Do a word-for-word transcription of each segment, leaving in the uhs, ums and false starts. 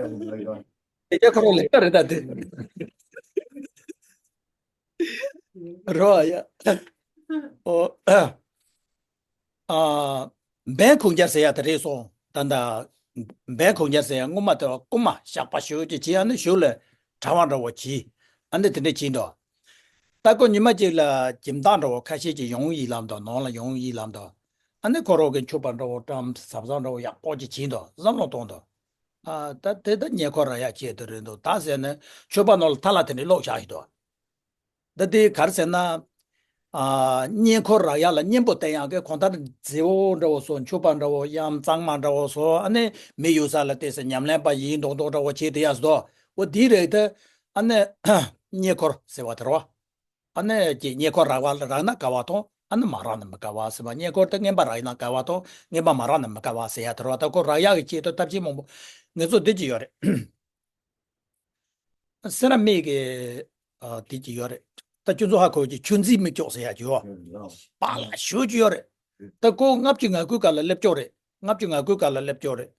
དེ་རྒྱ་ཁོ་རང་ལས་ཀ་རེད་ད་དེ། རོ་ཡ། ཨོ། ཨ། འབན་ཁུང་རྒྱལ་ཟེར་ཡ་དེ་རེད་སོང་ད་ད། འབན་ཁུང་རྒྱལ་ཟེར་ཡ་སྔོན་མ་དེ་རྐུན་མ་ཞགས་པ་ཞུ་གི་བྱས་ཨ་ནི་ཞུ་ལ་གྲྭ་པ་འདྲ་བོ་གྱིས་ཨ་ནི་དེ་འདྲ་བྱས་འདུག་ད་ཁོ་ཉི་མ་གཅིག་ལ་ཁྱིམ་བདག་འདྲ་བོ་ཁ་ཤས་ཀྱིས་ཡོང་ཡིན་ལབ་འདུག་ནང་ལ་ཡོང་ཡིན་ལབ་འདུག་ཨ་ནི་ཁོ་རང་གི་མཆོད་པ་འདྲ་བོ་བཀྲམ་ཟབ་ཟབ་འདྲ་བོ་ཡག་པོ་ཅིག་བྱས་འདུག་བསམ་བློ་གཏོང་འདུག་ཨ་ད་དེ་ད་བསྙེན་ཁོག་རག་ཡག་ཆེད་དུ་རེད་འདུག་ད་ཟེར་ནས་མཆོད་པ་ནང་ལ་ཐ་ལ་དེ་འདྲ་ཀློག་བཞག་ཡོད་འདུག་ད་དེ་ག་རེ་ཟེར་ན། ཨ། བསྙེན་ཁོག་རག་ཡག་ལ་གཉེན་པོ་བསྟེན་ཡག་གི་གང་ལྟར་མཛེས་པོ་འདྲ་བོ་བཟོ། མཆོད་པ་འདྲ་བོ་ཡང་གཙང་མ་འདྲ་བོ་བཟོ། ཨ་ནི་མི་ཡོད་ས་ལ་བལྟས་ཚེ་ཉམས་ལེན་པ་ཡིན་མདོག་མདོག་འདྲ་བོ་བྱས་དེ་ཡག་སོ། འོ་དེ་རེད་དེ། ཨ་ནི་བསྙེན་ཁོག་ཟེར་བ་དེ་རེད་བ། ཨ་ནི་ཀྱི་བསྙེན་ཁོག་རག་པ་རག་ན་དགའ་བ་དང་ཨ་ནི་མ་རག་ན་མི་དགའ་བ་ཟེར་བ། བསྙེན་ཁོག་དེ་རྔན་པ་རག་ན་དགའ་བ་དང་རྔན་པ་མ་རག་ན་མི་དགའ་བ་ཟེར་ཡག་དེ་རེད་བ། ད་ཁོ་རག་ཡག་གི་ཆེད་དུ་ཐབས་ཤེས་མང་པོ་ངེད་ཚོ་འདི་ཅི་ཡོད་རེད། སེ་ར་མིག་གི་ཨ་དེ་ཅི་ཡོད་རེད། ད་ཁྱོད་ཚོ་ཧ་གོ་གི་ཆུ་འཛིན་མིག་ཅོག་ཟེར་ཡག་ཅིག་ཡོད། པཱ་ལགས་ཞེ་པོ་ཅིག་ཡོད་རེད། ད་ཁོ་ལྔ་བཅུ་ང་དགུའི་སྐབས་ལ་སླེབས་ཅོག་རེད། ལྔ་བཅུ་ང་དགུའི་སྐབས་ལ་སླེབས་ཅོག་རེད།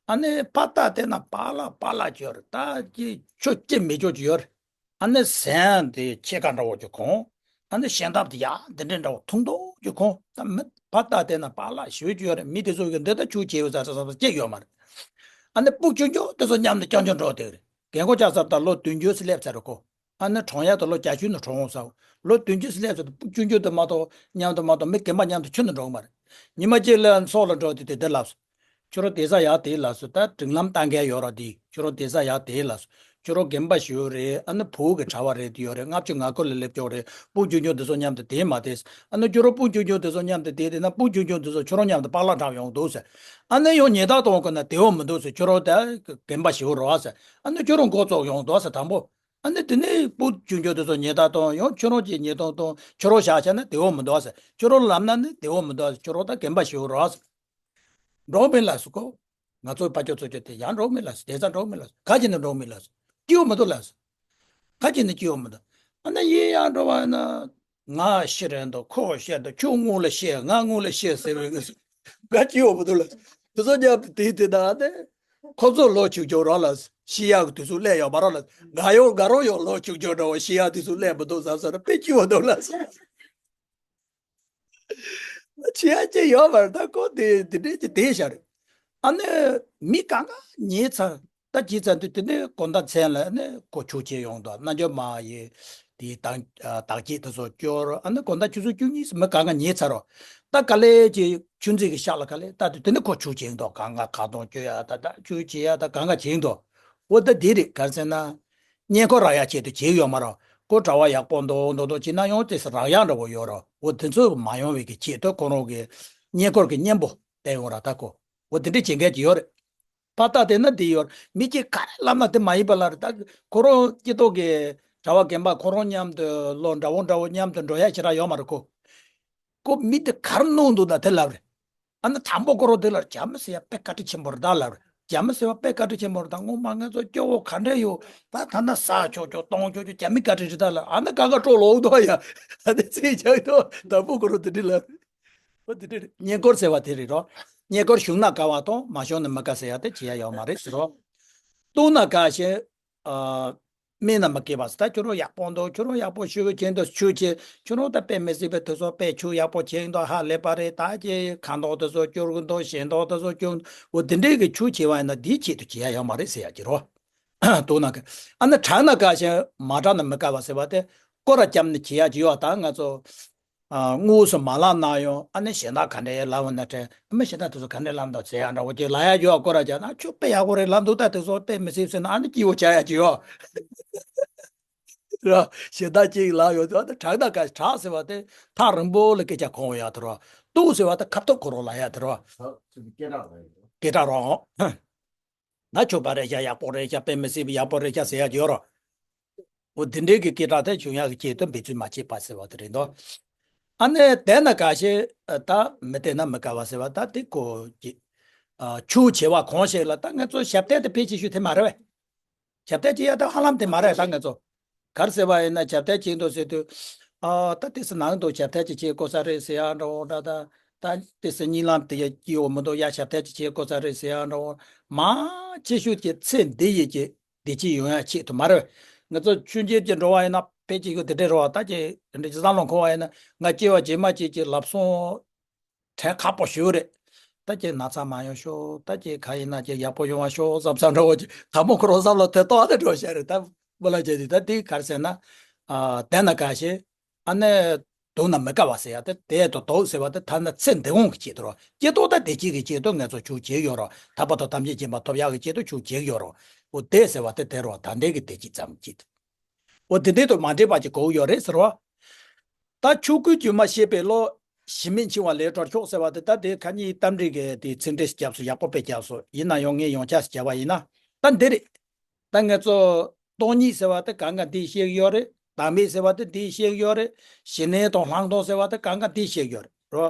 ཨ་ནི་ཕར་ལྟ་བལྟས་ན་པཱ་ལགས་པཱ་ལགས་ཅིག་ཡོད་རེད། ད་ཅི་ཆོ་སྐྱེ་མེད་ཅོག་ཅིག་ཡོད་རེད། ཨ་ནི་ཟན་དེ་ཕྱེད་ཀ་འདྲ་བོ་ཅིག་གོན། ཨ་ནི་ཞལ་འདེབས་དེ་ཡག་འདི་འདྲའི་འདྲ་བོ་ཐུང་ཐུང་ཅིག་གོན། ད་མི་ཕར་ལྟ་བལྟས་ན་པཱ་ལགས་ཞེ་པོ་ཅིག་ཡོད་རེད། མི་དེ་ཚོ་གི་འདི་ད་ཆོས་བྱེད་ཡོད་ས་ས་ས་ས་སྐྱེ་ཡོད་མ་རེད། ཨ་ནི་སྤུ་གུ་ཆུང་ཆུང་དེ་ཚོ་མཉམ་དུ་རྐྱང་རྐྱང་འགྲོ་བསྡད་རེད། རྒན་གོག་ལྕགས་ཟབ་ད་ལོ་བདུན་ཅུ་སླེབས་ཚར་རེད་ཁོ། ཨ་ནི་གྲོངས་ཡག་ད་ལོ་བརྒྱད་ཅུ་ནས་གྲོངས་འོང་ས། ལོ་བདུན་ཅུ་སླེབས་ཚར་དུས་སྤུ་གུ་ཆུང་ཆུང་དེ་མ་གཏོགས་མཉམ་དུ་མ་གཏོགས་མི་རྒན་པ་མཉམ་དུ་ཁྱོན་ནས་འགྲོ་གི་མ་རེད། ཉི་མ་གཅིག་ལ་ཚོགས་ལ་འགྲོ་དུས་དེ་དེ་ལབ་སོང་། ཁྱོད་རང་བསྡད་ས་ཡག་དེ་ལབ་སོང་། ད་སྒྲིག་ལམ་ལྟ་མཁན་ཡོད་ར་དེ། ཁྱོད་རང་བསྡད་ས་ཡག་དེ་ལབ་སོང་། ཁྱོད་རང་རྒན་པ་ཞིག་རེད། ཨ་ནི་བུ་གི་གྲྭ་པ་རེད་དེ་ཡོད་རེད། ལྔ་བཅུ་ང་དགུ་ལ་སླེབས་ཀྱོག་རེད། སྤུ་གུ་ཆུང་ཆུང་དེ་ཚོ་མཉམ་དུ་བསྡད་མ་བསྡད་ཟེར། ཨ་ནི་ཁྱོད་རང་སྤུ་གུ་ཆུང་ཆུང་དེ་ཚོ་མཉམ་དུ་བསྡད་བསྡད་ན་སྤུ་གུ་ཆུང་ཆུང་དེ་ཚོ་ཁྱོད་རང་མཉམ་དུ་པཱ་ལགས་འདྲ་ཡོང་འདུག་ཟེར། ཨ་ནི་ཡང་ཉེས་རྡུང་གཏོང་དགོས་ན་བདེ་བོ་མི་འདུག་ཟེར། ཁྱོད་རང་ད་རྒན་པ་ཞིག་རེད་ཟེར། ཨ་ནི་ཁྱོད་རང་འགོ་བཙུགས་ཡོང་འདུག་ཟེར་དང་པོ། ཨ་ནི་དེ་ནས་སྤུ་གུ་ཆུང་ཆུང་དེ་ཚོ་ཉེས་རྡུང་གཏོང་། ཡང་ཁྱོད་རང་གིས་ཉེས་རྡུང་གཏོང་། ཁྱོད་རང་བཞག་བྱས་ན་བདེ་བོ་མི་འདུག་ཟེར། ཁྱོད་རང་ལབ་ན་ནི་བདེ་བོ་མི་འདུག་ཟེར། ཁྱོད་རང་ད་རྒན་པ་ཞིག་རེད་ཟེར། འགྲོ་མི་ལ་སུ་གོ། ང་ཚོའི་ཕ་ཆོས་ཚོ་ཆོས་དེ་ཡང་འགྲོ་མི་ལ་སུ། དེ་ཚ་འགྲོ་མི་ལ་སུ། ག་ཅི་ནས་འགྲོ་མི་ལ་སུ། སྐྱིད་པོ་མི་འདུག་ལ་སུ། ག་ཅི་ནས་སྐྱིད་པོ་མི་འདུག་ཨ་ནི་ཡིན་ཡང་འགྲོ་བ་ན། ང་ཤི་རན་འདུག་ཁོ་ཤི་འདུག་ཁྱོད་སྔོན་ལ་ཤི། ང་སྔོན་ལ་ཤི་ཟེར་བའི་ངས་སུ། ག་སྐྱིད་པོ་མི་འདུག་ལ་སུ། དེ་ཚོ་མཉམ་དུ་དེ་དེ་ན་ཨ་ནི། ཁོ་ཚོ་ལོ་ཆུང་ཆུང་རོགས་ལ་སུ། ཤི་ཡག་གི་དུས་ཚོད་སླེབས་ཡོད་མ་རེད་ལ་སུ། ང་ཡང་ང་རང་ཡང་ལོ་ཆུང་ཆུང་འདྲ་བོ་ཤི་ཡག་དུས་ཚོད་སླེབས་མི་འདུག་བསམ་སོང་ན་དཔེ་སྐྱིད་པོ་འདུག་ལ་སུ། བྱེད་ཡ་ཅི་ཡོད་མ་རེད། ད་ཁོ་དེ་དེ་འདྲས་ཀྱི་བསྡད་བཞག་རེད། ཨ་ནི་མི་གང་ག་ཉལ་ཚར། ད་ཅི་ཙམ་དུས་དེ་ནས་དགོང་དག་མཚན་ལ་ནི་ཁོ་ཆོས་བྱེད་ཡོང་དོ། རྣལ་འབྱོར་མ་ཡི་དེའི་བདག་བདག་བསྐྱེད་དེ་ཚོ་སྐྱོར། ཨ་ནི་དགོང་དག་ཆུ་ཚོད་བཅུ་གཉིས་མི་གང་ག་ཉལ་ཚར་རོ། ད་ག་ལེ་ཅི་ཆུ་འཛིན་གྱི་ཤག་ལ་ག་ལེ་ད་དུས་དེ་ནས་ཁོ་ཆོས་བྱེད་དོ། གང་ག་ཁ་གདོང་བསྐྱོད་ཡ་ད་ད་ཆོས་བྱེད་ཡ་ད་གང་ག་བྱེད་དོ། འོ་ད་དེ་རེད། ག་རེ་ཟེར་ན། བསྙེན་ཁོག་རག་ཡག་ཆེད་དུ་བྱེད་ཡོད་མ་རེད། ཁོ་གྲྭ་པ་ཡག་པོ་འདུག་འདུག་འདུག་བྱས་ན་ཡང་དེ་རག་ཡག་འདྲ་བོ་ཡོད་རེད། འོ་དེ་ཚོ་མ་ཡོང་བའི་གི་ཆེད་དུ་ཁོ་རང་གི་བསྙེན་ཁོག་གི་གཉེན་པོ་བསྟེན་ཡོང་ར་ད་ཁོ། འོ་དེ་འདྲ་བྱེད་མཁན་ཅིག་ཡོད་རེད། ཕར་ལྟ་བལྟས་ན་དེ་ཡོད་རེད། མི་གཅིག་ག་རེ་ལབ་ན་དེ་མ་ཡིན་པ་ལ་རེད། ད་ཁོ་རང་སྐྱེ་ཐོག་གི་གྲྭ་པ་རྒན་པ་ཁོ་རང་མཉམ་དུ་ལོ་འདྲ་བོ་འདྲ་བོ་མཉམ་དུ་འགྲོ་ཡག་ཞེ་དྲག་ཡོད་མ་རེད་ཁོ། ཁོ་མི་དེ་ག་རེ་གནང་འདུག་ན་དེ་ལབ་རེད། ཨ་ནི་དང་པོ་ཁོ་རང་དེ་ལ་རྒྱ་མི་ཟེར་ཡ་དཔེ་བཀའ་དྲིན་ཆེན་པོ་རེད་ད་ལབ་རེད། རྒྱ་མི་ཟེར་བ་དཔེ་བཀའ་དྲིན་ཆེན་པོ་རེད་ད། སྔོན་མ་ང་ཚོ་སྐྱོ་བོ་ག་འདྲ་ཡོད། ད་ད་ན་ཟ་ཆོག་ཆོག་གཏོང་ཆོག་ཆོག་རྒྱ་མི་བཀའ་དྲིན་རེད་ད་ལབ། ཨ་ནི་ཀ་ཀ་སྤྲོ་ལོག་འདུག་ཡ། ཨ་ནི་ཚེ་ཆགས་འདུག་དང་པོ་ཁོ་རང་དེ་འདྲ་ལབ་རེད། ཨོ་དེ་འདྲ་རེད། བསྙེན་བཀུར་ཟེར་བ་དེ་རེད་རོ། བསྙེན་བཀུར་བྱུང་ན་དགའ་བ་དང་མ་བྱུང་ན་མི་དགའ་ཟེར་ཡ་དེ་བྱེད་ཡ་ཡོད་མ་རེད་ཟེར་རོ། བཏུང་ན་དགའ་ཞེས། ཨ། སྨྲས་ན་མི་སྐྱིད་པ་ཟེར། ད་ཁྱོད་རང་ཡག་པོ་འདུག་ཁྱོད་རང་ཡག་པོ་ཞུ་གི་བྱས་འདུག་ཆོས་བྱེད། ཁྱོད་རང་ད་དཔེ་མི་སྲིད་པའི་དུས་ཚོད་དཔེ་ཆོས་ཡག་པོ་བྱས་འདུག་ཧ་ལས་པ་རེད། ད་ཀྱེ་ཁ་མདོག་དེ་ཚོ་སྐྱུར་གི་འདུག་ཞལ་མདོག་དེ་ཚོ་སྐྱུར་འོ་དེ་འདྲའི་གི་ཆོས་བྱེད་པ་ཡིན་ན་དེའི་ཆེད་དུ་བྱེད་ཡ་ཡོད་མ་རེད་ཟེར་ཡ་གྱི་རོ། དོ་ན་གི། ཨ་ནི་དྲག་ན་དགའ་ཞིང་མ་དྲག་ན་མི་དགའ་བ་ཟེར་བ་དེ་སྐོར་ར་བརྒྱབ་ནས་བྱེད་ཡ་གྱི་ཡོད། ད་ང་ཚོ། ཨ། དངོས་སུ་མ་ལབ་ན་ཡང་ཨ་ནི་གཞན་དག་ག་འདྲ་ལབ་ན་དྲན། ཨ་མ་གཞན་དག་དེ་ཚོ་ག་འདྲ་ལབ་འདུག་ཟེར་ཡ་འདྲ་བོ་ཅིག་ལབ་ཡ་ཡོད། སྐོར་ར་བརྒྱབ་ན་ཁྱོད་དཔེ་ཡག་པོ་རེད་ལབ་འདུག་ད་དེ་ཚོ་དཔེ་མི་སྲིད་ཟེར་ན་ཨ་ནི་སྐྱིད་པོ་ཆགས་ཡ་གྱི་ཡོད། ར། གཞན་དག་ཅིག་ལབ་ཡོང་དུས་ཨ་ནི་དྲག་ན་དགའ། དྲག་ཟེར་བ་དེ་ཐག་རིང་པོ་ལ་སྐད་ཆ་གོ་ཡ་དེ་རོ། བཏུང་ཟེར་བ་དེ་ཁ་ཐུག་ཁོ་རང་ལབ་ཡ་དེ་རོ། སྐད་གྲགས་རོ། ང་ཆོས་པ་རེད་ཤག་ཡག་པོ་རེད་ཤག་དཔེ་མི་སྲིད་པའི་ཡག་པོ་རེད་ཤག་ཟེར་ཡ་ཡོད་རོ། འོ་དེ་འདྲའི་གི་སྐད་གྲགས་དེ་བྱུང་ཡག་གི་ཆེད་དུ་འབད་བརྩོན་མ་བྱེད་པ་ཟེར་བ་དེ་རེད་འདུག་ཨ་ནི་དེ་ན་དགའ་ཞེས་ད་མི་དེ་ན་མི་དགའ་བ་ཟེར་བ་ད་དེ་ཁོ་གི། ཨ། ཆོས་བྱེད་པ་གང་ཞིག་ལ་ད་ང་ཚོ་ཞབས་བརྟན་དེ་ཕལ་ཆེ་ཤོས་དེ་མ་རེད་བས། ཞབས་བརྟན་བྱེད་ཡ་ད་ཧ་ལམ་དེ་མ་རེད་ད་ང་ཚོ། ག་རེ་ཟེར་བ་ཡིན་ན་ཞབས་བརྟན་བྱེད་འདུག་ཟེར་དུས། ཨ། ད་དེ་སུ་ནང་དུ་ཞབས་བརྟན་ཅིག་བྱེད་དགོས་ས་རེད་ཟེར་ཡ་འདྲ་བོ་འདྲ་ད། ད་དེ་སེ་གཉིད་ལམ་དེ་ཡ་སྐྱིད་པོ་མི་འདུག་ཡ། ཞབས་ཐལ་ཅིག་བྱེད་དགོས་ས་རེད་ཟེར་ཡ་འདྲ་བོ། མང་ཆེ་ཤོས་ཀྱི་ཚེ་འདི་ཡི་གི་བདེ་སྐྱིད་ཡོང་ཡ་ཆེད་དུ་མ་རེད། ང་ཚོ་ཆོས་བརྒྱུད་ཀྱི་འགྲོ་བ་ཡིན་ན་ཕལ་ཆེར་ཡོད་དེ་འདྲས་རེད་བ། ད་ཀྱི་འདྲ་ཅིག་བསམ་བློ་འཁོར་བ་ཡིན་ན། ང་སྐྱེ་བ་རྗེས་མ་ཅིག་གི་ལམ་སང་དྲན་ཁག་པོ་ཞིག་རེད། ད་ཀྱི་ན་ཚ་མ་ཡོང་ཤོག་ད་ཀྱི་ག་ཡིན་ན་ཀྱི་ཡག་པོ་ཡོང་བ་ཤོག་བསམ་བསམ་འདྲ་བོ་ཅིག། དང་པོ་ཁོ་རང་བསམ་བློ་དེ་གཏོང་ཨ་དེ་འགྲོ་བཤད་རེད། ད་མོ་ལ་བྱས་དུས་ད་དེ་ག་རེ་ཟེར་ན། ཨ་བདེ་ན་དགའ་ཞེས། ཨ་ནི་སྡུག་ན་མི་དགའ་བ་ཟེར་ཡ་དེ། བདེ་དང་སྡུག་ཟེར་བ་དེ་ཐ་ན་ཚེ་འདི་འོང་གི་ཆེད་དུ་རོ། སྐྱིད་སྡུག་ད་བདེ་སྐྱིད་ཀྱི་ཆེད་དུ་ངེད་ཚོ་ཆོས་བྱེད་ཡོད་རོ། ཐར་པ་དང་ཐམས་ཅད་མཁྱེན་པ་ཐོབ་ཡག་གི་ཆེད་དུ་ཆོས་བྱེད་ཡོད་རོ། འོ་བདེ་ཟེར་བ་དེ་དེ་རོ། ད་ལྟའི་གི་བདེ་སྐྱིད་ཙམ་གྱིས། འོ་དེ་འདྲའི་དུ་མ་འདྲེས་པ་ཅིག་དགོས་ཡོད་རེད་ཟེར་བ། ད་ཆོས་སྐུའི་སྒྱུ་མ་ཤེས་པའི་བློ། གཞི་མེད་འཆིང་བ་ལས་གྲོལ་ཤོག་ཟེར་བ་དེ། ད་དེ་ཁ་ཉིན་རྟ་མགྲིན་གྱིས་དེ་ཚིག་འགྲེལ་ཞིག་བརྒྱབ་སོང་། ཡག་པོ་དཔེ་བརྒྱབ་སོང་། ཡིན་ན་ཡང་ངས་ཡང་བསྐྱར་ཞིག་བརྒྱབ་པ་ཡིན་ན། ད་འདི་རེད། ད་ངེད་ཚོ་སྟོང་ཉིད་ཟེར་བ་དེ་གང་ག་འདི་བཤད་ཀྱི་ཡོད་རེད། བདག་མེད་ཟེར་བ་དེ་འདི་བཤད་ཀྱི་ཡོད་རེད། ཞི་གནས་དང་ལྷག་མཐོང་ཟེར་བ་དེ་གང་ག་འདི་བཤད་ཀྱི་ཡོད་རེད་རོ།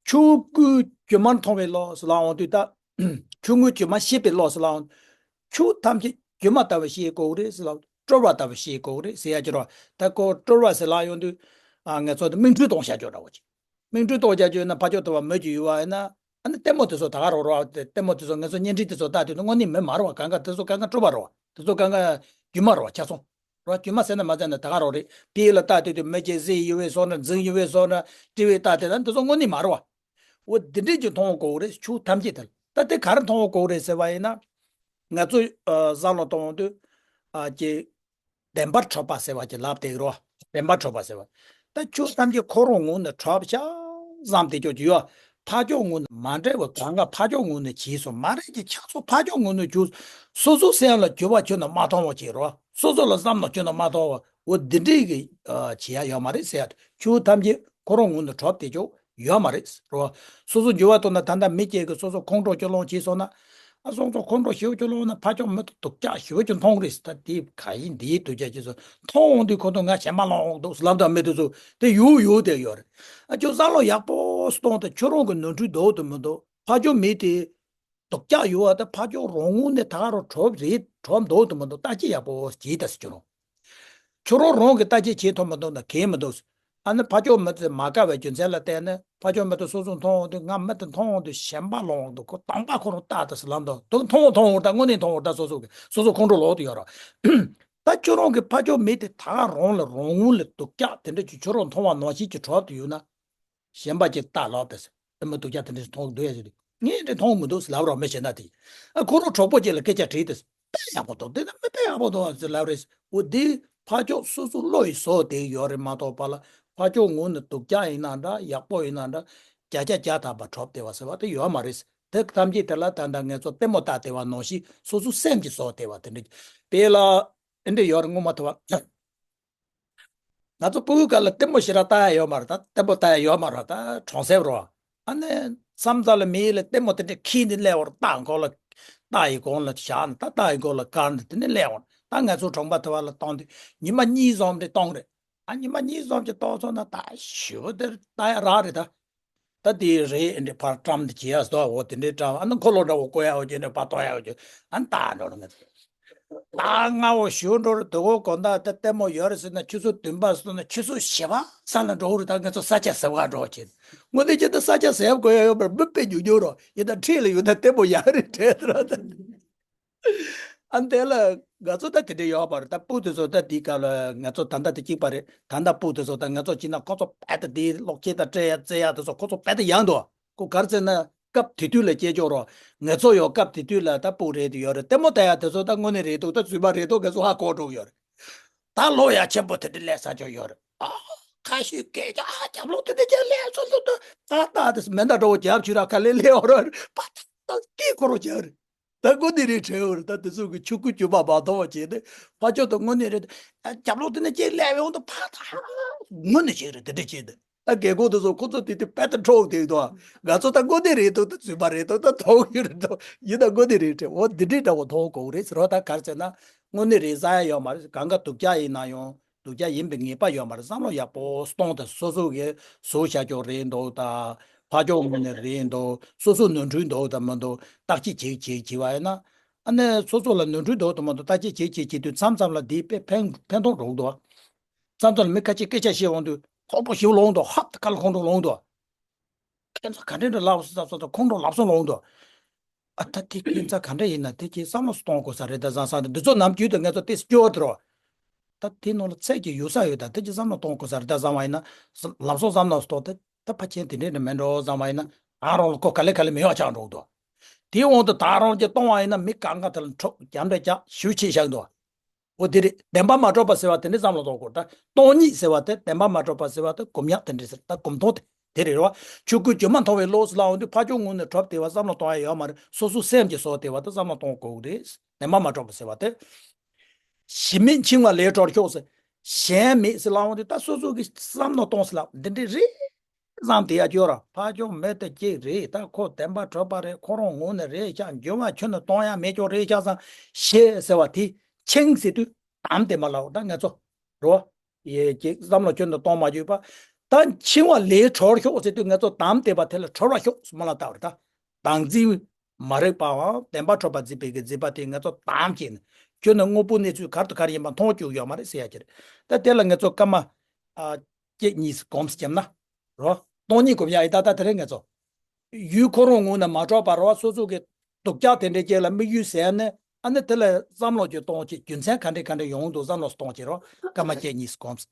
ཆོས་སྐུའི་སྒྱུ་མར་མཐོང་བའི་བློ་ཟེར་ལབ་ཡོང་དུས་ད། ཆོས་སྐུའི་སྒྱུ་མ་ཤེས་པའི་བློ་ཟེར་ལབ་ཡོང་། ཆོས་ཐམས་ཅད་སྒྱུ་མ་ལྟ་བུ་ཤེས་དགོས་རེད་ཟེར་ལབ། སྤྲོས་པ་ལྟ་བུ་ཤེས་དགོས་རེད་ཟེར་ཡ་ཅིག་རོ། ད་ཁོ་སྤྲོས་པ་ཟེར་ལབ་ཡོང་དུས། ཨ་ངེད་ཚོ་དེ་མིག་འཕྲུལ་གཏོང་བྱ་ཆོག་འདྲ་བོ་ཅིག། མིག་འཕྲུལ་གཏོང་བྱ་ཆོག་ན་ཕར་ཕྱོགས་དུ་བ་མོ་ཅིག་ཡོད་བ་ཡིན་ན། ཨ་ནི་ལྟད་མོ་དེ་ཚོ་ད་ག་རང་རོ་བ། ལྟད་མོ་དེ་ཚོ་ངེད་ཚོ་བརྙན་འཕྲིན་དེ་ཚོ་ལྟ་དུས་དངོས་གནས་མི་མ་རོ་བ། གང་ག་དེ་ཚོ་གང་ག་སྤྲོས་པ་རོ་བ། དེ་ཚོ་གང་ག་སྒྱུ་མ་རོ་བ་ཆ་ཚང་། རོ་སྒྱུ་མ་ཟེར་ན་མ་ཟེར་ན་ད་ག་རང་རེད། དེ་ལ་ལྟ་དུས་དུས་མི་ཅིག་གཟིགས་ཡོད་བས་སོང་ན། འཛིང་ཡོད་བས་སོང་ན། དྲི་བས་ལྟ་དེ་ད་དེ་ཚོ་དངོས་གནས་མ་རོ་བ། འོ་འདི་འདྲས་ཀྱི་མཐོང་དགོས་རེད། ཆོས་ཐམས་ཅད་དེ་ལ་ད་དེ་ག་རེ་མཐོང་དགོས་རེད་ཟེར་བ་ཡིན་ན། ང་ཚོ་ཨ་བསམ་བློ་གཏོང་དུས། ཨ་ཀྱི་བདེན་པར་གྲགས་པ་ཟེར་བ་ཀྱི་ལབ་དེ་རོ། བདེན་པར་གྲགས་པ་ཟེར་བ། ད་ཆོས་ཐམས་ཅད་ཁོ་རང་ངོས་ནས་གྲགས་ཤག་བསམ་དེ་ཅོག་ཅིག་ཡོད། ཕར་ཕྱོགས་ངོས་ནས་མ་འདྲ་བ་གང་ག་ཕར་ཕྱོགས་ངོས་ནས་བྱས་སོང་། མ་རེད་ཀྱི་ཆགས་སོང་། ཕར་ཕྱོགས་ངོས་ནས་བྱས། སོ་སོའི་སེམས་ལ་འགྱུར་བ་ཁྱོན་ནས་མ་མཐོང་བ་བྱས་རོ། སོ་སོ་ལ་བསམ་བློ་ཁྱོན་ནས་མ་གཏོང་བ། འོ་འདི་འདྲས་ཀྱི་ཨ་བྱེད་ཡ་ཡོད་མ་རེད་ཟེར་ཡ། ཆོས་ཐམས་ཅད་ཁོ་རང་ངོས་ནས་གྲུབ་བསྡད་ཆོག་ཡོད་མ་རེད་རོ། སོ་སོ་འགྱུར་བ་གཏོང་ན། ད་ལྟ་མི་སྐྱེ་གི་སོ་སོ་ཁོང་ཁྲོ་སྐྱོ་ལོང་བྱས་སོང་ན། ཨ་སོ་སོ་ཁོང་ཁྲོ་ཞེ་པོ་སྐྱོ་ལོང་ན་ཕར་ཕྱོགས་མི་དང་སྡུག་ཅག་ཞེ་པོ་ཅིག་མཐོང་རེད། ད་དེ་ག་ཡིན་འདིའི་སྡུག་ཅག་ཅེས་སོ་མཐོང་འོང་དུས་ཁོ་ཚོ་ང་ཞེན་པ་ལོང་འདུག་ལབ་དང་མི་དེ་ཚོ་དེ་ཡོད་ཡོད་དེ་ཡོད་རེད། ཨ་ཁྱོད་བསམ་བློ་ཡག་པོ་གཏོང་དང་། ཁྱོད་རང་གི་ནོར་འཁྲུལ་འདུག་དང་མི་འདུག་ཕར་ཕྱོགས་མི་དེ། སྡུག་ཅག་ཡོད་བ་དེ་ཕར་ཕྱོགས་རང་ངོས་ནས་ད་ག་རང་གྲུབ་རེད། གྲུབ་འདུག་དང་མི་འདུག་བརྟག་དཔྱད་ཡག་པོ་བྱེད་ད་ཟེར་ཁྱོད་རང་། ཁྱོད་རང་རང་གིས་བརྟག་དཔྱད་བྱེད་ཐུབ་མི་འདུག་ན་གལ་མི་འདུག་ཨ་ནི་ཕར་ཕྱོགས་མི་དེ་མ་དགའ་བའི་རྒྱུ་མཚན་ལ་བརྟེན་ནས། ཕར་ཕྱོགས་མི་དེ་སོ་སོ་མཐོང་འོང་དུས། ང་མི་དེ་མཐོང་འོང་དུས་ཞེན་པ་ལོང་འདུག་ཁོ་དང་པ་ཁོ་རང་ལྟ་ད་ཟེར་ལབ་འདུག་དེ་མཐོང་འོང་མཐོང་འོང་ད་དངོས་གནས་མཐོང་འོང་ད་སོ་སོ་གི་སོ་སོ་ཁོང་ཁྲོ་ལོག་དུ་ཡོད་ར། ད་ཁྱོད་རང་གིས་ཕར་ཕྱོགས་མི་དེ་ད་ག་རང་ལ་རང་ངོས་ལ་སྡུག་ཅག་དེ་འདྲ་ཅིག་ཁྱོད་རང་མཐོང་བ་ནང་བཞིན་གྱི་གྲུབ་དུ་ཡོད་ན། གཞན་པ་ཅིག་ལྟ་ལོག་སྟེ། ཨེ་མ་སྡུག་ཅག་དེ་འདྲ་ཞིག་མཐོང་འདུག་ཡ་ཞིག་རེད། ངས་འདྲ་མཐོང་མི་འདུག་ཟེར་ལབ་རོགས་མི་བྱེད་ན་དེ། ཨ་ཁོ་རང་གྲོགས་པོ་ཅིག་ལ་སྐད་ཆ་དྲིས་ཏེ། དཔེ་ཡག་པོ་འདུག་དེ་ན་མི་དཔེ་ཡག་པོ་འདུག་ཟེར་ལབ་རེད། འོ་དེ་ཕར་ཕྱོགས་སོ་སོ་བློ་ཡི་བཟོ་དེ་ཡོད་རེད་མ་གཏོགས་པ་ལ། ཕར་ཕྱོགས་ངོས་ནས་སྡུག་ཅག་ཡིན་ན་འདྲ། ཡག་པོ་ཡིན་ན་འདྲ། བརྒྱ་ཆ་བརྒྱ་ཐམ་པ་གྲུབ་བསྡད་པ་ཟེར་བ་དེ་ཡོད་མ་རེད། དེ་ཐམས་ཅད་དེ་ལ་ད་ལྟ་ངེད་ཚོ་ལྟད་མོ་ལྟ་བསྡད་པ་ནང་བཞིན་སོ་སོ་སེམས་ཀྱིས་བཟོ་བསྡད་པ་དེ་འདྲ་དཔེ་ལ་ཨེ་འདྲ་ཡོད་རེད་མངོན་མ་ཐུབ་པ། ང་ཚོ་ཕྲུ་གུའི་སྐབས་ལ་ལྟད་མོ་ཞེ་དྲག་ལྟ་ཡ་ཡོད་མ་རེད། ད་ལྟད་མོ་ལྟ་ཡ་ཡོད་མ་རེད། ད་གྲོང་གསེབ་རོ། ཨ་ནི་མཚམས་མཚམས་ལ་མི་ཡུལ་ལ་ལྟད་མོ་དེ་འདྲ་ཁྱེར་ནས་སླེབས་པ་རེད། རྟ་མགོ་ལ། རྟ་ཡི་གོང་ལ་བཞག་ནས། ད་རྟ་ཡི་མགོ་ལ་བཀལ་ནས་དེ་ནས་སླེབས་པ་རེད། ད་ང་ཚོ་གྲོང་པ་དེ་བ་ལ་བཏང་དུས་ཉི་མ་གཉིས་ཙམ་རེ་གཏོང་རེད། ཨ་ཉི་མ་གཉིས་ཙམ་ཅིག་གཏོང་སོང་ན་ད་ཞེ་པོ་དེ་ལྟ་ཡ་རག་རེད་ད། ད་དེ་རེད། ཨེ་འདྲ་ཕར་བཀྲམ་དེ་བྱེད་ཡ་སོ། འོ་དེ་འདྲའི་བཀྲམ། ཨ་ནི་འཁོར་ལོ་འདྲ་བོ་བསྐོར་ཡ་འོ་བྱེད་ནས་ཕར་གཏོང་ཡ་འོ་བྱེད། ཨ་ནི་ད་འགྲོ་ནི་ང་ཚོ། ད་སྔ་བོ་ཞུ་འགྲོ་རེད། དོ་དགོང་དག་ད་ལྟད་མོ་ཡོད་རེད་ཟེར་ན་ཆུ་ཚོད་བདུན་པ་སོང་ན་ཆུ་ཚོད་བཞི་པ་ས་ལ་འགྲོ་རེད། ད་ང་ཚོ་ས་ཆ་ཟ་བ་འགྲོ་བྱེད། དངོས་གནས་ཅི་ད་ས་ཆ་ཟ་དགོས་ཡ་ཡོད་པར་མི་དཔེ་ཉུང་ཉུང་རོ། ཡིན་ད་འཁྲིས་ལ་ཡོད་ན་ལྟད་མོ་ཡག་རེད་དྲན་ད་ར་ད། ཨ་ནི་དེ་ལ་ང་ཚོ་ད་དེ་འདྲ་ཡོད་པ་རེད། ད་སྤུ་དེ་ཚོ་ད་དེའི་སྐབས་ལ་ང་ཚོ་ད་ལྟ་དེ་གཅིག་པ་རེད། ད་ལྟ་སྤུ་དེ་ཚོ་ད་ང་ཚོ་གཅིག་ན་ཁོ་ཚོ་རྦད་དེ་དེའི་གློག་ཆས་དང་སྤྲད་ཡ་རྩེ་ཡ་དེ་ཚོ་ཁོ་ཚོ་རྦད་དེ་ཡག་འདུག་ཁོ་ག་རེ་ཟེར་ན་སྐབས་དེ་དུས་ལ་སྐྱེལ་ཆོག་རོགས། ང་ཚོ་ཡང་སྐབས་དེ་དུས་ལ་ད་སྤུ་རེད་དེ་ཡོད་རེད། ལྟད་མོ་ལྟ་ཡ་དེ་ཚོ་ད་དངོས་གནས་རེད་འདུག་ད་རྫུན་མ་རེད་འདུག་ང་ཚོ་ཧ་གོ་འགྲོ་གི་ཡོད་རེད། ད་ལོ་ཡ་ཆེན་པོ་དེ་འདྲ་སླེབས་ས་ཆོག་ཡོད་རེད། ཨ་ཁ་ཤས་སྐད་ཆ་ཨ་རྒྱབ་ལོག་དེ་འདྲ་ཅིག་སླེབས་སོང་ལོ། ད་ད་ད་དེ་མེ་མདའ་འདྲ་བོ་རྒྱབ་ཆུ་ར་ཁ་ལེ་ལེ་འོ་ར་པ་ད་ད་སྐད་ཁོ་རོ་རྒྱབ་རེད། ད་དངོས་གནས་རེད་དྲན་འོ་རེད། ད་དེ་ཚོ་གི་ཆུ་ཁུ་ཆུ་མ་མ་མཐོང་བ་བྱས་ཏེ་ཕ་ཆོ་ད་དངོས་གནས་རེད། ཨ་རྒྱབ་ལོག་དེ་འདྲ་ཅིག་སླེབས་ཡོང་ད་ཕ་ད་དངོས་གནས་ཅིག་རེད། དེ་འདྲ་བྱས་ཏེ། ད་རྒན་གོག་དེ་ཚོ་ཁོ་ཚོ་དེ་དུས་དཔེ་ད་འཕྲོག་དེ་དོ། ང་ཚོ་ད་དངོས་གནས་རེད་འདུག་ད་རྫུན་མ་རེད་འདུག་ད་མཐོང་གི་རེད་འདུག་ཡིན་ད་དངོས་གནས་རེད་དྲན། འོ་འདི་འདྲའི་འདྲ་བོ་མཐོང་དགོས་རེད་ཟེར་བ། ད་ག་རེ་ཟེར་ན་དངོས་གནས་རེད་ཟ་ཡ་ཡོད་མ་རེད། གང་ག་སྡུག་ཅག་ཡིན་ན་ཡང་སྡུག་ཅག་ཡིན་པའི་ངེས་པ་ཡོད་མ་རེད། བསམ་བློ་ཡག་པོ་གཏོང་དང་། སོ་སོ་གི་བཟོ་བྱ་ཆོག་རེད་འདུག་ད་ཕ་ཆོག་ངོས་ནས་རེད་འདུག་སོ་སོ་ནོར་འཁྲུལ་འདུག་ད་མི་འདུག་བརྟག་དཔྱད་བྱེད་བྱེད་བྱེད་བ་ཡིན་ན། ཨ་ནི་སོ་སོ་ལ་ནོར་འཁྲུལ་འདུག་ད་མི་འདུག་བརྟག་དཔྱད་བྱེད་བྱེད་བྱེད་དུས་མཚམས་མཚམས་ལ་འདིས་དཔེ་ཕན་ཕན་ཐོགས་འགྲོ་གི་འདུག་མཚམས་མཚམས་ལ་མི་ཁ་ཅིག་སྐད་ཆ་བཤད་འོང་དུས་ཁོག་པ་ཞིག་ལོང་འདུག་ཧབ་ཏེ་ཁ་ལ་ཁོང་ཁྲོ་ལོང་འདུག་ཁྱེད་ཚོ་ག་འདྲ་འདྲ་ལབ་སོང་ཙང་ཁོང་ཁྲོ་ལབ་སོང་ལོང་དུ། ཨ་ད་དེ་ཁྱེད་ཚོ་ག་འདྲ་ཡིན་ན་དེ་ཁྱེད་བསམ་བློ་གཏོང་དགོས་ས་རེད་ད་བཟང་བཟང་དེ་འདི་ཚོ་ནམ་རྒྱུན་དུ་ངེད་ཚོ་དེ་སྐྱོ་བ་དེ་རོ། ད་དེ་ནང་ལ་ཚད་ཀྱི་ཡོད་ས་ཡོད་ད་དེ་ཁྱེད་བསམ་བློ་གཏོང་དགོས་ས་རེད་ད་བཟང་བ་ཡིན་ན། ལབ་སོང་བསམ་བློ་གཏོང་དེ་ད་ཕ་ཆེན་དེ་འདྲ་འདྲ་མེད་འགྲོ་བཟང་བ་ཡིན་ན་ཨ་རོང་ལ་ཁོ་ག་ལེ་ག་ལེ་མི་ཡོང་ཆགས་འགྲོ་འདུག་དེའི་དབང་དུ་ད་རང་གི་གཏོང་བ་ཡིན་ན་མི་གང་ག་དེ་ལ་འཕྲོག་རྒྱམ་འདྲ་རྒྱག་ཞུ་ཆེ་བཞག་འདུག་འོ་དེ་རེད། བདེན་པ་མ་གྲུབ་པ་ཟེར་བ་དེ་འདྲ་བསམ་བློ་གཏོང་དགོས་ད། སྟོང་ཉིད་ཟེར་བ་དེ་བདེན་པ་མ་གྲུབ་པ་ཟེར་བ་དེ་སྒོམ་ཉག་དེ་འདྲ་ཟེར་ད་སྒོམ་མཐོང་དེ་དེ་རེད་རོ། ཆོས་སྐུའི་སྒྱུ་མ་མཐོང་བའི་བློ་ཟེར་ལབ་འོང་དུས་ཕ་ཆོས་ངུ་ནས་གྲུབ་བསྡད་པ་བསམ་བློ་གཏོང་ཡ་ཡོད་མ་རེད། སོ་སོའི་སེམས་ཀྱི་བཟོ་བསྡད་པ་དེ་བསམ་བློ་གཏོང་དགོས་རེད། བདེན་པ་མ་གྲུབ་པ་ཟེར་བ་དེ། གཞི་མེད་འཆིང་བ་ལས་གྲོལ་ཤོག་ཟེར། གཞན་མེད་ཟེར་ལབ་འོང་དུས་ད་སོ་སོ་གི་བསམ་བློ་གཏོང་ཟེར་ལབ་འདི་འདྲ་རེད། བཟང་དེ་ཡ་སྐྱོ་ར་ཕ་ཆོས་མེད་དེ་གཅིག་རེད། ད་ཁོ་བདེན་པ་གྲུབ་པ་རེད། ཁོ་རང་ངུ་ནས་རེད་ཤག་འགྱུར་བ་ཁྱོན་ནས་གཏོང་ཡ་མེད་ཀྱོག་རེད་ཤག་བཟང་ཞེས་ཟེར་བ་དེ་འཆིང་ཟེར་དུས་དམ་དེ་མ་ལབ་ད་ངེད་ཚོ་རོ། ཡེ་ཅིག་བསམ་བློ་ཁྱོན་ནས་གཏོང་མ་བཅུག་པ། ད་འཆིང་བ་ལས་གྲོལ་ཤོག་ཟེར་དུས་ངེད་ཚོ་དམ་དེ་བ་དེ་ལ་གྲོལ་བ་ཤོག་མ་ལ་ལྟ་བར་ད། དམ་འཛིན་མ་རིག་པའམ་བདེན་པ་གྲུབ་པ་འཛིན་པའི་གི་འཛིན་པ་དེ་ངེད་ཚོ་དམ་བཅས་ནས་ཁྱོན་ནས་དངོས་པོའི་གནས་ཚུལ་ག་རེ་དང་ག་རེ་ཡིན་པ་མཐོང་བཅུག་ཡོད་མ་རེད་ཟེར་ཡ་ཅིག་རེད། ད་དེ་ལ་ངེད་ཚོ་སྐར་མ་ཨ་གཅིག་གཉིས་སྒོམ་བྱས་ན་རོ། སྟོང་ཉིད་སྒོམ་ཡ་ཡི་ད་ད་དེ་རེད་ངེད་ཚོ། ཡུལ་ཁོ་རང་ངོས་ནས་མ་གྲུབ་པ་རེད་བ། སོ་སོ་གི་སྡུག་ཅག་དེ་འདྲའི་རྐྱེན་ལ་དམིགས་ཡུལ་ཟད་ནས་ཨ་ནི་དེ་ལ་བསམ་བློ་ཅིག་གཏོང་བྱེད་རྒྱུ་མཚན་ག་འདྲ་ག་འདྲ་ཡོང་འདུག་བསམ་བློ་གཏོང་བྱེད་རོགས་སྐར་མ་བཅུ་གཉིས་གོམས།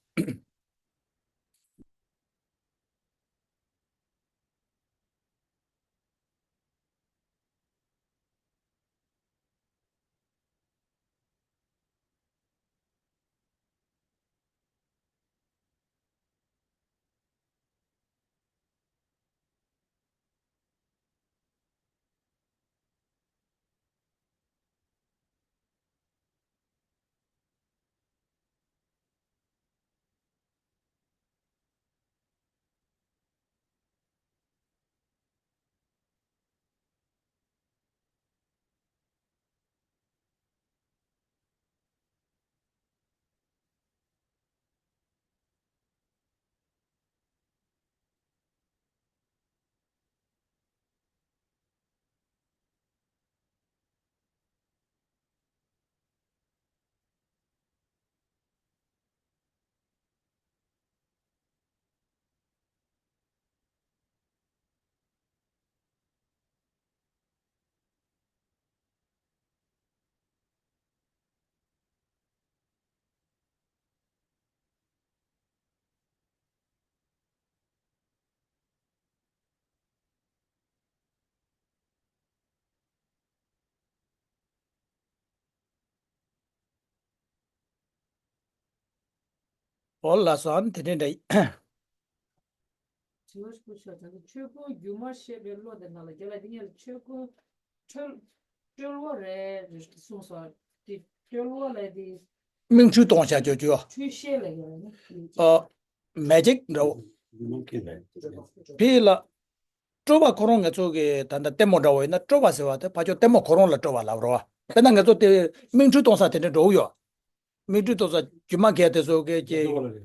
ཨོ་ལགས་སོ། ཨ་ནི་དེ་འདྲ་འདྲ་ཡིན། དྲི་བ་ཞིག་ཞུ་ཆོག་ཆོས་སྐུ་སྒྱུ་མར་ཤེས་པའི་བློ་དེ་ནང་ལ་རྒྱ་ལ་དེ་ཉིད་ལ་ཆོས་སྐུ་འཁྲུལ་འཁྲུལ་བ་རེད་གསུངས་སོ། དེ་འཁྲུལ་བ་ལ་དེ་སྨིན་འཁྲུལ་གཏོང་བྱ་ཆོག་ཆོག་འཁྲུལ་ཤེས་ལ་ཡོད་རེད་ནི། ཨ་མེ་ཇིག་འདྲ་བོ། ཕི་ལ། སྤྲོས་པ་ཁོ་རང་ང་ཚོ་གི་ད་ལྟ་ལྟད་མོ་འདྲ་བོ་ཡིན་ན་སྤྲོས་པ་ཟེར་བ་དེ་ཕ་ཆོས་ལྟད་མོ་ཁོ་རང་ལ་སྤྲོས་པ་ལབ་རོ། དཔེར་ན་ང་ཚོ་དེ་སྨིན་འཁྲུལ་གཏོང་ས་དེ་འདྲ་འགྲོ་གི་ཡོད། སྨིན་འཁྲུལ་གཏོང་ས་སྒྱུ་མ་མཁན་དེ་ཚོ་གི་ཀྱི་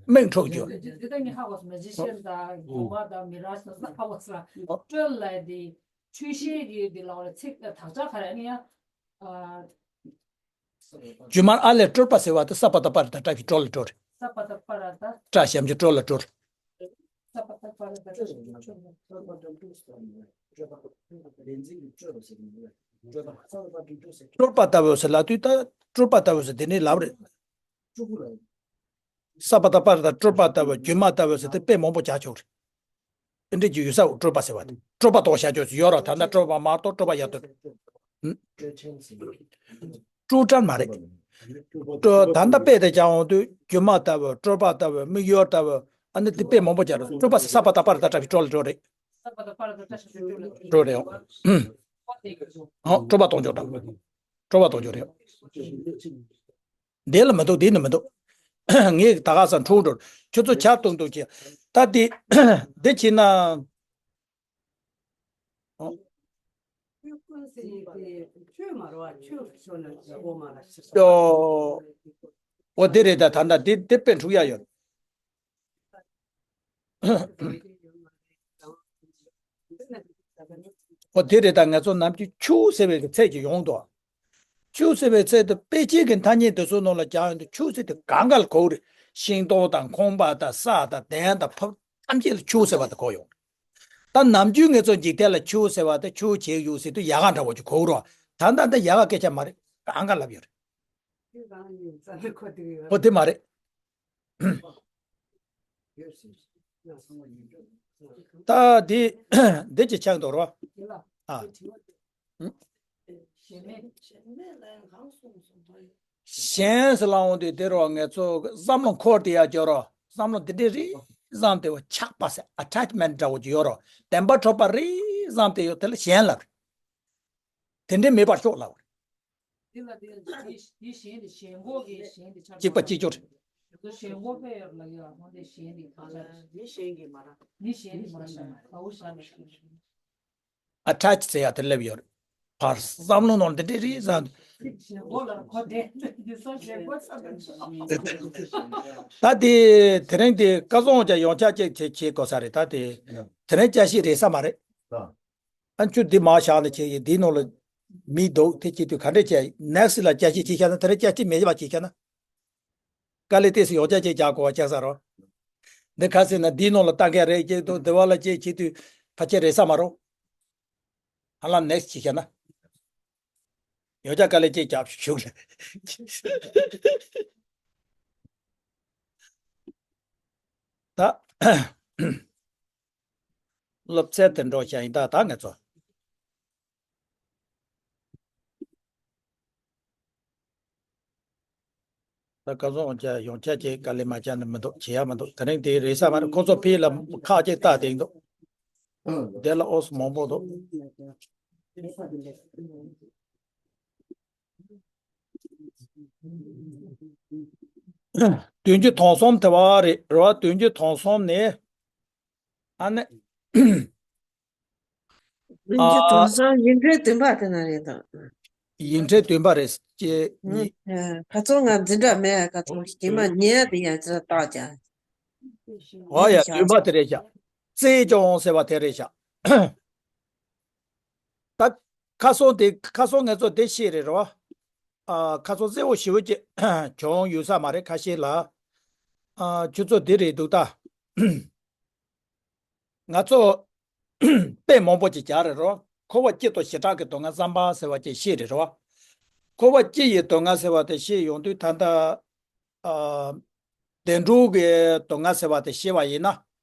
སྨིན་འཁྲུག་རྒྱུ། དེ་དེ་ནི་ཧ་གོ་སོང་། མེ་ཇི་ཤན་དང་སྒྱུ་མ་དང་མི་ར་ཤན་ལ་ཧ་གོ་སོང་། སྤྲོས་ལ་དེ་འཁྲུལ་ཤེས་ཀྱི་དེ་ལ་ཚིག་དག་ཆ་ག་རེ་ནི་ཡ། སྒྱུ་མར་ཨ་ལས་སྤྲོས་པ་ཟེར་བ་དེ་ས་པ་ད་པ་རི་ད་བཀྲ་ཤིས་སྤྲོ་ལ་སྤྲོ་རེད། ས་པ་ད་པ་ར་ད། བཀྲ་ཤམ་གྱི་སྤྲོ་ལ་སྤྲོ་རེད། ས་པ་ད་པ་ར་ད་བཀྲ་ཤམ་གྱི་སྤྲོ་ལ་སྤྲོ་རེད། སྤྲོས་པ་ལྟ་བུ་ཟེར་ལབ་དུས་ད་སྤྲོས་པ་ལྟ་བུ་ཟེར་དེ་ནི་ལབ་རེད། ས་པ་ད་པ་ར་ད་སྤྲོས་པ་ལྟ་བུ་སྒྱུ་མ་ལྟ་བུ་ཟེར་དེ་དཔེ་མང་པོ་བྱ་ཆོག་རེད། ཨེ་འདྲ་ཅིག་ཡོད་ས་སྤྲོས་པ་ཟེར་བ་དེ་སྤྲོས་པ་གཏོང་བྱ་ཆོག་ཡོད་ར། ད་ལྟ་སྤྲོས་པ་མ་གཏོགས་སྤྲོས་པ་ཡོད་དོ། སྤྲོས་བྲལ་མ་རེད། སྤྲོས་ད་ལྟ་དཔེ་དེ་བྱ་འོང་དུས་སྒྱུ་མ་ལྟ་བུ་སྤྲོས་པ་ལྟ་བུ་དམིགས་ཡུལ་ལྟ་བུ་ཨ་ནི་དེ་དཔེ་མང་པོ་བྱ་ར། སྤྲོས་པ་ས་པ་ད་པ་ར་ད་བཀྲ་ཤིས་སྤྲོ་ལ་སྤྲོ་རེད། སྤྲོས་རེད། ཨོ་སྤྲོས་པ་གཏོང་ཆོག་ད། སྤྲོས་པ་གཏོང་ཆོག་རེད། འདི་ལ་མི་འདུག་འདི་ནི་མི་འདུག་ངས་ད་ག་ས་འཁྲུག་འགྲོ། ཁྱོད་ཚོ་ཆ་གཏོང་འདུག་ཅེས། ད་འདི་འདི་བྱས་ན། ཨོ། ཨོ་འདི་རེད་ད། ད་ལྟ་འདི་འདི་དཔེ་འཁྲུག་ཡ་ཡོད། འོ་དེ་རེད། ད་ང་ཚོ་ནམ་རྒྱུན་ཆོས་ཟེར་བའི་གི་ཚད་ཅིག་ཡོང་འདུག་ཆོས་ཟེར་བའི་ཚད་དེ་དཔེ་ཅན་གྱི་ཐ་སྙད་དེ་ཚོ་ནང་ལ་སྦྱར་ཡོང་དུས་ཆོས་ཟེར་དེ་གང་ག་ལ་གོ་རེད། ཤིང་སྡོང་དང་ཁང་པ་དང་ས་དང་གདན་དང་ཕབ་ཐམས་ཅད་ལ་ཆོས་ཟེར་བ་དེ་གོ་ཡོང་། ད་ནམ་རྒྱུན་ངེད་ཚོ་འཇིག་རྟེན་ལ་ཆུ་ཟེར་བ་དེ་ཆུ་བྱེད་ཡོད་ཟེར་དུས་ཡལ་ག་འདྲ་བོ་ཅིག་གོ་རོགས། ད་ལྟ་འདི་ཡལ་ག་སྐད་ཆ་མ་རེད། གང་ག་ལབ་ཡོད་རེད། ཁོ་དེ་མ་རེད། ད་དེ་འདི་ཅི་ཆགས་འདུག་རོ། ཨ། གཞན་ཟེར་ལབ་འོང་དུས་དེ་རོ། ངེད་ཚོ་བསམ་བློ་འཁོར་དེ་ཡར་འགྱོ་རོ། བསམ་བློ་དེ་འདྲའི་རིགས་བསམ་དེ་བ་ཆགས་པ་ཟེར། ཨ་ཊེཆ་མེན་ཊི་འདྲ་བོ་ཅིག་ཡོད་རོ། བདེན་པ་འཕྲོད་པ་རིགས་བསམ་དེ་ཡོད། དེ་ལ་གཞན་ལབ་རེད། དེ་འདྲའི་མེད་པར་ཤོག་ལབ་རེད། དེ་ལ་དེ་དེ་གཞན་དེ་གཞན་གོ་གི་གཞན་དེ་ཆགས་གཅིག་པ་གཅིག་གྱུར་རེད། གཞན་གོ་ཕེ་ཡོད་ལ་ཡོད། ཧོ་དེ་གཞན་དེ་ག་ཆགས་མི་གཞན་གྱི་མ་ར། མི་གཞན་དེ་མ་ར་ཤ་མ་ར། ག་བོ་ཤ་མ་ར། ཨ་ཊེཆ་ཟེར་ཡ་དེ་སླེབས་ཡོད་རེད། ཕར་བསམ་བློ་ནང་འདི་འདྲའི་རིགས་བསམ། ད་དེ་དེ་རིང་དེ་ཁ་སང་ཀྱང་ཡོངས་ཁྱབ་ཅིག་བྱེད་བྱེད་དགོས་ས་རེད། ད་དེ་དེ་རིང་བསྐྱར་ཞིབ་རེད་ས་མ་རེད། ཨ་ཆུ་འདི་མར་བཞག་ནས་བྱས་ཡིན། འདིའི་ནང་ལ་མི་འདུག་དེ་བྱེད་དུས་ག་འདྲས་བྱས། ནེག་སི་ལ་བསྐྱར་ཞིབ་བྱེད་ཤག་ན། དེ་རིང་བསྐྱར་ཞིབ་མེད་པ་བྱེད་ཤག་ན། དཀའ་ལས་ཏོག་ཙམ་ཡོངས་ཁྱབ་ཅིག་རྒྱག་དགོས་པ་ཆགས་ས་རོ། འདི་ག་ཟེར་ན་འདིའི་ནང་ལ་ལྟ་མཁན་རེ་སྐྱེས་འདུག་འདི་བ་ལ་སྐྱེས་བྱེད་དུས་ཕལ་ཆེར་རེད་ས་མ་རོ། ཧ་ལམ་ནེག་སི་བྱེད་ཤག་ན། ཡོངས་ཁྱབ་དཀའ་ལས་ཅིག་རྒྱབ་ཞུགས་ལ། ད་སློབ་ཚན་དེ་འགྲོ་བྱ་ཡིན། ད་ད་ངེད་ཚོ། ད་ཁ་སང་ཡོངས་ཁྱབ་ཡོངས་ཁྱབ་ཅིག་དཀའ་ལས་མ་བརྒྱབ་ན་མི་འདུག་བྱེད་ཡ་མི་འདུག་དེ་རིང་དེ་རེད་ས་མ་རེད། ཁོ་ཚོ་ཕི་ལ་ཁག་ཅིག་བལྟ་དེ་འདུག་དེ་ལ་ཨོ་སི་མང་པོ་འདུག་བདུན་ཅུ་དོན་གསུམ་དེ་བ་རེད་རོ། བདུན་ཅུ་དོན་གསུམ་ནས་ཨ་ནི། བདུན་ཅུ་དོན་གསུམ་ཡིག་ཕྲེང་བདུན་པ་དེ་ན་རེད་དོ། ཡིག་ཕྲེང་བདུན་པ་རེད། ཅེས་ཨ། ཁ་སང་ང་འཛིན་གྲྭ་མེད། ཁ་སང་རྗེས་མ་ཉལ་དེ་ཡང་ཅི་ལ་བཏགས་ཀྱང་། འོ་ཡ། བདུན་པ་དེ་རེད་ཤག་རྩེ་སྦྱོང་ཟེར་བ་དེ་རེད་ཤག་ད་ཁ་སང་དེ་ཁ་སང་ངེད་ཚོ་དེ་ཤེས་རེད་རོ། ཨ། ཁ་སང་གསལ་བོ་ཞེ་པོ་ཅིག་བྱུང་ཡོད་ས་མ་རེད། ཁ་ཤས་ལ། ཨ། ཁྱོད་ཚོ་འདི་རེད་འདུག་ད། ང་ཚོ་དཔེ་མང་པོ་ཅིག་རྒྱག་རེད་རོ། འཁོར་བ་སྤྱི་དང་བྱེ་བྲག་གི་སྡུག་བསྔལ་བསམ་པ་ཟེར་བ་ཅིག་ཤེས་རེད་རོ། འཁོར་བ་སྤྱི་ཡི་སྡུག་བསྔལ་ཟེར་བ་དེ་ཤེས་ཡོང་དུས་ད་ལྟ། ཨ། བདེ་འགྲོ་གི་སྡུག་བསྔལ་ཟེར་བ་དེ་ཤེས་པ་ཡིན་ན།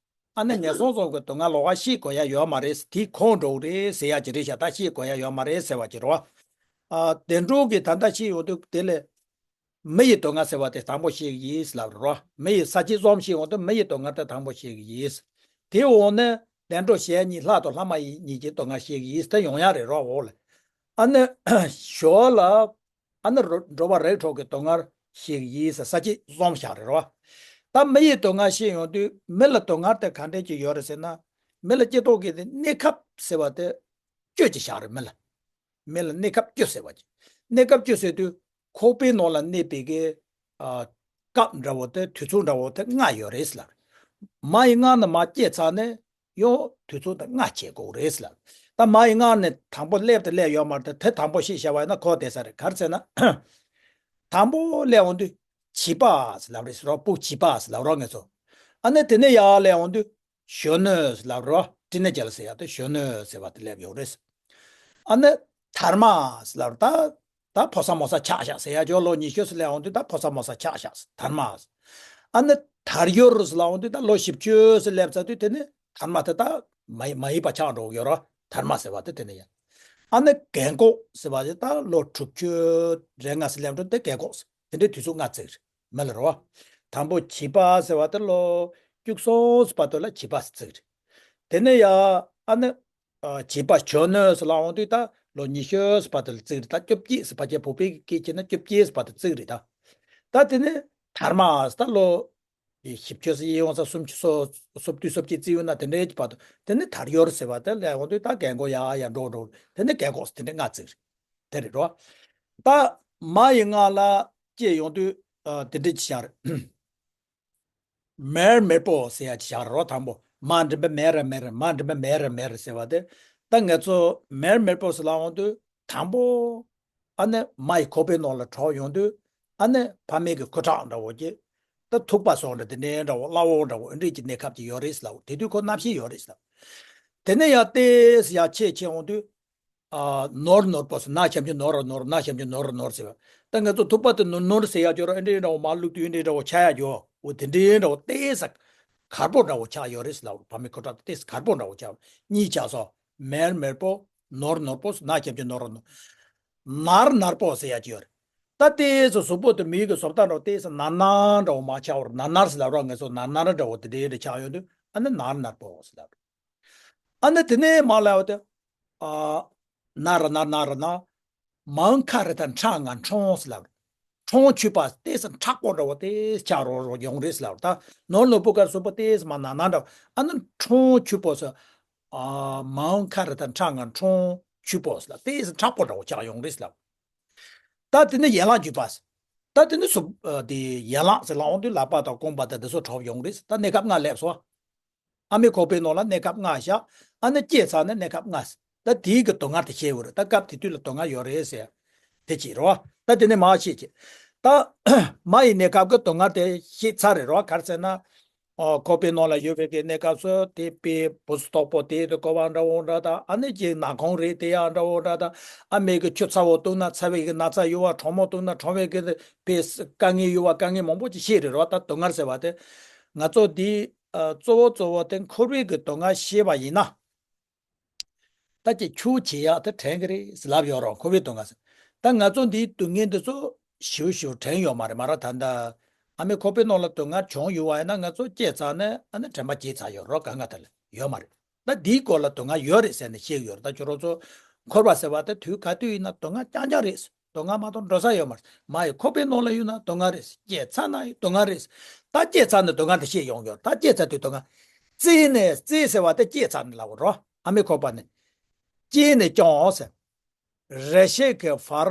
ཨ་ནི་ངན་སོང་གསུམ་གྱི་སྡུག་བསྔལ་ལོགས་ཀ་ཤེས་དགོས་ཡ་ཡོད་མ་རེད། དེ་ཁོང་འགྲོ་གི་རེད་ཟེར་ཡ་ཅིག་རེད་ཤག་ད་ཤེས་དགོས་ཡ་ཡོད་མ་རེད་ཟེར་བ་ཅིག་རེད་བ། ཨ། བདེ་འགྲོ་གི་ད་ལྟ་ཤེས་ཡོང་དུས་དེ་ལས། མི་ཡི་སྡུག་བསྔལ་ཟེར་བ་དེ་དང་པོ་ཤེས་ཀྱི་ཡིན་ལབ་རོ། མི་ཡི་ས་བཅད་གསུམ་ཤེས་ཡོང་དུས་མི་ཡི་སྡུག་བསྔལ་དེ་དང་པོ་ཤེས་ཀྱི་ཡིན། དེའི་འོག་ནས་བདེ་འགྲོ་གཞན་གཉིས་ལྷ་དང་ལྷ་མ་ཡིན་གཉིས་ཀྱི་སྡུག་བསྔལ་ཤེས་ཀྱི་ཡིན། དེ་ཡོང་ཡ་རེད་རོ། འོག་ལ། ཨ་ནི་ཞོར་ལ། ཨ་ནི་རོ། འགྲོ་བ་རིགས་དྲུག་གི་སྡུག་བསྔལ་ཤེས་ཀྱི་ཡིན་ཟེར་ས་བཅད་གསུམ་བཞག་རེད་རོ། ད་མི་ཡི་སྡུག་བསྔལ་ཤེས་ཡོང་དུས་མི་ལ་སྡུག་བསྔལ་དེ་ག་འདྲས་ཀྱི་ཡོད་རེད་ཟེར་ན། མི་ལ་སྐྱེ་སྟོབས་ཀྱི་དེ་གནས་སྐབས་ཟེར་བ་དེ་བཅུ་ཅིག་བཞག་རེད། མི་ལ། མི་ལ་གནས་སྐབས་བཅུ་ཟེར་བ་ཅིག་གནས་སྐབས་བཅུ་ཟེར་དུས་ཁོག་པའི་ནང་ལ་གནས་པའི་གི། ཨ། སྐབས་འདྲ་བོ་དེ། དུས་ཚོད་འདྲ་བོ་དེ་ལྔ་ཡོད་རེད་ཟེར་ལབ། མ་ཡི་མངལ་ནས་མར་སྐྱེས་ཚར་ནས་ཡང་དུས་ཚོད་དེ་ལྔ་བྱེད་དགོས་རེད་ཟེར་ལབ། ད་མ་ཡི་མངལ་ནས་དང་པོ་སླེབས་དང་སླེབས་ཡོད་མ་རེད། དེ་དང་པོ་ཤེས་བྱ་བ་ཡིན་ན་ཁོ་བསྡད་ས་རེད། ག་རེ་ཟེར་ན། དང་པོ་སླེབས་འོང་དུས་བྱིས་པ་ཟེར་ལབ་རེད་ཟེར་རོ། སྤུ་གུ་བྱིས་པ་ཟེར་ལབ་རོ་ངེད་ཚོ། ཨ་ནི་དེ་ནས་ཡར་སླེབས་འོང་དུས། གཞོན་ནུ་ཟེར་ལབ་རོ། ཊི་ནེ་ཇར་ཟེར་ཡ་དེ་གཞོན་ནུ་ཟེར་བ་དེ་སླེབས་ཡོང་རེད། ཨ་ནི་དར་མ་ཟེར་ལབ་རོ། ད་ད་ཕོ་གསར་མོ་གསར་ཆགས་ཤག་ཟེར་ཡ། ཇོ་ལོ་ཉི་ཤུ་ཙམ་སླེབས་འོང་དུས་ད་ཕོ་གསར་མོ་གསར་ཆགས་ཤག་དར་མ་ཟེར། ཨ་ནི་དར་ཡུར་ཟེར་ལབ་འོང་དུས་ད་ལོ་བཞི་བཅུ་ཙམ་སླེབས་ཚར་དུས་དེ་ནི་དར་མ་དེ་ད་མ་མ་ཡིན་པ་ཆགས་འགྲོ་གི་ཡོད་རོ། དར་མ་ཟེར་བ་དེ་དེ་ནི་ཡ། ཨ་ནི་རྒན་གོག་ཟེར་བ་དེ་ད་ལོ་དྲུག་ཅུ་རེ་ལྔ་ཙམ་སླེབས་འགྲོ་དེ་རྒན་གོག་ཟེར། དེ་འདྲའི་དུས་ཚོད་ལྔ་བརྩི་གི་རེད། མི་ལ་རོ། དང་པོ་བྱིས་པ་ཟེར་བ་དེ་ལོ་བཅུ་གསུམ་ཙམ་བར་དུ་ལ་བྱིས་པ་ཟེར་བརྩི་གི་རེད། དེ་ནས་ཡ། ཨ་ནི། ཨ། བྱིས་པ་གཞོན་ནུ་ཟེར་ལབ་འོང་དུས་ད་ལོ་ཉི་ཤུ་ཙམ་བར་དུ་ལ་བརྩི་གི་རེད། ད་བཅོ་བརྒྱད་ཟེར་ཕལ་ཆེར་བོད་པའི་སྐད་བྱས་ན་བཅོ་བརྒྱད་ཙམ་བར་དུ་བརྩི་གི་རེད་ད། ད་དེ་ནས་དར་མ་ཟེར་ད་ལོ་བཞི་བཅུ་ཙམ་ཡིན་ཡོང་ས། སུམ་ཅུ་སོ་སོ་བདུན་སོ་བརྒྱད་བརྩི་ཡོང་ན་དེ་འདྲའི་བར་དུ། དེ་ནས་དར་ཡུར་ཟེར་བ་དེ་སླེབས་འོང་དུས་ད་རྒན་གོག་ཡར་ཡར་འགྲོ་འགྲོ། དེ་ནས་རྒན་གོག་ཟེར། དེ་འདྲའི་ལྔ་བརྩི་གི་རེད། དེ་རེད་རོ། ད་མ་ཡི་མངལ་ལ་སྐྱེས་ཡོང་དུས། ཨ། དེ་འདྲ་ཅིག་བྱ་རེད། མེར་མེར་པོ་ཟེར་ཡ་ཅིག་བཞག་རོ། དང་པོ་མ་འགྲིམ་པ་མེར་ར་མེར། མ་འགྲིམ་པ་མེར་ར་མེར་ཟེར་བ་དེ། ད་ངེད་ཚོ་མེར་མེར་པོ་ཟེར་ལབ་འོང་དུས་དང་པོ། ཨ་ནི་མ་ཡི་ཁོག་པའི་ནང་ལ་གྲོངས་ཡོང་དུས། ཨ་ནི་ཕ་མེས་ཀྱི་སྐུ་ཁྲག་འདྲ་བོ་ཅིག་ད་ཐུག་པ་སོགས་འདྲ་དེ་འདྲའི་འདྲ་བོ། སླ་བོ་འདྲ་བོ། འདི་འདྲའི་ཅིག་གནས་སྐབས་ཅིག་ཡོད་རེད་ཟེར་ལབ། དེ་དུས་ཁོ་རྣམ་ཤེས་ཡོད་རེད་ཟེར་ལབ། དེ་ནས་ཡང་ཏོག་ཙམ་ཡར་ཆེ་ཆེ་འོང་དུས། ཨ། ནོར་ནོར་པོ་ཟེར། ན་ཞབས་ཀྱུ་ནོ་ར་ནོར། ན་ཞབས་ཀྱུ་ནོ་ར་ནོར་ཟེར་བ། ད་ང་ཚོ་ཐུག་པ་དེ་ནོར་ནོར་ཟེར་ཡག་ཅོ་ར་ཨེ་འདྲའི་འདྲ་བོ་མར་བླུགས་དུས་ཨེ་འདྲའི་འདྲ་བོ་ཆགས་ཡག་ཅོ། འོ་དེ་འདྲའི་འདྲ་བོ་ཏོག་ཙམ་གར་པོ་འདྲ་བོ་ཆགས་ཡོད་རེད་ཟེར་ལབ། བར་མའི་ཁོ་ཁྲག་དེ་ཏོག་ཙམ་གར་པོ་འདྲ་བོ་ཆགས། གཉིས་ཆགས་སོ། མེར་མེར་པོ། ནོར་ནོར་པོ། ན་ཞབས་ཀྱུ་ནོ་ར་ནོར། ནར་ནར་པོ་ཟེར་ཡག་ཅིག་ཡོད་རེད། ད་ཏོག་ཙམ་གཟུགས་པོ་དེ་མིའི་གི་བཟོ་ལྟ་འདྲ་བོ་ཏོག་ཙམ་ནར་ནར་འདྲ་བོ་མར་ཆགས་པ་རེད། ནར་ནར་ཟེར་ལབ་ར། ང་ཚོ་ནར་ནར་འདྲ་བོ་དེ་འདྲའི་འདྲ་ཆགས་ཡོང་དུས་ཨ་ནི་ནར་ནར་པོ་ཟེར་ལབ་རེད། ཨ་ནི་དེ་ནས་མར་ལབ་པ་དེ། ཨ། ན་ར་ན་ར་ན་ར་ན། མའང་ཁ་རི་ཐ་ཁྲག་ང་ཁྲོང་ཟེར་ལབ་རེད། ཁྲོང་ཆུད་པ་ཏོག་ཙམ་མཁྲེགས་པོ་འདྲ་བོ་ཏོག་ཙམ་ཆགས་རོ་རོ་ཡོང་རེད་ཟེར་ལབ་རེད། ད་ནོར་ནོར་པོ་གར་གཟུགས་པོ་ཏོག་ཙམ་མར་ནར་ནར་འདྲ་བོ། ཨ་ནི་ཁྲོང་ཆུད་པོ་ཟེར། ཨ། མའང་ཁ་རི་ཐ་ཁྲག་ང་ཁྲོང་ཆུད་པོ་ཟེར་ལབ། ཏོག་ཙམ་མཁྲེགས་པོ་འདྲ་བོ་ཆགས་ཡོང་རེད་ཟེར་ལབ། ད་དེ་ནི་ཡན་ལག་བརྒྱུད་པ་ཟེར། ད་དེ་ནི་གཟུགས། ཨ། དེ་ཡན་ལག་ཟེར་ལབ་འོང་དུས་ལག་པ་དང་རྐང་པ་དང་དེ་ཚོ་གྲུབ་ཡོང་རེད་ཟེར། ད་གནས་སྐབས་ལྔ་སླེབས་སོང་། ཨ་མའི་ཁོག་པའི་ནང་ལ་གནས་སྐབས་ལྔ་བཞག། ཨ་ནི་སྐྱེས་ཚར་ནས་གནས་སྐབས་ལྔ་ཟེར། ད་དེའི་གི་སྡུག་བསྔལ་དེ་ཤེས་དགོས་རེད། ད་སྐབས་དེ་དུས་ལ་སྡུག་བསྔལ་ཡོད་རེད་ཟེར། དེ་གཅིག་རེད་བ། ད་དེ་ནས་མར་ཤེས་ཀྱི། ད་མ་ཡི་གནས་སྐབས་ཀྱི་སྡུག་བསྔལ་དེ་ཤེས་ཚར་རེད་རེད་བ། ག་རེ་ཟེར་ན། ཨོ། ཁོག་པའི་ནང་ལ་ཡོད་པའི་གི་གནས་སྐབས་སུ་དེ་དཔེ་བུ་སུ་དོག་པོ་དེ་དུ་ཀོ་བ་འདྲ་བོ་འདྲ་དང་། ཨ་ནི་ཀྱི་ནག་ཁུང་རེད་དེ་ཡང་འདྲ་བོ་འདྲ་དང་། ཨ་མའི་གི་ཆུ་ཚ་བོ་བཏུང་ན་ཚ་བའི་གི་ན་ཚ་ཡོད་བ། གྲང་མོ་བཏུང་ན་གྲང་བའི་གི་དཔེ་དཀའ་ངལ་ཡོད་བ། དཀའ་ངལ་མང་པོ་ཅིག་ཤེས་རེད་རེད་བ། ད་སྡུག་བསྔལ་ཟེར་བ་དེ་ང་ཚོ་འདི། ཨ། གཙོ་བོ་གཙོ་བོ་དེ་འཁོར་བའི་གི་སྡུག་བསྔལ་ཤེས་པ་ཡིན་ན། ད་ཀྱི་ཆུ་བྱེད་ཡག་དེ་དྲན་གི་རེད་ཟེར་ལབ་ཡོད་རེད། འཁོར་བའི་སྡུག་བསྔལ་ཟེར། ད་ང་ཚོ་འདིའི་སྡུག་བསྔལ་འདི་ཚོ་ཞིབ་ཞིབ་དྲན་ཡོད་མ་རེད། མ་ར་ད་ལྟ་ཨ་མའི་ཁོག་པའི་ནང་ལ་སྡུག་བསྔལ་བྱུང་ཡོད་པ་ཡིན་ན་ང་ཚོ་སྐྱེས་ཚར་ནས་ཨ་ནི་དྲན་པ་བརྗེད་ཚར་ཡོད་རེད། དཀའ་ངལ་དེ་ལ་ཡོད་མ་རེད། ད་འདིའི་སྐོར་ལ་སྡུག་བསྔལ་ཡོད་རེད་ཟེར་ནས་བཤད་ཀྱི་ཡོད་རེད། ད་ཁྱོད་རང་ཚོ་འཁོར་བ་ཟེར་བ་དེ་དུས་ག་དུས་ཡིན་ན་སྡུག་བསྔལ་རྐྱང་རྐྱང་རེད། སྡུག་བསྔལ་མ་གཏོགས་འགྲོ་ས་ཡོད་མ་རེད། མ་ཡི་ཁོག་པའི་ནང་ལ་ཡོད་ན་སྡུག་བསྔལ་རེད། སྐྱེས་ཚར་ན་ཡང་སྡུག་བསྔལ་རེད། ད་སྐྱེས་ཚར་ནས་སྡུག་བསྔལ་དེ་ཤེས་ཡོང་གི་ཡོད། ད་སྐྱེས་ཚར་དུས་སྡུག་བསྔལ། བཙས་ནས། བཙས་ཟེར་བ་དེ་སྐྱེས་ཚར་ནས་ལབ་རོ། ཨ་མའི་ཁོག་པ་ནས། སྐྱེས་ནས་ཀྱང་ཟེར། རེ་ཞིག་གི་བར།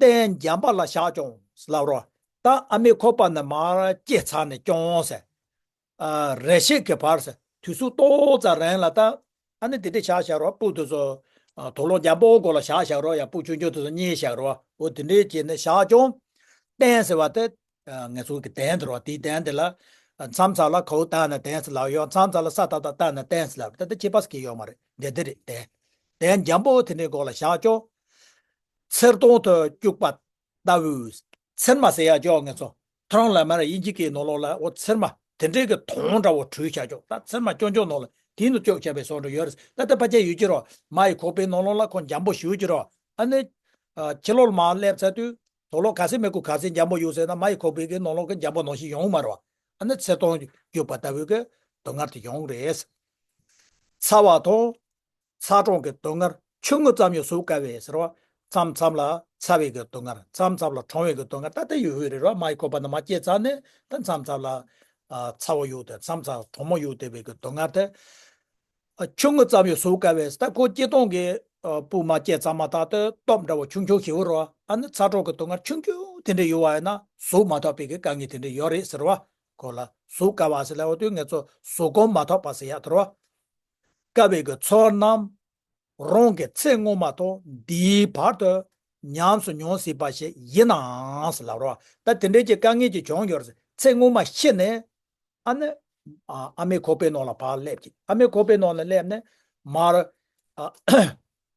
སྟན་འཇམ་པ་ལ་བཞག་ཀྱང་ལབ་རོ། ད་ཨ་མའི་ཁོག་པ་ནས་མར་སྐྱེས་ཚར་ནས་ཀྱང་ཟེར། ཨ། རེ་ཞིག་གི་བར་ཟེར། དུས་ཚོད་ཏོག་ཙམ་རིང་ལ་ད། ཨ་ནི་དེ་འདྲ་བཞག་བཞག་རོ། སྤུ་དེ་ཚོ། ཨ། དུག་སློག་འཇམ་པོ་སྒོ་ལ་བཞག་བཞག་རོ། ཡང་སྤུ་ཆུང་ཆུང་དེ་ཚོ་མཉེས་བཞག་རོ། འོ་དེ་འདྲའི་བྱས་ནས་བཞག་ཀྱང་། སྟན་ཟེར་བ་དེ། ཨ། ང་ཚོ་གི་གདན་དེ་རོ། དེའི་གདན་དེ་ལ། ཨ། མཚམས་མཚམས་ལ་གའུ་བཏགས་ནས་གདན་ཟེར་ལབ་ཡོད། མཚམས་མཚམས་ལ་ས་ཏག་ཏག་བཏགས་ནས་གདན་ཟེར་ལབ། ད་ལྟ་ཁྱད་པར་གང་ཡང་ཡོད་མ་རེད། འདི་འདི་རེད། གདན། གདན་འཇམ་པོ་དེ་འདྲའི་སྒོ་ལ་བཞག་ཀྱང་། ཚེར་སྟོང་དུ་བཅུག་པ་ལྟ་བུའི། ཚེར་མ་ཟེར་ཡག་ཅོག་ང་ཚོ་ཐོ་རངས་ལ་མར་དབྱིན་ཇི་སྐད་ནང་ལོགས་ལ་འོ་ཚེར་མ་དེ་འདྲའི་གི་དོང་འདྲ་བོ་བྲུས་བཞག་ཅོག་ད་ཚེར་མ་ཅོག་ཅོག་ནང་ལ་དེའི་ནང་བཅུག་བྱས་པའི་བཟོ་འདྲ་ཡོད་རེད། ད་ལྟ་ཕལ་ཆེར་ཡོད་ཀྱི་རོ། མ་ཡི་ཁོག་པའི་ནང་ལོགས་ལ་ཁོ་འཇམ་པོ་ཞེ་པོ་ཅིག་རོ། ཨ་ནི། ཨ། ཕྱི་ལོགས་ལ་མར་སླེབས་ཚར་དུས་དོ་ལོག་ག་ཚད་མི་དགོས། ག་ཚད་འཇམ་པོ་ཡོད་ཟེར་ན་མ་ཡི་ཁོག་པའི་གི་ནང་ལོགས་གི་འཇམ་པོ་ནང་བཞིན་ཡོང་མ་རེད་བ། ཨ་ནི་ཚེར་སྟོང་བཅུག་པ་ལྟ་བུའི་གི་སྡུག་བསྔལ་དེ་ཡོང་རེད། ཚ་བ་དང་། ཚ་གྲང་གི་སྡུག་བསྔལ་ཆུང་ངུ་ཙམ་ཡང་བཟོད་དཀའ་བས་ཟེར་བ། མཚམས་མཚམས་ལ་ཚ་བའི་གི་སྡུག་བསྔལ། མཚམས་མཚམས་ལ་གྲང་བའི་གི་སྡུག་བསྔལ། ད་ལྟ་ཡོད་ཡོད་རེད་རོ། མ་ཡི་ཁོག་པ་ནས་མར་སྐྱེས་ཚར་ནས་ད་མཚམས་མཚམས་ལ། ཨ། ཚ་བོ་ཡོད་དེ། མཚམས་མཚམས་གྲང་མོ་ཡོད་དེ་བའི་གི་སྡུག་བསྔལ་དེ། ཨ། ཆུང་ངུ་ཙམ་ཡང་བཟོད་དཀའ་བས། ད་ཁོ་སྐྱེ་སྟངས་ཀྱི། ཨ། སྤུ་མར་སྐྱེས་ཚར་མ་ཐག་ཏུ་སྟོབས་འདྲ་བོ་ཆུང་ཆུང་ཞེ་པོ་རོ། ཨ་ནི་ཚ་གྲང་གི་སྡུག་བསྔལ་ཆུང་ཆུང་དེ་འདྲ་ཡོད་པ་ཡིན་ན་བཟོད་མ་ཐུབ་པའི་གི་དཀའ་ངལ་དེ་འདྲ་ཡོད་རེད་ཟེར་བ། ཁོ་ལ་བཟོད་དཀའ་བ་ཟེར་ལབ་པ་དུས་ང་ཚོ་བཟོད་སྒོམ་མ་ཐོབ་པ་ཟེར་ཡག་དེ་རོ། དཀའ་བའི་གི་ཚོར་རྣམས་རང་གི་ཚེ་སྔོན་མ་དང་འདིའི་བར་དུ་ཉམས་སུ་མྱོང་སྲིད་པ་ཞིག་ཡིན་ནའང་ཟེར་ལབ་རོ། ད་དེ་འདྲའི་གི་དཀའ་ངལ་ཅིག་བྱུང་ཡོད་རེད། ཚེ་སྔོན་མ་ཤི་ནས་ཨ་ནི། ཨ། ཨ་མའི་ཁོག་པའི་ནང་ལ་ཕར་སླེབས་ཀྱི། ཨ་མའི་ཁོག་པའི་ནང་ལ་སླེབས་ནས་མར། ཨ།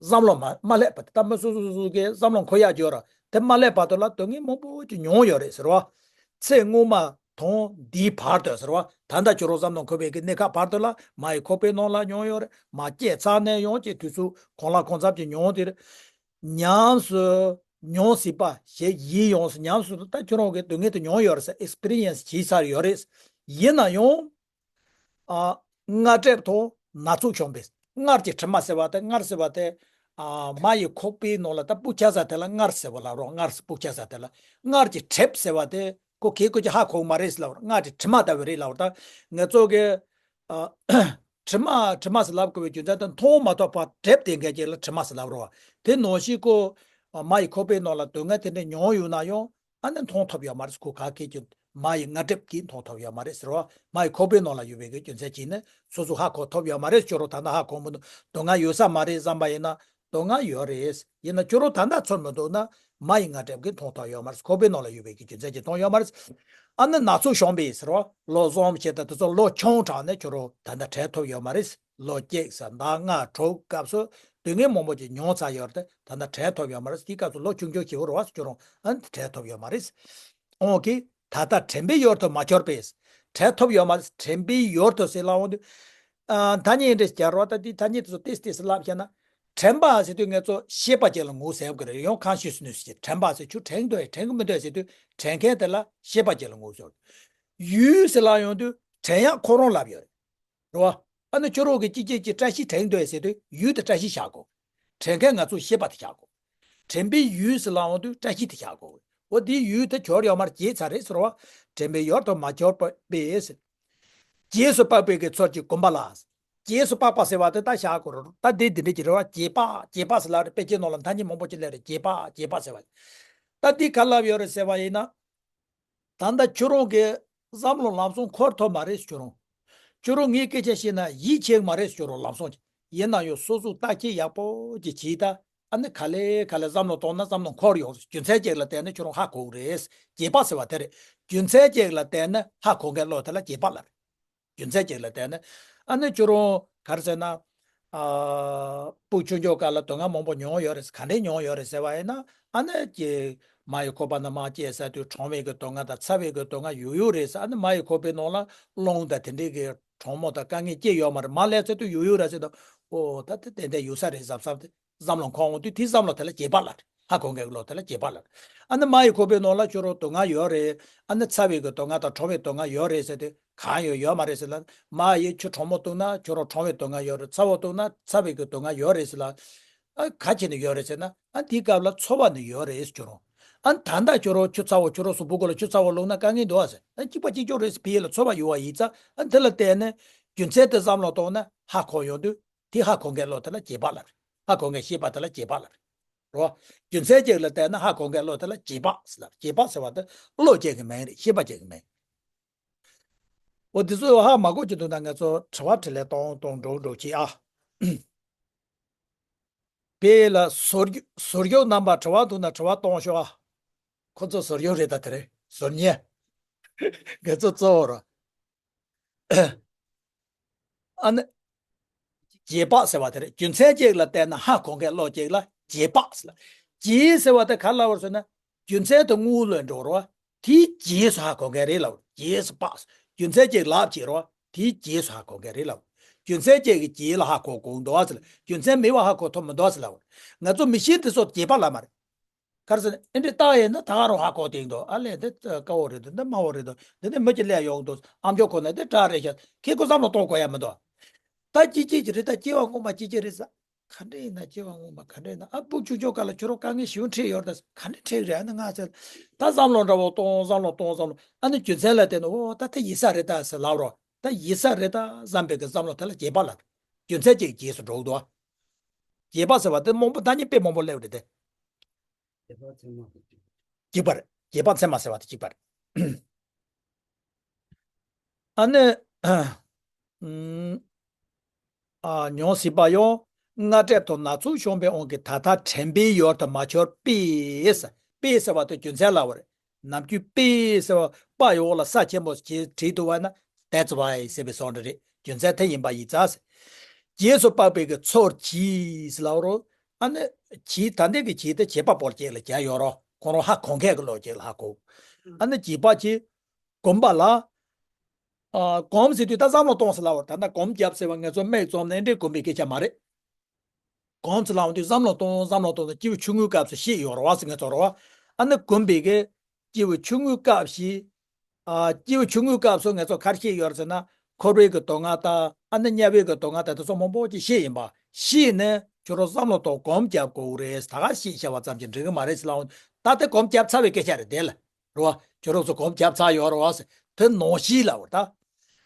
བསམ་བློ་མ་མ་སླེབས་པ་དེ། ད་མི་སོ་སོ་སོ་སོ་གི་བསམ་བློ་འཁོར་ཡག་ཅིག་ཡོད་ར། དེ་མ་སླེབས་བར་དུ་ལ་སྡུག་བསྔལ་མང་པོ་ཅིག་མྱོང་ཡོད་རེད་ཟེར་བ། ཚེ་སྔོན་མ་དང་འདིའི་བར་དུ་ཟེར་བ། ད་ལྟ་ཁྱོད་རང་བསམ་བློ་འཁོར་བའི་གི་གནས་སྐབས་བར་དུ་ལ་མ་ཡི་ཁོག་པའི་ནང་ལ་མྱོང་ཡོད་རེད། མ་སྐྱེས་ཚར་ནས་ཡང་ཅིག་དུས་ཚོད་གང་ལ་གང་འཚམ་ཅིག་མྱོང་དེ་རེད། ཉམས་སུ་མྱོང་སྲིད་པ་ཞིག་ཡིན། ཡོངས་སུ་ཉམས་སུ་ད་ཁྱོད་རང་གི་སྡུག་བསྔལ་དེ་མྱོང་ཡོད་རེད་ཟེར། ཨེགས་སི་པི་རི་ཡན་སི་བྱས་ཚར་ཡོད་རེད། ཡིན་ན་ཡང་། ཨ། སྔར་སྒྲིབ་དང་ན་ཚོད་བྱུང་བས། སྔར་གྱི་དྲི་མ་ཟེར་བ་དེ། སྔར་ཟེར་བ་དེ། ཨ། མ་ཡི་ཁོག་པའི་ནང་ལ་ད་སྤུ་ཆགས་ས་དེ་ལ་སྔར་ཟེར་བ་ལབ་རོགས། སྔར་སྤུ་ཆགས་ས་དེ་ལ། སྔར་གྱི་གྲིབ་ཟེར་བ་དེ་ཁོ་གས་ཁོ་ཅིག་ཧ་གོ་གི་མ་རེད་ལབ་རོགས། སྔར་གྱི་དྲི་མ་ལྟ་བུ་རེད་ལབ་རོགས། ད་ང་ཚོ་གི། ཨ། དྲི་མ་དྲི་མ་ཟེར་ལབ་དགོས་པའི་རྒྱུ་མཚན་དེ་མཐོང་མ་ཐུབ་པར་གྲིབ་དེ་འགའ་ཅིག་ལ་དྲི་མ་ཟེར་ལབ་རོགས། དེ་ནང་བཞིན་ཁོ། ཨ། མ་ཡི་ཁོག་པའི་ནང་ལ་སྡུག་བསྔལ་དེ་འདྲ་མྱོང་ཡོད་ན་ཡང་། ཨ་ནི་མཐོང་ཐུབ་ཡོད་མ་རེད། ཁོ་ག་གས་ཀྱི་མ་ཡི་སྔར་སྒྲིབ་ཀྱིས་མཐོང་ཐུབ་ཡོད་མ་རེད་ཟེར་བ། མ་ཡི་ཁོག་པའི་ནང་ལ་ཡོད་པའི་གི་རྒྱུ་མཚན་གྱིས་ནི་སོ་སོ་ཧ་གོ་ཐུབ་ཡོད་མ་རེད། ཁྱོད་རང་ད་ལྟ་ཧ་གོ་མི་འདུག་སྡུག་བསྔལ་ཡོད་ས་མ་རེད་བསམ་པ་ཡིན་ན་སྡུག་བསྔལ་ཡོད་རེད། ཡིན་ན་ཁྱོད་རང་ད་ལྟ་ཚོར་མི་འདུག་ན་མ་ཡི་སྔར་སྒྲིབ་ཀྱིས་མཐོང་ཐུབ་ཡོད་མ་རེད། ཁོག་པའི་ནང་ལ་ཡོད་པའི་གི་རྒྱུ་མཚན་གྱིས་མཐོང་ཡོད་མ་རེད། ཨ་ནི་ན་ཚོད་བྱུང་བས་ཟེར་བ། ལོ་གསུམ་བྱས་ད་དེ་ཚོ་ལོ་ཆུང་དྲགས་ནས་ཁྱོད་རང་ད་ལྟ་དྲན་ཐུབ་ཡོད་མ་རེད། ལོ་གཅིག་ཟེར་ཟླ་ལྔ་དྲུག་སྐབས་སུ་སྡུག་བསྔལ་མང་པོ་ཅིག་མྱོང་ཚར་ཡོད་རེད། ད་ལྟ་དྲན་ཐུབ་ཡོད་མ་རེད། དེའི་སྐབས་སུ་ལོ་ཆུང་ཆུང་ཞེ་པོ་རེད་བ། ཁྱོད་རང་ཨ་ནི་དྲན་ཐུབ་ཡོད་མ་རེད། འོང་གི། ད་ལྟ་དྲན་པའི་ཡུལ་དུ་མ་གྱུར་པས། དྲན་ཐུབ་ཡོད་མ་རེད། དྲན་པའི་ཡུལ་དུ་ཟེར་ལབ་འོང་དུས། ཨ། ཐ་སྙད་འདི་སྦྱར་བ་ད་དེ་ཐ་སྙད་དེ་ཚོ་ཏིས་ཏིས་ལབ་བྱས་ན། དྲན་པ་ཟེར་དུས་ངེད་ཚོ་ཤེས་པ་ཅིག་ལ་ངོས་ཟེར་གི་རེད། ཡང་གང་ཤེས་སུ་ནུས་ཟེར། དྲན་པ་ཟེར་ཁྱོད་དྲན་འདོད་དྲན་གི་མི་འདོད་ཟེར་དུས་དྲན་མཁན་དེ་ལ་ཤེས་པ་ཅིག་ལ་ངོས་ཟེར། ཡུལ་ཟེར་ལབ་ཡོང་དུས་དྲན་ཡག་ཁོ་རང་ལབ་ཡོད་རེད། རེད་བ། ཨ་ནི་ཁྱོད་རང་གི་ཅི་ཅི་ཅི་བཀྲ་ཤིས་དྲན་འདོད་ཟེར་དུས་ཡུལ་དེ་བཀྲ་ཤིས་བཞག་དགོས། དྲན་མཁན་ང་ཚོ་ཤེས་པ་དེ་བཞག་དགོས། དྲན་པའི་ཡུལ་ཟེར་ལབ་ཡོང་དུས་བཀྲ་ཤིས་དེ་བཞག་དགོས། འོ་དེའི་ཡུལ་དེ་གྱུར་ཡོད་མ་རེད། བརྗེད་ཚར་རེད་ཟེར་བ། དྲན་པའི་ཡུལ་དུ་མ་གྱུར་པས། རྗེས་སུ་དཔག་པའི་གི་ཚུལ་གྱིས་གོམས་པ་ལ། རྗེས་སུ་དཔག་པ་ཟེར་བ་དེ་ད་བཞག་དགོས་རེད། ད་དེ་འདི་འདྲ་ཅིག་རེད་བ། རྗེས་དཔག་རྗེས་དཔག་ཟེར་ལབ་རེད། དཔེ་ཆའི་ནང་ལ་ཐ་སྙད་མང་པོ་ཅིག་སླེབས་རེད། རྗེས་དཔག་རྗེས་དཔག་ཟེར་བ། ད་འདི་ག་ལབ་ཡོད་རེད་ཟེར་བ་ཡིན་ན། ད་ལྟ་ཁྱོད་རང་གི་བསམ་བློ་ལམ་སང་འཁོར་ཐུབ་མ་རེད། ཁྱོད་རང་ཁྱོད་རང་ངའི་སྐད་ཆ་བཤད་ན་ཡིད་ཆེས་མ་རེད། ཁྱོད་རང་ལམ་སང་ཡིན་ན་ཡང་སོ་སོ་བརྟག་དཔྱད་ཡག་པོ་ཅིག་བྱས། ད་ཨ་ནི་ག་ལེ་ག་ལེ་བསམ་བློ་གཏོང་ན་བསམ་བློ་འཁོར་ཡོང་། རྒྱུ་མཚན་ཅིག་ལ་བརྟེན་ནས་ཁྱོད་རང་ཧ་གོ་གི་རེད། རྗེས་དཔག་ཟེར་བ་དེ་རེད། རྒྱུ་མཚན་ཅིག་ལ་བརྟེན་ནས་ཧ་གོ་མཁན་བློ་དེ་ལ་རྗེས་དཔག་ལབ་རེད། རྒྱུ་མཚན་ཅིག་ལ་བརྟེན་ནས། ཨ་ནི་ཁྱོད་རང་ག་རེ་ཟེར་ན། ཨ། ཕྲུ་གུ་ཆུང་ཆུང་སྐབས་ལ་སྡུག་བསྔལ་མང་པོ་མྱོང་ཡོད་རེད། ག་འདྲས་མྱོང་ཡོད་རེད་ཟེར་བ་ཡིན་ན། ཨ་ནི་ཀྱེ། མ་ཡི་ཁོག་པ་ན་མར་སྐྱེས་ཚར་དུས་གྲང་བའི་གི་སྡུག་བསྔལ་དང་ཚ་བའི་གི་སྡུག་བསྔལ་ཡོད་ཡོད་རེད་ཟེར། ཨ་ནི་མ་ཡི་ཁོག་པའི་ནང་ལ་རླུང་དང་དེ་འདྲའི་གི་གྲང་མོ་དང་དཀའ་ངལ་སྐྱེ་ཡོད་མ་རེད། མར་སླེབས་ཚར་དུས་ཡོད་ཡོད་རེད་ཟེར་དུས། ཨོ་ད་དེ་ཏན་ཏན་ཡོད་ས་རེད་བསམ་བསམ་དེ། བསམ་བློ་འཁོར་འོང་དུས་དེའི་བསམ་བློ་དེ་ལ་རྗེས་དཔག་ལབ་རེད། ཧ་གོ་མཁན་གྱི་བློ་དེ་ལ་རྗེས་དཔག་ལབ་རེད། ཨ་ནི་མ་ཡི་ཁོག་པའི་ནང་ལ་ཁྱོད་རང་སྡུག་བསྔལ་ཡོད་རེད། ཨ་ནི་ཚ་བའི་གི་སྡུག་བསྔལ་དང་གྲང་བའི་སྡུག་བསྔལ་ཡོད་རེད་ཟེར་དུས་གང་ཡང་ཡོད་མ་རེད་ཟེར་ལབ། མ་ཡི་ཆུ་གྲང་མོ་བཏུང་ན་ཁྱོད་རང་གྲང་བའི་སྡུག་བསྔལ་ཡོད་རེད། ཚ་བོ་བཏུང་ན་ཚ་བའི་གི་སྡུག་བསྔལ་ཡོད་རེད་ཟེར་ལབ། ཨ་ག་བྱས་ནས་ཡོད་རེད་ཟེར་ན། ཨ་དེའི་སྐབས་ལ་ཚོར་བ་ནི་ཡོད་རེད་ཁྱོད་རང་། ཨ་ད་ལྟ་ཁྱོད་རང་ཆུ་ཚ་བོ་ཁྱོད་རང་གཟུགས་པོ་གུ་ལ་ཆུ་ཚ་བོ་བླུགས་ན་དཀའ་ངལ་འདུག་ཨ་ཟེར། ཨ་གཅིག་པ་གཅིག་རྐྱང་རེད་ཟེར་ཕི་ཡེ་ལ་ཚོར་བ་ཡོད་པ་ཡིན་ཙང་། ཨ་དེ་ལ་བརྟེན་ནས་རྒྱུ་མཚན་དེ་བསམ་བློ་གཏོང་ན་ཧ་གོ་ཡོང་དུས། དེ་ཧ་གོ་མཁན་བློ་དེ་ལ་རྗེས་དཔག་ལབ་རེད། ཧ་གོ་མཁན་ཤེས་པ་དེ་ལ་རྗེས་དཔག་ལབ་རེད། རེད་བ། རྒྱུ་མཚན་ཅིག་ལ་བརྟེན་ནས་ཧ་གོ་མཁན་བློ་དེ་ལ་རྗེས་དཔག་ཟེར་ལབ། རྗེས་དཔག་ཟེར་བ་དེ་བློ་སྐྱེ་གི་མིང་རེད། ཤེས་པ་སྐྱེ་གི་མིང་། འོ་དེ་ཚོ་ཧ་མ་གོ་གི་འདུག་ན་ང་ཚོ་དྲི་བ་དྲིས་ལན་གཏོང་གཏོང་འགྲོ་འགྲོ་བྱེད་ཨ། དཔེ་ལ་ཟུར་ཟུར་ཞོག་རྣམ་པ་དྲི་བ་འདུག་ན་དྲི་བ་གཏོང་ཤོག་ཨ། ཁོ་ཚོ་ཟུར་ཞོག་རེད། ད་དེ་རེད་ཟུར་ཉན། ང་ཚོ་གཙོ་བོ་རེད། ཨ་ནི། རྗེས་དཔག་ཟེར་བ་དེ་རེད། རྒྱུ་མཚན་ཅིག་ལ་བརྟེན་ནས་ཧ་གོ་མཁན་བློ་ཅིག་ལ་རྗེས་དཔག་ཟེར་ལབ། རྗེས་ཟེར་བ་དེ་ག་ལ་བར་ཟེར་ན། རྒྱུ་མཚན་དེ་དངོས་ལ་འགྲོ་རོགས། དེའི་རྗེས་སུ་ཧ་གོ་མཁན་རེད་ལབ། རྗེས་སུ་དཔག་རྒྱུ་མཚན་ཅིག་ལབ་བྱེད་རོགས། དེའི་རྗེས་སུ་ཧ་གོ་མཁན་རེད་ལབ། རྒྱུ་མཚན་ཅིག་གི་རྗེས་ལ་ཧ་གོ་དགོས་འདུག་ཟེར་ལབ། རྒྱུ་མཚན་མེད་པ་ཧ་གོ་ཐུབ་མི་འདུག་ཟེར་ལབ། ང་ཚོ་མི་ཤེས་དེ་ཚོ་རྗེས་དཔག་ལབ་མ་རེད། ག་རེ་ཟེར་ན་ཨེ་འདྲས་བཏགས་ཡིན་ན་ད་ག་རང་ཧ་གོ་བསྡད་འདུག་ཨ་ལས་འདི་དཀར་པོ་རེད་འདུག་འདི་དམར་པོ་རེད་འདུག་འདི་ནས་མི་གཅིག་སླེབས་ཡོང་འདུག་ཨ་མཆོག་ཁོ་ན་འདི་དགྲ་རེད་ཤག་ཁྱེད་ཁོ་བསམ་བློ་གཏོང་དགོས་ཡ་མི་འདུག་ད་སྐྱེ་སྐྱེ་གི་རེད། ད་སྐྱེ་བ་སྔོན་མ་སྐྱེ་སྐྱེ་རེད་ཟེར། ག་འདྲས་ཡིན་ན་སྐྱེ་བ་སྔོན་མ་ག་འདྲས་ཡིན་ན། ཨ་ཕྲུ་གུ་ཆུང་ཆུང་སྐབས་ལ་ཁྱོད་རང་དཀའ་ངལ་ཞེ་པོ་འཕྲད་ཡོད་རེད། ད་ག་འདྲས་འཕྲད་གི་རེད། ཨ་ནི་ང་ཚོས་ད་བསམ་བློ་འདྲ་པོ་གཏོང་། བསམ་བློ་གཏོང་། བསམ་བློ། ཨ་ནི་རྒྱུ་མཚན་ལ་བརྟེན་ནས་ཨོ་ད་དེ་ཡིན་ས་རེད་ད་ཟེར་ལབ་རོགས། ད་ཡིན་ས་རེད་ད་བསམ་པའི་གི་བསམ་བློ་དེ་ལ་རྗེས་དཔག་ལབ། རྒྱུ་མཚན་ཅིག་རྗེས་སུ་འགྲོ་གི་འདུག་རྗེས་དཔག་ཟེར་བ་དེ་མང་པོ་ད་ནི་དཔེ་མང་པོ་སླེབས་རེད་དེ། རྗེས་དཔག་ཚད་མ་དང་གཅིག་གཅིག་པ་རེད། རྗེས་དཔག་ཚད་མ་ཟེར་བ་དེ་གཅིག་པ་རེད། ཨ་ནི། ཨམ། ཨ་མྱོང་སྲིད་པ་ཡང་། སྔར་འཕྲད་དང་ན་ཚོད་བྱུང་བའི་དབང་གིས་ད་ལྟ་དྲན་པའི་ཡུལ་དུ་མ་གྱུར་པས། པས་ཟེར་བ་དེ་རྒྱུ་མཚན་ལབ་པ་རེད། ནམ་རྒྱུན་པས་ཟེར་བ་པ་ཡི་འོག་ལ་ས་ཆེན་པོ་ཞིག་བྲིས་འདུག་པ་ན། that's why ཟེར་བའི་བཟོ་འདྲ་རེད། རྒྱུ་མཚན་དེ་ཡིན་པ་ཡིན་ཙང་ཟེར། རྗེས་སུ་དཔག་པའི་གི་ཚུལ་གྱིས་ལབ་རོགས། ཨ་ནི། གྱིས་ད་ལྟའི་གི་གྱིས་དེ་བྱེད་པ་པོ་ཅིག་ལ་བྱས་ཡོད་རོགས། ཁོ་རང་ཧ་གོ་མཁན་གི་བློ་ཅིག་ལ་ཧ་གོ་ཨ་ནི་རྗེས་དཔག་གྱིས། གོམས་པ་ལ། ཨ། གོམས་ཟེར་དུས་ད་བསམ་བློ་གཏོང་ཟེར་ལབ་པ། ད་ལྟ་གོམས་བརྒྱབ་ཟེར་བ་ང་ཚོ་མིག་བཙུམ་ནས་འདྲེ་གོམས་པའི་སྐད་ཆ་མ་རེད། གོམས་ཟེར་ལབ་དུས་བསམ་བློ་གཏོང་། བསམ་བློ་གཏོང་ཟེར། སྐྱེས་བུ་ཆུང་ངུའི་སྐབས་སུ་ཤེས་ཡོད་རེད་བ་ཟེར། ང་ཚོ་རེད་བ། ཨ་ནི་གོམས་པའི་གི། སྐྱེས་བུ་ཆུང་ངུའི་སྐབས་ཤིག་ཨ། སྐྱེས་བུ་ཆུང་ངུའི་སྐབས་སུ་ང་ཚོ་ག་རེ་ཤེས་ཡོད་རེད་ཟེར་ན། འཁོར་བའི་གི་སྡུག་བསྔལ་དང་། ཨ་ནི་དམྱལ་བའི་གི་སྡུག་བསྔལ་དང་། དེ་ཚོ་མང་པོ་ཅིག་ཤེས་ཡིན་པ། ཤེས་ནས་ཁྱོད་རང་བསམ་བློ་གཏོང་། གོམས་རྒྱབ་དགོས་རེད། ད་ག་ཤེས་བྱ་བ་ཙམ་གྱིས་འགྲིག་གི་མ་རེད་ཟེར་ལབ། ད་དེ་གོམས་བརྒྱབ་ཚར་བའི་སྐད་ཆ་རེད་དེ་ལ། རེད་བ། ཁྱོད་རང་ཚོ་གོམས་བརྒྱབ་ཚར་ཡོད་རེད་བ་ཟེར། དེ་ནང་བཞིན་ལབ་པ་ད།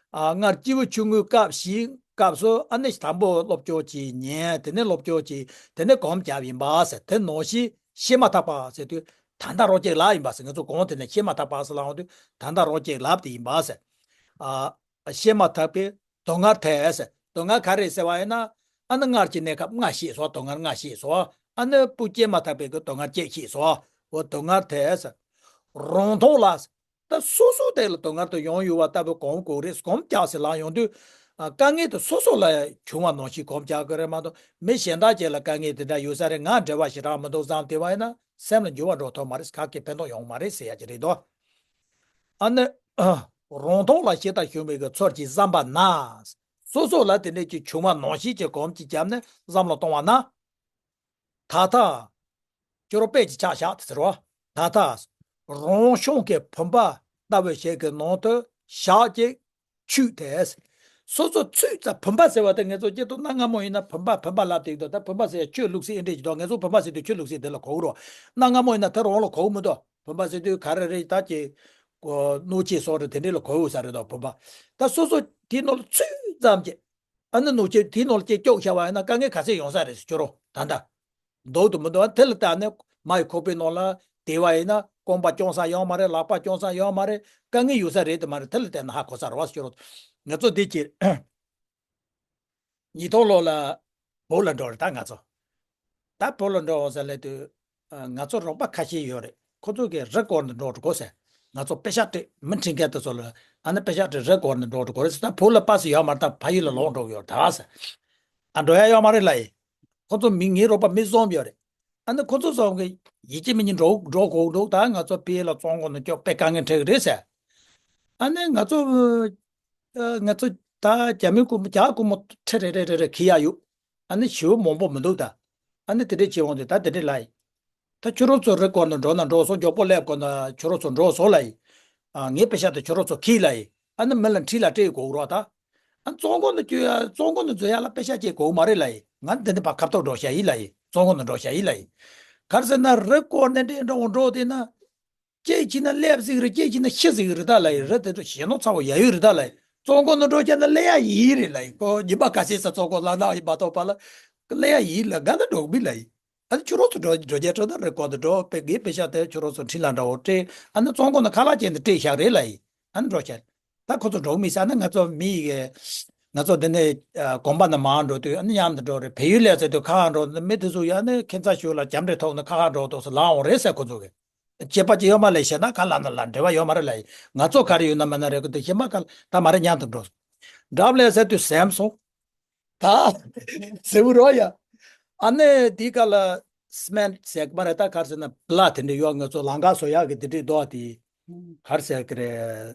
ཨ། སྔར་སྐྱེས་བུ་ཆུང་ངུའི་སྐབས་ཤིག་སྐབས་སུ་ཨ་ནི་དང་པོ་སློབ་སྦྱོང་ཅིག་ཉན། དེ་ནས་སློབ་སྦྱོང་ཅིག་དེ་ནས་གོམས་བརྒྱབ་ཡིན་པ་ཟེར། དེ་ནང་བཞིན་ཤེས་མ་ཐག་པ་ཟེར་དུས་ད་ལྟ་རང་ཅིག་ལབ་ཡིན་པ་ཟེར། ང་ཚོ་གོང་དེ་ནས་ཤེས་མ་ཐག་པ་ཟེར་ལབ་ཡོང་དུས་ད་ལྟ་རང་ཅིག་ལབ་དེ་ཡིན་པ་ཟེར། ཨ། ཤེས་མ་ཐག་པའི་སྡུག་བསྔལ་དེ་ཟེར། སྡུག་བསྔལ་ག་རེ་ཟེར་བ་ཡིན་ན། ཨ་ནི་སྔར་གྱི་གནས་སྐབས་ལྔ་ཤེས་སོང་། སྡུག་བསྔལ་ལྔ་ཤེས་སོང་། ཨ་ནི་སྤུ་སྐྱེས་མ་ཐག་པའི་གི་སྡུག་བསྔལ་གཅིག་ཤེས་སོང་། འོ་སྡུག་བསྔལ་དེ་ཟེར། རང་མཐོང་ལ་ཟེར། ད་སོ་སོ་དེ་ལ་སྡུག་བསྔལ་དེ་ཡོང་ཡོད་པ་ལྟ་བུ་གོམས་དགོས་རེད། གོམས་རྒྱག་ཟེར་ལབ་ཡོང་དུས། དཀའ་ངལ་དེ་སོ་སོ་ལ་བྱུང་བ་ནང་བཞིན་གོམས་རྒྱག་དགོས་རེད་མ་གཏོགས། མི་གཞན་དག་ཅིག་ལ་དཀའ་ངལ་དེ་འདྲ་ཡོད་ས་རེད། ང་འབྲེལ་བ་ཞེ་དྲག་མི་འདུག་བསམ་བསྡད་པ་ཡིན་ན། སེམས་ལ་འགྱུར་བ་འགྲོ་ཐུབ་མ་རེད། ག་གེ་ཕན་ཐོགས་ཡོང་མ་རེད་ཟེར་ཡ་ཅིག་རེད་དོ། ཨ་ནི། རང་ཐོག་ལ་ཞེ་དྲག་བྱུང་བའི་གི་ཚུལ་གྱིས་བསམ་པ་ན། སོ་སོ་ལ་དེ་འདྲས་ཀྱི་བྱུང་བ་ནང་བཞིན་གྱི་གོམས་ཀྱིས་བརྒྱབ་ནས་བསམ་བློ་གཏོང་བ་ན། ད་ལྟ། ཁྱོད་རང་དཔེ་ཅིག་ཆ་བཞག་དེ་ཟེར་བ། ད་ལྟ། རང་བྱུང་གི་བུམ་པ་ལྟ་བུ་ཞིག་གི་ནང་དུ་བཞག་ཅིག་ཆུད་དེ། སོ་སོ་ཚུད་ཙམ། བུམ་པ་ཟེར་བ་དེ་ངེད་ཚོ་སྤྱིར་བཏང་གནའ་སྔ་མོ་ཡིན་ན་བུམ་པ་བུམ་པ་ལབ་བསྡད་ཀྱི་འདུག་ད་བུམ་པ་ཟེར་ཡ་ཆུ་བླུགས་སའི་ཨེ་འདྲས་ཀྱི་འདུག་ངེད་ཚོ་བུམ་པ་ཟེར་དུས་ཆུ་བླུགས་སའི་དེ་ལ་གོ་གི་རེད། གནའ་སྔ་མོ་ཡིན་ན་དེ་རང་ལ་གོ་གི་མི་འདུག་བུམ་པ་ཟེར་དུས་ག་རེ་རེད། ད་ཀྱི། སྣོད་ཆས་སོགས་རེད། དེ་འདྲས་ལ་གོ་ཡོད་ས་རེད་དོ། བུམ་པ། ད་སོ་སོ་དེའི་ནང་ལ་ཚུད་ཙམ་གྱི། ཨ་ནི་ནུབ་ཕྱོགས་དེའི་ནང་ལ་སྐྱེ་སྐྱོགས་བྱ་བ་ཡིན་ན་དཀའ་ངལ་ག་ཚད་ཡོང་ས་རེད་ཟེར། ཁྱོད་རང་ད་ལྟ་འདུག་དང་མི་འདུག་དེ་ལ་བལྟས་ནས་མ་ཡི་ཁོག་པའི་ནང་ལ་དེ་བ་ཡིན་ན་རྐང་པ་རྐྱོང་ས་ཡོད་མ་རེད། ལག་པ་རྐྱོང་ས་ཡོད་མ་རེད། དཀའ་ངལ་ཡོད་ས་རེད་དམ་མ་རེད། དེ་ལ་བལྟས་ན་ཧ་གོ་ས་རེད་བ་ཟེར། ཁྱོད་རང་། ང་ཚོ་འདི་ཀྱི་ཉིས་སྟོང་ལོ་ལ་བོད་ལ་འགྲོ་རེད་ད་ང་ཚོ། ད་བོད་ལ་འགྲོ་འོང་ཟེར་ལབ་དུས། ཨ། ང་ཚོ་རོགས་པ་ཁ་ཤས་ཡོད་རེད། ཁོ་ཚོ་གིས་རི་སྐོར་ནས་འགྲོ་དགོས་ཟེར། ང་ཚོ་པེ་ཤག་སྤྲད། མི་ཁྲིད་མཁན་དེ་ཚོ་ལ། ཨ་ནི་པེ་ཤག་སྤྲད། རི་སྐོར་ནས་འགྲོ་དགོས་རེད་ཟེར། ད་བོད་ལ་པ་སེ་ཡོད་མ་རེད། ད་ཕ་ཡུལ་ལ་ལོག་འགྲོ་གི་ཡོད་རེད་ད་ཟེར། ཨ། འགྲོ་ཡ་ཡོད་མ་རེད་ལབ་ཡིན། ཁོ་ཚོ་མི་ངའི་རོགས་པ་མི་གསུམ་ཡོད་རེད། ཨ་ནི་ཁོ་ཚོ་གསུམ་གིས་ཡིན་གཅིག་མིན་གཅིག་འགྲོ་འགྲོ་དགོས་འདུག་ད་ང་ཚོ་ཕ་ཡུལ་ལ་བཙོན་ཁང་ནང་སྐྱོད་དཔེ་དཀའ་ངལ་འཕྲད་ཀྱི་རེད་ཟེར། ཨ་ནི་ང་ཚོ། ཨ། ང་ཚོ་ད་རྒྱ་མི་རྐུན་མ། རྒྱ་རྐུན་མ་ཁྲི་རེ་རེ་རེ་རེ་འཁྱེར་ཡ་ཡོད། ཨ་ནི་ཞེ་པོ་མང་པོ་མི་འདུག་ད། ཨ་ནི་དེ་འདྲས་བྱེད་འོང་དུས་ད་དེ་འདྲས་ལབ་ཡིན། ད་ཁྱོད་རང་ཚོ་རི་སྐོར་ནས་འགྲོ་ན་འགྲོ་སོང་། མགྱོགས་པོ་སླེབས་དགོས་ན་ཁྱོད་རང་ཚོ་འགྲོ་སོང་ལབ་ཡིན། ཨ། ངའི་པེ་ཤག་དེ་ཁྱོད་རང་ཚོ་འཁྱེར་ལབ་ཡིན། ཨ་ནི་མི་ལ་འཁྲིས་ལ་སྤྲད་དགོས་རོགས་ད། ཨ། བཙོན་ཁང་ནང་བསྐྱོད་ཡ། བཙོན་ཁང་ནང་འཛུལ་ཡ་ལ་པེ་ཤག་ཅིག་དགོས་མ་རེད་ལབ་ཡིན། ང་འདི་ནས་ཕར་ཁ་ཐོར་འགྲོ་བྱ་ཡིན་ལབ་ཡིན། བཙོན་ཁང་ནང་འགྲོ་བྱ་ཡིན་ལབ་ཡིན། ག་རེ་ཟེར་ན་རི་སྐོར་ནས་འདྲེ་འགྲོ་འགྲོ་དེ་ན། གཅིག་བྱས་ན་སླེབས་ཟིག་རེད། གཅིག་བྱས་ན་ཤི་ཟིག་རེད་ད་ལབ་ཡིན། རི་དེ་ཚོ་ཞེད་སྣང་ཚ་པོ་ཡ་ཡོད་རེད་ད་ལབ་ཡིན། བཙོན་ཁང་ནང་འགྲོ་བྱས་ན་སླེབས་ཡ་ཡིན་རེད་ལབ་ཡིན། ཁོ་ཉི་མ་ཁ་ཤས་ས་བཙོན་ཁང་ལ་ན་ཡིན་མ་གཏོགས་པ་ལ་སླེབས་ཡ་ཡིན་ལབ། ག་ན་འགྲོ་གི་མིན་ལབ་ཡིན། ཨ་ནི་ཁྱོད་རང་ཚོ་འགྲོ་འགྲོ་རྒྱུ་འདྲ་ན་རི་སྐོར་དུ་འགྲོ། པེ། ངའི་པེ་ཤག་དེ་ཁྱོད་རང་ཚོ་འཁྲིས་ལ་འདྲ་བོ་སྤྲད། ཨ་ནི་བཙོན་ཁང་ནང་ཁ་ལག་ཅན་དུ་སྤྲད་བཞག་རེད་ལབ་ཡིན། ཨ་ནི་འགྲོ་བྱས། ད་ཁོ་ཚོ་འགྲོ་གི་མི་ཟེར་ན་ང་ཚོ་མི་ཡི་གེ། ང་ཚོ་འདི་ནས། ཨ། གོམ་པ་ནས་མར་འགྲོ་དུས་ཨ་ནི་མཉམ་དུ་འགྲོ་རེད། བལ་ཡུལ་ལ་ཟེར་དུས་ཁ་ཁ་འགྲོ། མི་དེ་ཚོ་ཡ་ནི་ཁྱིམ་ཚང་ཞིག་ལ་རྒྱབ་འདྲེ་ཐོག་ནས་ཁ་ཁ་འགྲོ་དུས་སུ་ལངས་འོང་རེད་ཟེར་ཁོ་ཚོ་གིས། སྐྱེས་པ་ཅིག་ཡོད་མ་ལབ་ཡིན། ན་ག་ལ་ན་ལ་འབྲེལ་བ་ཡོད་མ་རེད་ལབ་ཡིན། ང་ཚོ་ག་རེ་ཡོད་ན་མེད་ན་རེད། ཁོ་དེ་ཁྱིམ་པ་ག་ལ་ད་མ་རེད། མཉམ་དུ་འགྲོ། འགྲབ་ལས་ཟེར་དུས་ཟེམ་སོང་། ད་ཟེར་བུ་རོ་ཡ། ཨ་ནི་དེའི་སྐབས་ལ་སི་མེན་ཊི་ཟེར་གི་མ་རེད། ད་ག་རེ་ཟེར་ན་པི་ལ་དེ་འདྲ་ཡོད། ང་ཚོ་ལམ་ཁ་བཟོ་ཡག་གི་དེ་འདྲའི་རྡོ་དེ། ག་རེ་ཟེར་གི་རེད།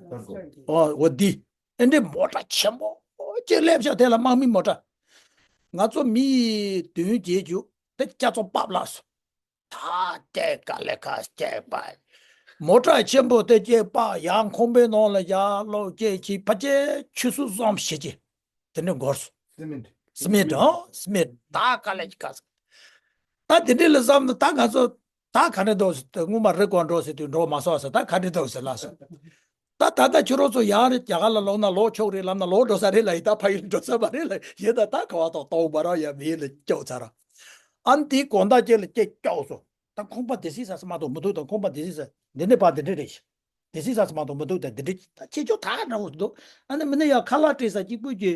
ཨོ། འོ་འདི། ཨེ་འདྲའི་མོ་ཊ་ཆེན་པོ་ཅིག་སླེབས་ཤག་དེ་ལ་དམག་མི་མོ་ཊ། ང་ཚོ་མི་བདུན་བརྒྱད་ཅུ་དེ་ལྕགས་ཙོག་པགས་བརླགས་སོང་། ད་སྐྱེས་ག་ལེ་ཁ་སྐྱེས་པ། མོ་ཊ་ཆེན་པོ་དེ་སྐྱེས་པ་ཡང་ཁང་པའི་ནང་ལ་ཡར་ལོག་སྐྱེས་ཀྱི་ཕ་ཆེ་ཆུ་སུ་བཟོམ་ཞིག་གི་དེ་འདྲ་འགོར་སོང་། སི་མེན་ཊི། སི་མེན་ཊི། ཨོ། སི་མེན་ཊི། ད་ག་ལེ་ཁ་ད་དེ་འདྲ་ལ་བསམ་ན་ད་ང་ཚོ་ད་ག་འདྲ་འདུག་ཟེར། ད་སྔོན་མ་རི་སྐོར་འགྲོ་ཟེར་དུས་འགྲོ་མ་སོང་ཟེར། ད་ག་འདྲ་འདུག་ཟེར་ལབ་སོང་། ད་ད་ལྟ་ཁྱོད་རང་ཚོ་ཡང་རེ་རྒྱ་གར་ལ་ལོག་ན་ལོག་ཆོག་རེད་ལབ་ན་ལོག་འགྲོ་ས་རེད་ལབ་ཡིན། ད་ཕ་ཡུལ་འགྲོ་ས་མ་རེད་ལབ་ཡིན། ད་ད་ག་བ་ཐོག་གཏོང་བ་ར་ཡ་མི་ལ་སྐྱོག་ཚར། ཨ་ནི་དེའི་དགོང་དག་ཅིག་ལ་སྐྱེས་སྐྱོག་སོང་། ད་ཁང་པ་དེ་སྲིད་ས་སུ་མ་གཏོགས་མི་འདུག་ད་ཁང་པ་དེ་སྲིད་ས་འདི་ནས་ཕར་འདི་འདྲ་རེད་ཤག་དེ་སྲིད་ས་སུ་མ་གཏོགས་མི་འདུག་ད་འདི་འདྲ་ད་ཁྱེད་ཚོ་ད་འདྲ་བོ་འདུག་ཨ་ནི་མི་ནི་ཡང་ཁ་ལག་སྤྲད་ས་གཅིག་པུ་གྱི་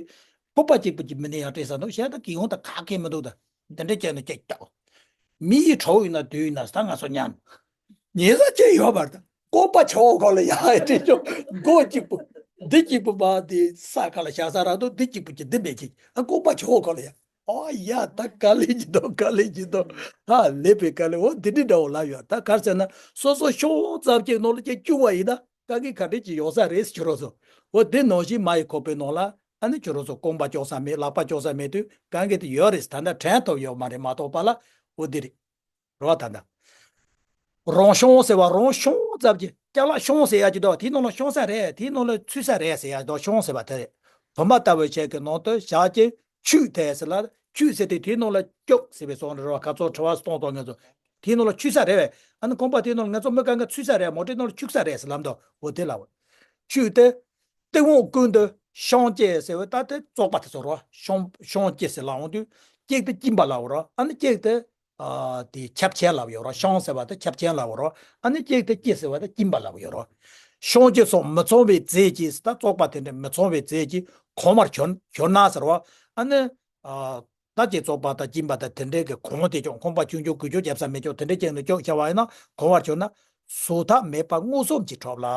ཕོར་པ་གཅིག་པུ་གྱི་མི་ནི་ཡང་སྤྲད་ས་འདུག་གཞན་ད་གི་ཡོང་ད་ག་གེ་མི་འདུག་ད་འདི་འདྲ་བྱས་ནས་སྐྱེས་སྐྱོག་མི་ཡི་གྲོགས་ཡིན་ན་དུས་ཡིན་ན་ད་ང་ཚོ་མཉམ། ཉེ་ས་ཅན་ཡོད་པར་ད་ལྐོག་པ་ཆོག་གོ་ལ་ཡ་ཨེ་དྲིས་ཆོག་སྒོ་གཅིག་པུ། འདི་གཅིག་པུ་མ་འདི་ས་ཁ་ལ་བཞག་ས་ར་འདུག་འདི་གཅིག་པུ་གྱི་འདི་མེད་ཅིག་ཨ་ལྐོག་པ་ཆོག་གོ་ལ་ཡ། ཨོ་ཡ་ད་ག་ལེ་གྱི་འདུག་ག་ལེ་གྱི་འདུག་ཧ་ལས་པའི་ག་ལེ། འོ་འདི་འདྲི་འདྲ་བོ་ལ་ཡོད། ད་ག་རེ་ཟེར་ན་སོ་སོ་ཤོང་ཙམ་གྱི་ནང་ལ་ཅིག་བཅུག་པ་ཡིན་ན་དཀའ་ངལ་ག་འདྲ་ཅིག་ཡོང་ས་རེད་ཟེར་ཁྱོད་རང་ཚོ། འོ་འདི་ནང་བཞིན་མ་ཡི་ཁོག་པའི་ནང་ལ་ཨ་ནི་ཁྱོད་རང་ཚོ་རྐང་པ་ལྕོག་ས་མེད། ལག་པ་ལྕོག་ས་མེད་དུས་དཀའ་ངལ་དེ་ཡོད་རེད། ད་ལྟ་དྲན་ཐུབ་ཡོད་མ་རེད་མ་གཏོགས་པ་ལ། འོ་འདི་རེད། རོ་ད་ད། རང་ཤོང་ཟེར་བ་རང་ཤོང་ཙམ་གྱི་ཅ་ལག་ཤོང་ཟེར་ཡ་ཅིག་འདུག་དེའི་ནང་ལ་ཤོང་ས་རེད། དེའི་ནང་ལ་ཚུད་ས་རེད་ཟེར་ཡ་ཅིག་འདུག་ཤོང་ཟེར་བ་དེ་རེད། བུམ་པ་ལྟ་བུ་ཞིག་གི་ནང་དུ་བཞག་ཅིང་ཆུད་དེ་ཟེར་ལ། ཆུད་ཟེར་དུས་དེའི་ནང་ལ་སྐྱུག་ཟེར་བའི་སོང་རེད་བ། ཁ་ཚོ་དྲི་བ་གཏོང་གཏོང་ངེད་ཚོ། དེའི་ནང་ལ་ཆུད་ས་རེད་བས། ཨ་ནི་ཁང་པ་དེའི་ནང་ལ་ངེད་ཚོ་མི་གང་ག་ཚུད་ས་རེད། མོ་ཊའི་ནང་ལ་ཆུད་ས་རེད་ཟེར་ལབ་འདུག་འོ་དེ་ལ་འོ། ཆུད་དེ། གཏི་མུག་ཀུན་ཏུ་ཤོང་སྐྱེས་ཟེར་བས་ད་དེ་བཙོག་པ་དེ་ཚོ་རོ། ཤོང་ཤོང་སྐྱེས་ཟེར་ལབ་འོང་དུས་སྐྱེས་དེ་སྐྱིན་པ་ལབ་རོ། ཨ་ནི་སྐྱེས་དེ། ཨ། དེ་ཁྱབ་ཆེན་ལབ་ཡོད་རོ། ཤོང་ཟེར་བ་དེ་ཁྱབ་ཆེན་ལབ་རོ། ཨ་ནི་སྐྱེས་དེ་སྐྱེས་ཟེར་བ་དེ་སྐྱིན་པ་ལབ་ཡོད་རོ། ཤོང་སྐྱེས་སོགས་མི་ཚང་བའི་རྫས་ཀྱིས། ད་བཙོག་པ་དེ་འདྲ་མི་ཚང་བའི་རྫས་ཀྱིས་གང་བར་གྱུར་གྱུར་ན་ཟེར་བ། ཨ་ནི། ཨ། ད་ཅི་བཙོག་པ་དང་སྐྱིན་པ་དང་དེ་འདྲའི་གི་གང་དེ་ཀྱང་ཁང་པ་ཆུང་ཆུང་གུ་ཆུང་རྒྱབ་ས་མེད་ཀྱང་དེ་འདྲའི་ཅན་དུ་ཀྱོག་བྱ་བ་ཡིན་ན་གང་བར་གྱུར་ན། གཟུགས་ཐབས་མེད་པ་མངོན་སུམ་གྱིས་ཁྲོབ་ལ།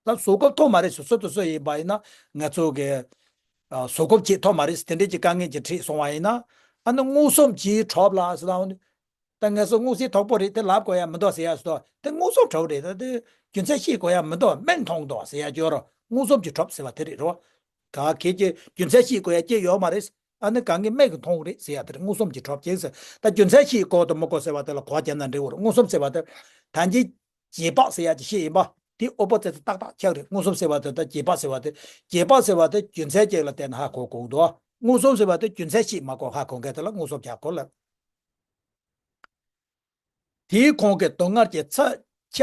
ད་གཟུགས་སྐབས་ཐོག་མ་རེད་ཟེར། སུ་དང་སུ་ཡིན་པ་ཡིན་ན་ང་ཚོ་གི་ ཨ་བཟོ་དགོས་ཅིག་ཐོབ་མ་རེད་ཟེར་དེ་འདྲས་ཀྱི་དཀའ་ངལ་ཅིག་འཕྲད་སོང་བ་ཡིན་ན། ཨ་ནི་མངོན་སུམ་གྱིས་གྲུབ་ལ་ཟེར་ལ། ད་ངེད་ཚོ་མངོན་གསལ་དོད་པོ་རེད་དེ་ལབ་དགོས་ཡ་མི་འདུག་ཟེར་ཡ་ཟེར་དོ། དེ་མངོན་སུམ་གྲུབ་རེད། ད་དེ་རྒྱུ་མཚན་ཤེས་དགོས་ཡ་མི་འདུག་མིག་མཐོང་འདུག་ཟེར་ཡ་ཅིག་ཡོད་རེད། མངོན་སུམ་གྱིས་གྲུབ་ཟེར་བ་དེ་རེད་རོ། ག་གེ་ཀྱི་རྒྱུ་མཚན་ཤེས་དགོས་ཡ་ཅིག་ཡོད་མ་རེད། ཨ་ནི་གང་གི་མིག་གིས་མཐོང་རེད་ཟེར་ཡ་དེ་རེད། མངོན་སུམ་གྱིས་གྲུབ་ཅེས་ཟེར། ད་རྒྱུ་མཚན་ཤེས་དགོས་དང་མི་དགོས་ཟེར་བ་དེ་ལ་གོ་རྒྱབ་ན་འགྲིག་གི་རེད། མངོན་སུམ་ཟེར་བ་དེ་ད་གིན་རྗེས་དཔག་ཟེར་ཡ་ཅིག་བཤད་ཡིན་པ། དེ་ཨོ་པོ་ཙེ་ཏི་ཏག་ཏག་ཆགས་རེད། མངོན་སུམ་ཟེར་བ་དེ་ད་རྗེས་དཔག་ཟེར་བ་དེ། རྗེས་དཔག་ཟེར་བ་དེ་རྒྱུ་མཚན་ཅིག་ལ་བརྟེན་ནས་ཧ་གོ་དགོས་འདུག་མངོན་སུམ་ཟེར་བ་དེ་རྒྱུ་མཚན་ཤེས་མ་དགོས་ཧ་གོ་མཁན་དེ་ལ་མངོན་སུམ་རྒྱག་དགོས་ལ། དེའི་གོང་གི་སྡུག་བསྔལ་གྱི་ཚད་ཆ་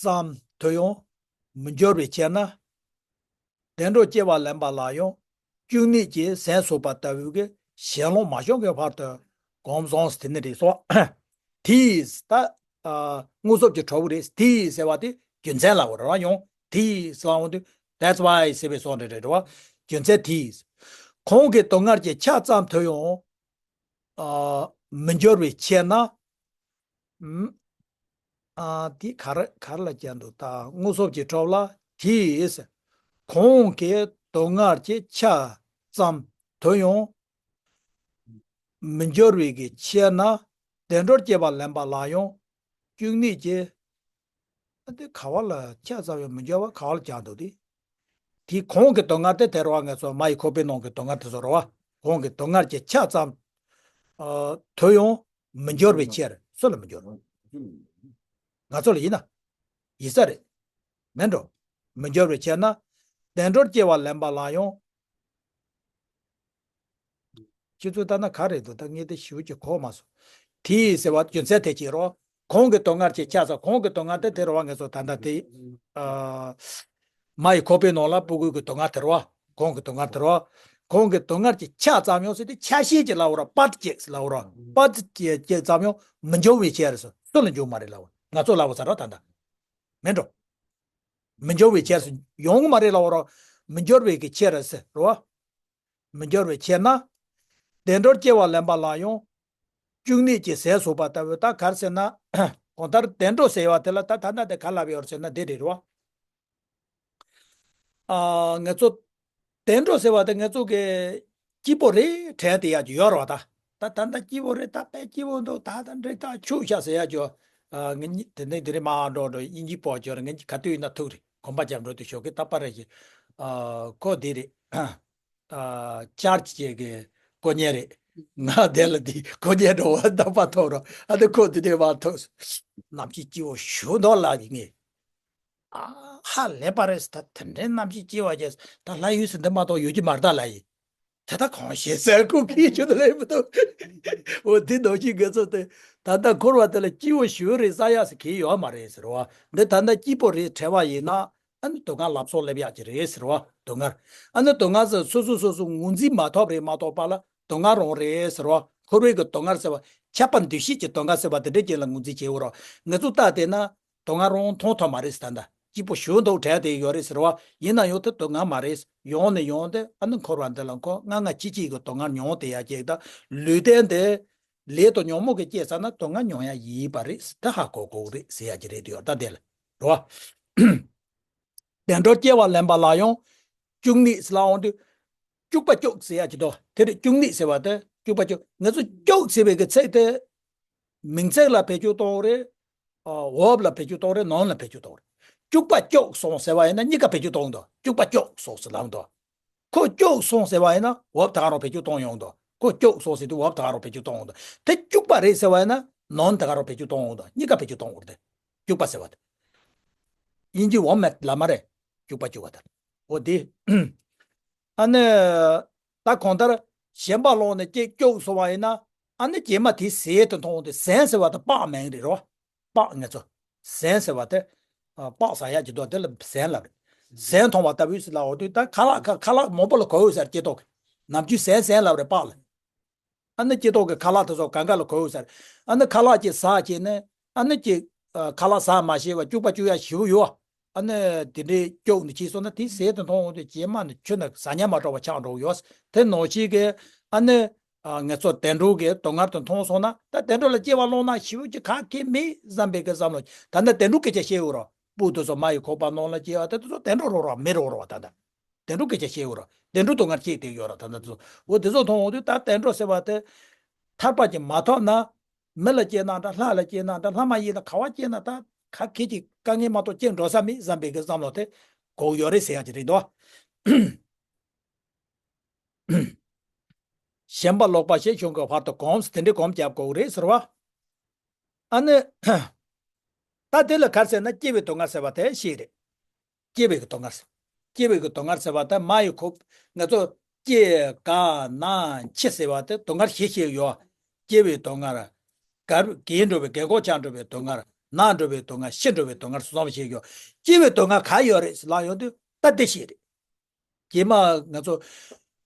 ཙམ་དུ་ཡང་མི་འགྱུར་བའི་ཕྱིར་ན། བདེ་འགྲོར་སྐྱེ་བ་ལེན་པ་ལ་ཡང་བཅུ་གཉིས་ཀྱི་ཟན་ཟོས་པ་ལྟ་བུའི་གི་ཞལ་ལུང་མ་བྱུང་གི་བར་དུ་གོམས་བཟང་དེ་ནི་རེད་སོ། དེས་ད་ཨ་མངོན་སུམ་གྱིས་གྲུབ་རེད། དེས་ཟེར་བ་དེ་རྒྱུ་མཚན་ལ་འོ་རེད་བ། ཡང་དེས་ལ་འོང་དུས་that's why ཟེར་བའི་སོགས་འདྲ་རེད་བ། རྒྱུ་མཚན་དེས། གོང་གི་སྡུག་བསྔལ་གྱི་ཆ་ཙམ་དུ་ཡང་ཨ་མི་འགྱུར་བའི་ཕྱིར་ན། ཨ་དེ་ག་རེ་ག་རེ་ལ་བསྐྱལ་འདུག་ད་མངོན་སུམ་གྱིས་གྲུབ་ལ། དེས་གོང་གི་སྡུག་བསྔལ་གྱི་ཆ་ཙམ་དུ་ཡང་མི་འགྱུར་བའི་གི་ཕྱིར་ན། བདེ་འགྲོར་སྐྱེ་བ་ལེན་པ་ལ་ཡང་བཅུ་གཉིས་ཀྱི། ཨ་དེ་ག་བ་ལ་ཆ་ཙམ་ཡང་མི་འགྱུར་བ་ག་བ་ལ་བསྐྱལ་འདུག་དེ། དེའི་གོང་གི་སྡུག་བསྔལ་དེ་དེ་རེད་བ། ངེད་ཚོ་མ་ཡི་ཁོག་པའི་ནང་གི་སྡུག་བསྔལ་དེ་ཚོ་རེད་བ། གོང་གི་སྡུག་བསྔལ་གྱི་ཆ་ཙམ་ཨ་དུ་ཡང་མི་འགྱུར་བའི་ཕྱིར། སུ་ལ་མི་འགྱུར། ང་ཚོ་ལ་ཡིན་ན། ཡིན་ས་རེད། མིན་འགྲོ། མི་འགྱུར་བའི་ཕྱིར་ན། བདེ་འགྲོར་སྐྱེ་བ་ལེན་པ་ལ་ཡང་། ཁྱེད་ཚོས་ལྟ་ན་ག་རེད་འདུག་ད་ངས་དེ་ཞིབ་ཅིག་གོ་མ་སོང་། དེས་ཟེར་བ་རྒྱུ་མཚན་དེ་ཅིག་རོ། གོང་གི་སྡུག་བསྔལ་གྱི་ཆ་ཙམ། གོང་གི་སྡུག་བསྔལ་དེ་དེ་རེད་བ། ངེད་ཚོ་ད་ལྟ་དེ་ཨ་མ་ཡི་ཁོག་པའི་ནང་ལ་སྤུ་གུ་གི་སྡུག་བསྔལ་དེ་རེད་བ། གོང་གི་སྡུག་བསྔལ་དེ་རེད་བ། གོང་གི་སྡུག་བསྔལ་གྱི་ཆ་ཙམ་ཡང་ཟེར་དེ་ཆ་ཤས་ཅིག་ལབ་རོ། པར་ཅིག་ལབ་རོ། པར་ཅིག་ཅིག་ཙམ་ཡང་མི་འགྱུར་བའི་ཕྱིར་ཟེར། སུ་ལ་འགྱུར་མ་རེད་ལབ། ང་ཚོ་ལབ་ས་རོ་ད་ལྟ། མིན་འགྲོ། མི་འགྱུར་བའི་ཕྱིར་ཟེར་ཡོང་གི་མ་རེད་ལབ་རོ། མི་འགྱུར་བའི་གི་ཕྱིར་ཟེར་རོ། མི་འགྱུར་བའི་ཕྱིར་ན། བདེ་འགྲོར་སྐྱེ་བ་ལེན་པ་ལ་ཡང་། བཅུ་གཉིས་ཀྱི་ཟས་ཟོས་པ་ལྟ་བུ། ད་ག་རེ་ཟེར་ན། གང་ལྟར་བདེ་འགྲོ་ཟེར་བ་དེ་ལ་ད་ད་ལྟ་དེ་ག་ལབ་ཡོད་ཟེར་ན་འདི་རེད་རོ། ཨ་ང་ཚོ་བདེ་འགྲོ་ཟེར་བ་དེ་ང་ཚོ་གི་སྐྱིད་པོ་རེད་དྲན་དེ་ཡག་ཅིག་ཡོད་རེད་བ། ད་ད་ད་ད་སྐྱིད་པོ་རེད། ད་དཔེ་སྐྱིད་པོ་འདུག་ད་ད་འགྲིག་ད་ཆུག་ཤག་ཟེར་ཡག་ཅིག་ཨ་ང་གཉིས་དེ་འདྲ་དེ་རེད་མ་འགྲོ་འགྲོ་དབྱིན་ཇི་པོ་ཅིག་རེད། ང་གཉིས་ག་དུས་ཡིན་ན་ཐུག་རེད། གོམ་པ་རྒྱབ་འགྲོ་དུས་ཞོགས་ཀས་རྟག་པར་རེད་ཀྱི། ཨ་ཁོ་དེ་རེད། ཨ་ཅར་ཅིག་གི་དཀོན་གཉེར་རེད། ང་དེ་ལ་དེ་དཀོན་གཉེར་འགྲོ་བ་རྟག་པར་ཐུག་རོ། ཨ་ནི་ཁོ་དེ་དེ་མ་ཐུག་གནམ་གཤིས་སྐྱིད་པོ་ཞེ་པོ་འདུག་ལབ་ཡིན་ངེས། ཨ་ཧ་ལས་པ་རེད་ཟེར། ད་དེ་འདྲའི་གནམ་གཤིས་སྐྱིད་པ་ཅིག་ད་ལྷ་ཡུལ་ཟེར་འདི་མ་གཏོགས་ཡོད་ཀྱི་མ་རེད་ད་ལབ་ཡིན། དེ་ད་གང་ཤེས་ཟེར། ཁོ་གིས་ཁྱོད་ལ་ལབ་མི་འདུག་འོ་དེ་ནང་བཞིན་ང་ཚོ་དེ་ད་ལྟ་འཁོར་བ་དེ་ལ་སྐྱིད་པོ་ཞེ་པོ་རེད་ཟེར་ཡག་ཟེར་གྱི་ཡོད་མ་རེད་ཟེར་བ། འདི་ད་ལྟ་སྐྱིད་པོ་རེད་དྲན་པ་ཡིན་ན། ཨ་ནི་སྡུག་བསྔལ་ལ་སོགས་སླེབས་ཡག་ཅིག་རེད་ཟེར་བ། སྡུག་བསྔལ། ཨ་ནི་སྡུག་བསྔལ་ཟེར་སོ་སོ་སོ་སོ་ངོས་འཛིན་མ་ཐུབ་རེད་མ་གཏོགས་པ་ལ་སྡུག་བསྔལ་རང་རེད་ཟེར་བ། འཁོར་བའི་གི་སྡུག་བསྔལ་ཟེར་བ་ཁྱབ་པ་འདུ་ཤེས་ཀྱི་སྡུག་བསྔལ་ཟེར་བ་དེ་འདྲ་ཅིག་ལ་ངོས་འཛིན་བྱེད་འོ་རོགས། ང་ཚོ་ལྟ་བསྡད་ན། སྡུག་བསྔལ་རང་མཐོང་ཐུབ་མ་རེད་ཟེར། ད་ལྟ་སྐྱིད་པོ་ཞེ་པོ་འདུག་དྲན་བསྡད་ཡོད་རེད་ཟེར་བ། ཡིན་ན་ཡང་དེ་སྡུག་བསྔལ་མ་རེད། ཡོང་ནས་ཡོང་སྟེ་ཨ་ནི་འཁོར་བ་འདི་ལ་ཁོ་སྔ་སྔ་ཕྱི་ཕྱི་གི་སྡུག་བསྔལ་མྱོང་བསྡད་ཡག་ཅིག་ད་ལུས་རྟེན་དེ་ལས་དང་ཉོན་མོངས་ཀྱིས་བསྐྱེད་ཚར་ན་སྡུག་བསྔལ་མྱོང་ཡག་ཡིན་པ་རེད་ཟེར་ད་ཧ་གོ་དགོས་རེད་ཟེར་ཡག་ཅིག་རེད་དེ་ཡོད་ད་དེ་ལ་རེད་བ། བདེ་འགྲོར་སྐྱེ་བ་ལེན་པ་ལ་ཡང་བཅུ་གཉིས་ལ་འོང་དུས། སྐྱུག་པ་སྐྱུག་ཟེར་ཡག་ཅིག་འདུག་དེ་རེད། སྐྱུག་ནི་ཟེར་བ་དེ་སྐྱུག་པ་སྐྱུག་ང་ཚོ་སྐྱུག་ཟེར་བའི་གི་ཚིག་དེ། མིང་ཚིག་ལ་བེད་སྤྱོད་གཏོང་གི་རེད། ཨ་འོབས་ལ་བེད་སྤྱོད་གཏོང་གི་རེད། ནོན་ལ་བེད་སྤྱོད་གཏོང་གི་རེད། སྐྱུག་པ་སྐྱུག་སོང་ཟེར་བ་ཡིན་ན་གཉིས་ཀ་བེད་སྤྱོད་གཏོང་གི་འདུག་སྐྱུག་པ་སྐྱུག་སོང་ཟེར་ལབ་འདུག་ཁོ་སྐྱུག་སོང་ཟེར་བ་ཡིན་ན་འོབས་ད་ག་རང་བེད་སྤྱོད་གཏོང་ཡོང་གི་འདུག་ཁོ་སྐྱུག་སོང་ཟེར་དུས་འོབས་ད་ག་རང་བེད་སྤྱོད་གཏོང་ཡོང་གི་འདུག་དེ་སྐྱུག་པ་རེད་ཟེར་བ་ཡིན་ན་ནོན་ད་ག་རང་བེད་སྤྱོད་གཏོང་ཡོང་གི་འདུག་གཉིས་ཀ་བེད་སྤྱོད་གཏོང་གི་རེད་དེ། སྐྱུག་པ་ཟེར་བ་དེ། དབྱིན་ཇི་འོབས་མེད་ལབ་མ་རེད། སྐྱུག་པ་སྐྱུག་པ་དེ། འོ་དེ། ཨ་ནི། ད་གང་ལྟར་ཞེན་པ་ལོག་ནས་སྐྱེ་སྐྱུག་སོང་བ་ཡིན་ན། ཨ་ནི་རྗེས་མ་དེ་ཟས་དེ་མཐོང་དུས་ཟན་ཟེར་བ་དེ་པགས་མིན་རེད་རོ། པགས་ང་ཚོ། ཟན་ཟེར་བ་དེ། ཨ་པགས་ཟ་ཡག་ཅིག་འདུག་དེ་ལ་ཟན་ལབ་རེད། ཟན་མཐོང་བ་ལྟ་བུའི་ཟེར་ལབ་འོ་དུས་ད་ཁ་ལག་ཁ་ཁ་ལག་མང་པོ་ལ་གོ་ཡོད་ཟེར་སྐྱེ་ཐོག་གི། ནམ་རྒྱུན་ཟན་ཟན་ལབ་རེད་པགས་ལ། ཨ་ནི་སྐྱེ་ཐོག་གི་ཁ་ལག་དེ་ཚོ་གང་ག་ལ་གོ་ཡོད་ཟེར། ཨ་ནི་ཁ་ལག་ཅིག་ཟ་བྱས་ནས་ཨ་ནི་ཅིག་ཨ་ཁ་ལག་ཟ་མ་ཤེས་པ་སྐྱུག་པ་སྐྱུག་ཡག་ཞེ་པོ་ཡོད། ཨ་ནི་དེ་འདྲའི་སྐྱུག་ནས་ཕྱིན་སོང་ན་དེ་ཟས་དེ་མཐོང་འོང་དུས་རྗེས་མ་ནས་ཁྱོན་ནས་ཟ་སྙམ་མ་འགྲོ་བ་ཆགས་འགྲོ་གི་ཡོད། དེ་ནང་བཞིན་གྱི་ཨ་ནི་ཨ་ངེད་ཚོ་བདེ་འགྲོ་གི་སྡུག་བསྔལ་དེ་མཐོང་སོང་ན་ད་བདེ་འགྲོ་ལ་སྐྱེ་བ་བླངས་ན་ཞེ་པོ་ཅིག་ག་གེ་མེད་བསམ་པའི་གི་བསམ་བློ་ད་ནི་བདེ་འགྲོ་སྐད་ཆ་བཤད་ཡོད་རོགས། སྤུ་དེ་ཚོ་མ་ཡི་ཁོག་པ་ནང་ལ་སྐྱེ་བ་དེ་དེ་ཚོ་བདེ་འགྲོ་རོགས་རོགས་མི་རོགས་རོགས་ད་ལྟ། བདེ་འགྲོ་སྐད་ཆ་བཤད་ཡོད་ར། བདེ་འགྲོ་སྡུག་བསྔལ་སྐྱེས་བསྡད་ཡོད་ར། ད་ལྟ་ཚོ་འོ་དེ་ཚོ་མཐོང་འོང་དུས་ད་བདེ་འགྲོ་ཟེར་བ་དེ་ཐར་པ་ཅིག་མ་ཐོབ་ན། མི་ལ་སྐྱེས་ན་འདྲ། ལྷ་ལ་སྐྱེས་ན་འདྲ། ལྷ་མ་ཡིན་ན་ག་བ་སྐྱེས་ན་ད་ག་གེ་ཅིག་དཀའ་ངལ་མ་གཏོགས་སྐྱེ་འགྲོ་ས་མེད་བསམ་པའི་གི་བསམ་བློ་དེ་གོ་ཡོད་རེད་ཟེར་ཡག་ཅིག་རེད་འདུག་ཞེན་པ་ལོག་པ་ཞེས་བྱུང་གི་བར་དུ་གོམས། དེ་འདྲའི་གོམས་རྒྱབ་དགོས་རེད་ཟེར་བ། ཨ་ནི། ད་དེ་ལ་ག་རེ་ཟེར་ན་སྐྱེ་བའི་སྡུག་བསྔལ་ཟེར་བ་དེ་ཤེས་རེད། སྐྱེ་བའི་གི་སྡུག་བསྔལ་ཟེར། སྐྱེ་བའི་གི་སྡུག་བསྔལ་ཟེར་བ་དེ་མ་ཡི་གོ། ང་ཚོ་སྐྱེ་རྒ་ན་འཆི་ཟེར་བ་དེ་སྡུག་བསྔལ་བཞི་ཞིག་ཡོད། སྐྱེ་བའི་སྡུག་བསྔལ། རྒ་རྒས་འགྲོ་བའི་རྒས་འཁོགས་ཆགས་འགྲོ་བའི་སྡུག་བསྔལ། ན་འགྲོ་བའི་སྡུག་བསྔལ། ཤི་འགྲོ་བའི་སྡུག་བསྔལ་གསུམ་ཞིག་ཡོད། སྐྱེ་བའི་སྡུག་བསྔལ་ག་ཡོད་རེད་ལབ་ཡོང་དུས་ད་དེ་ཤེས་རེད། རྗེས་མ་ང་ཚོ་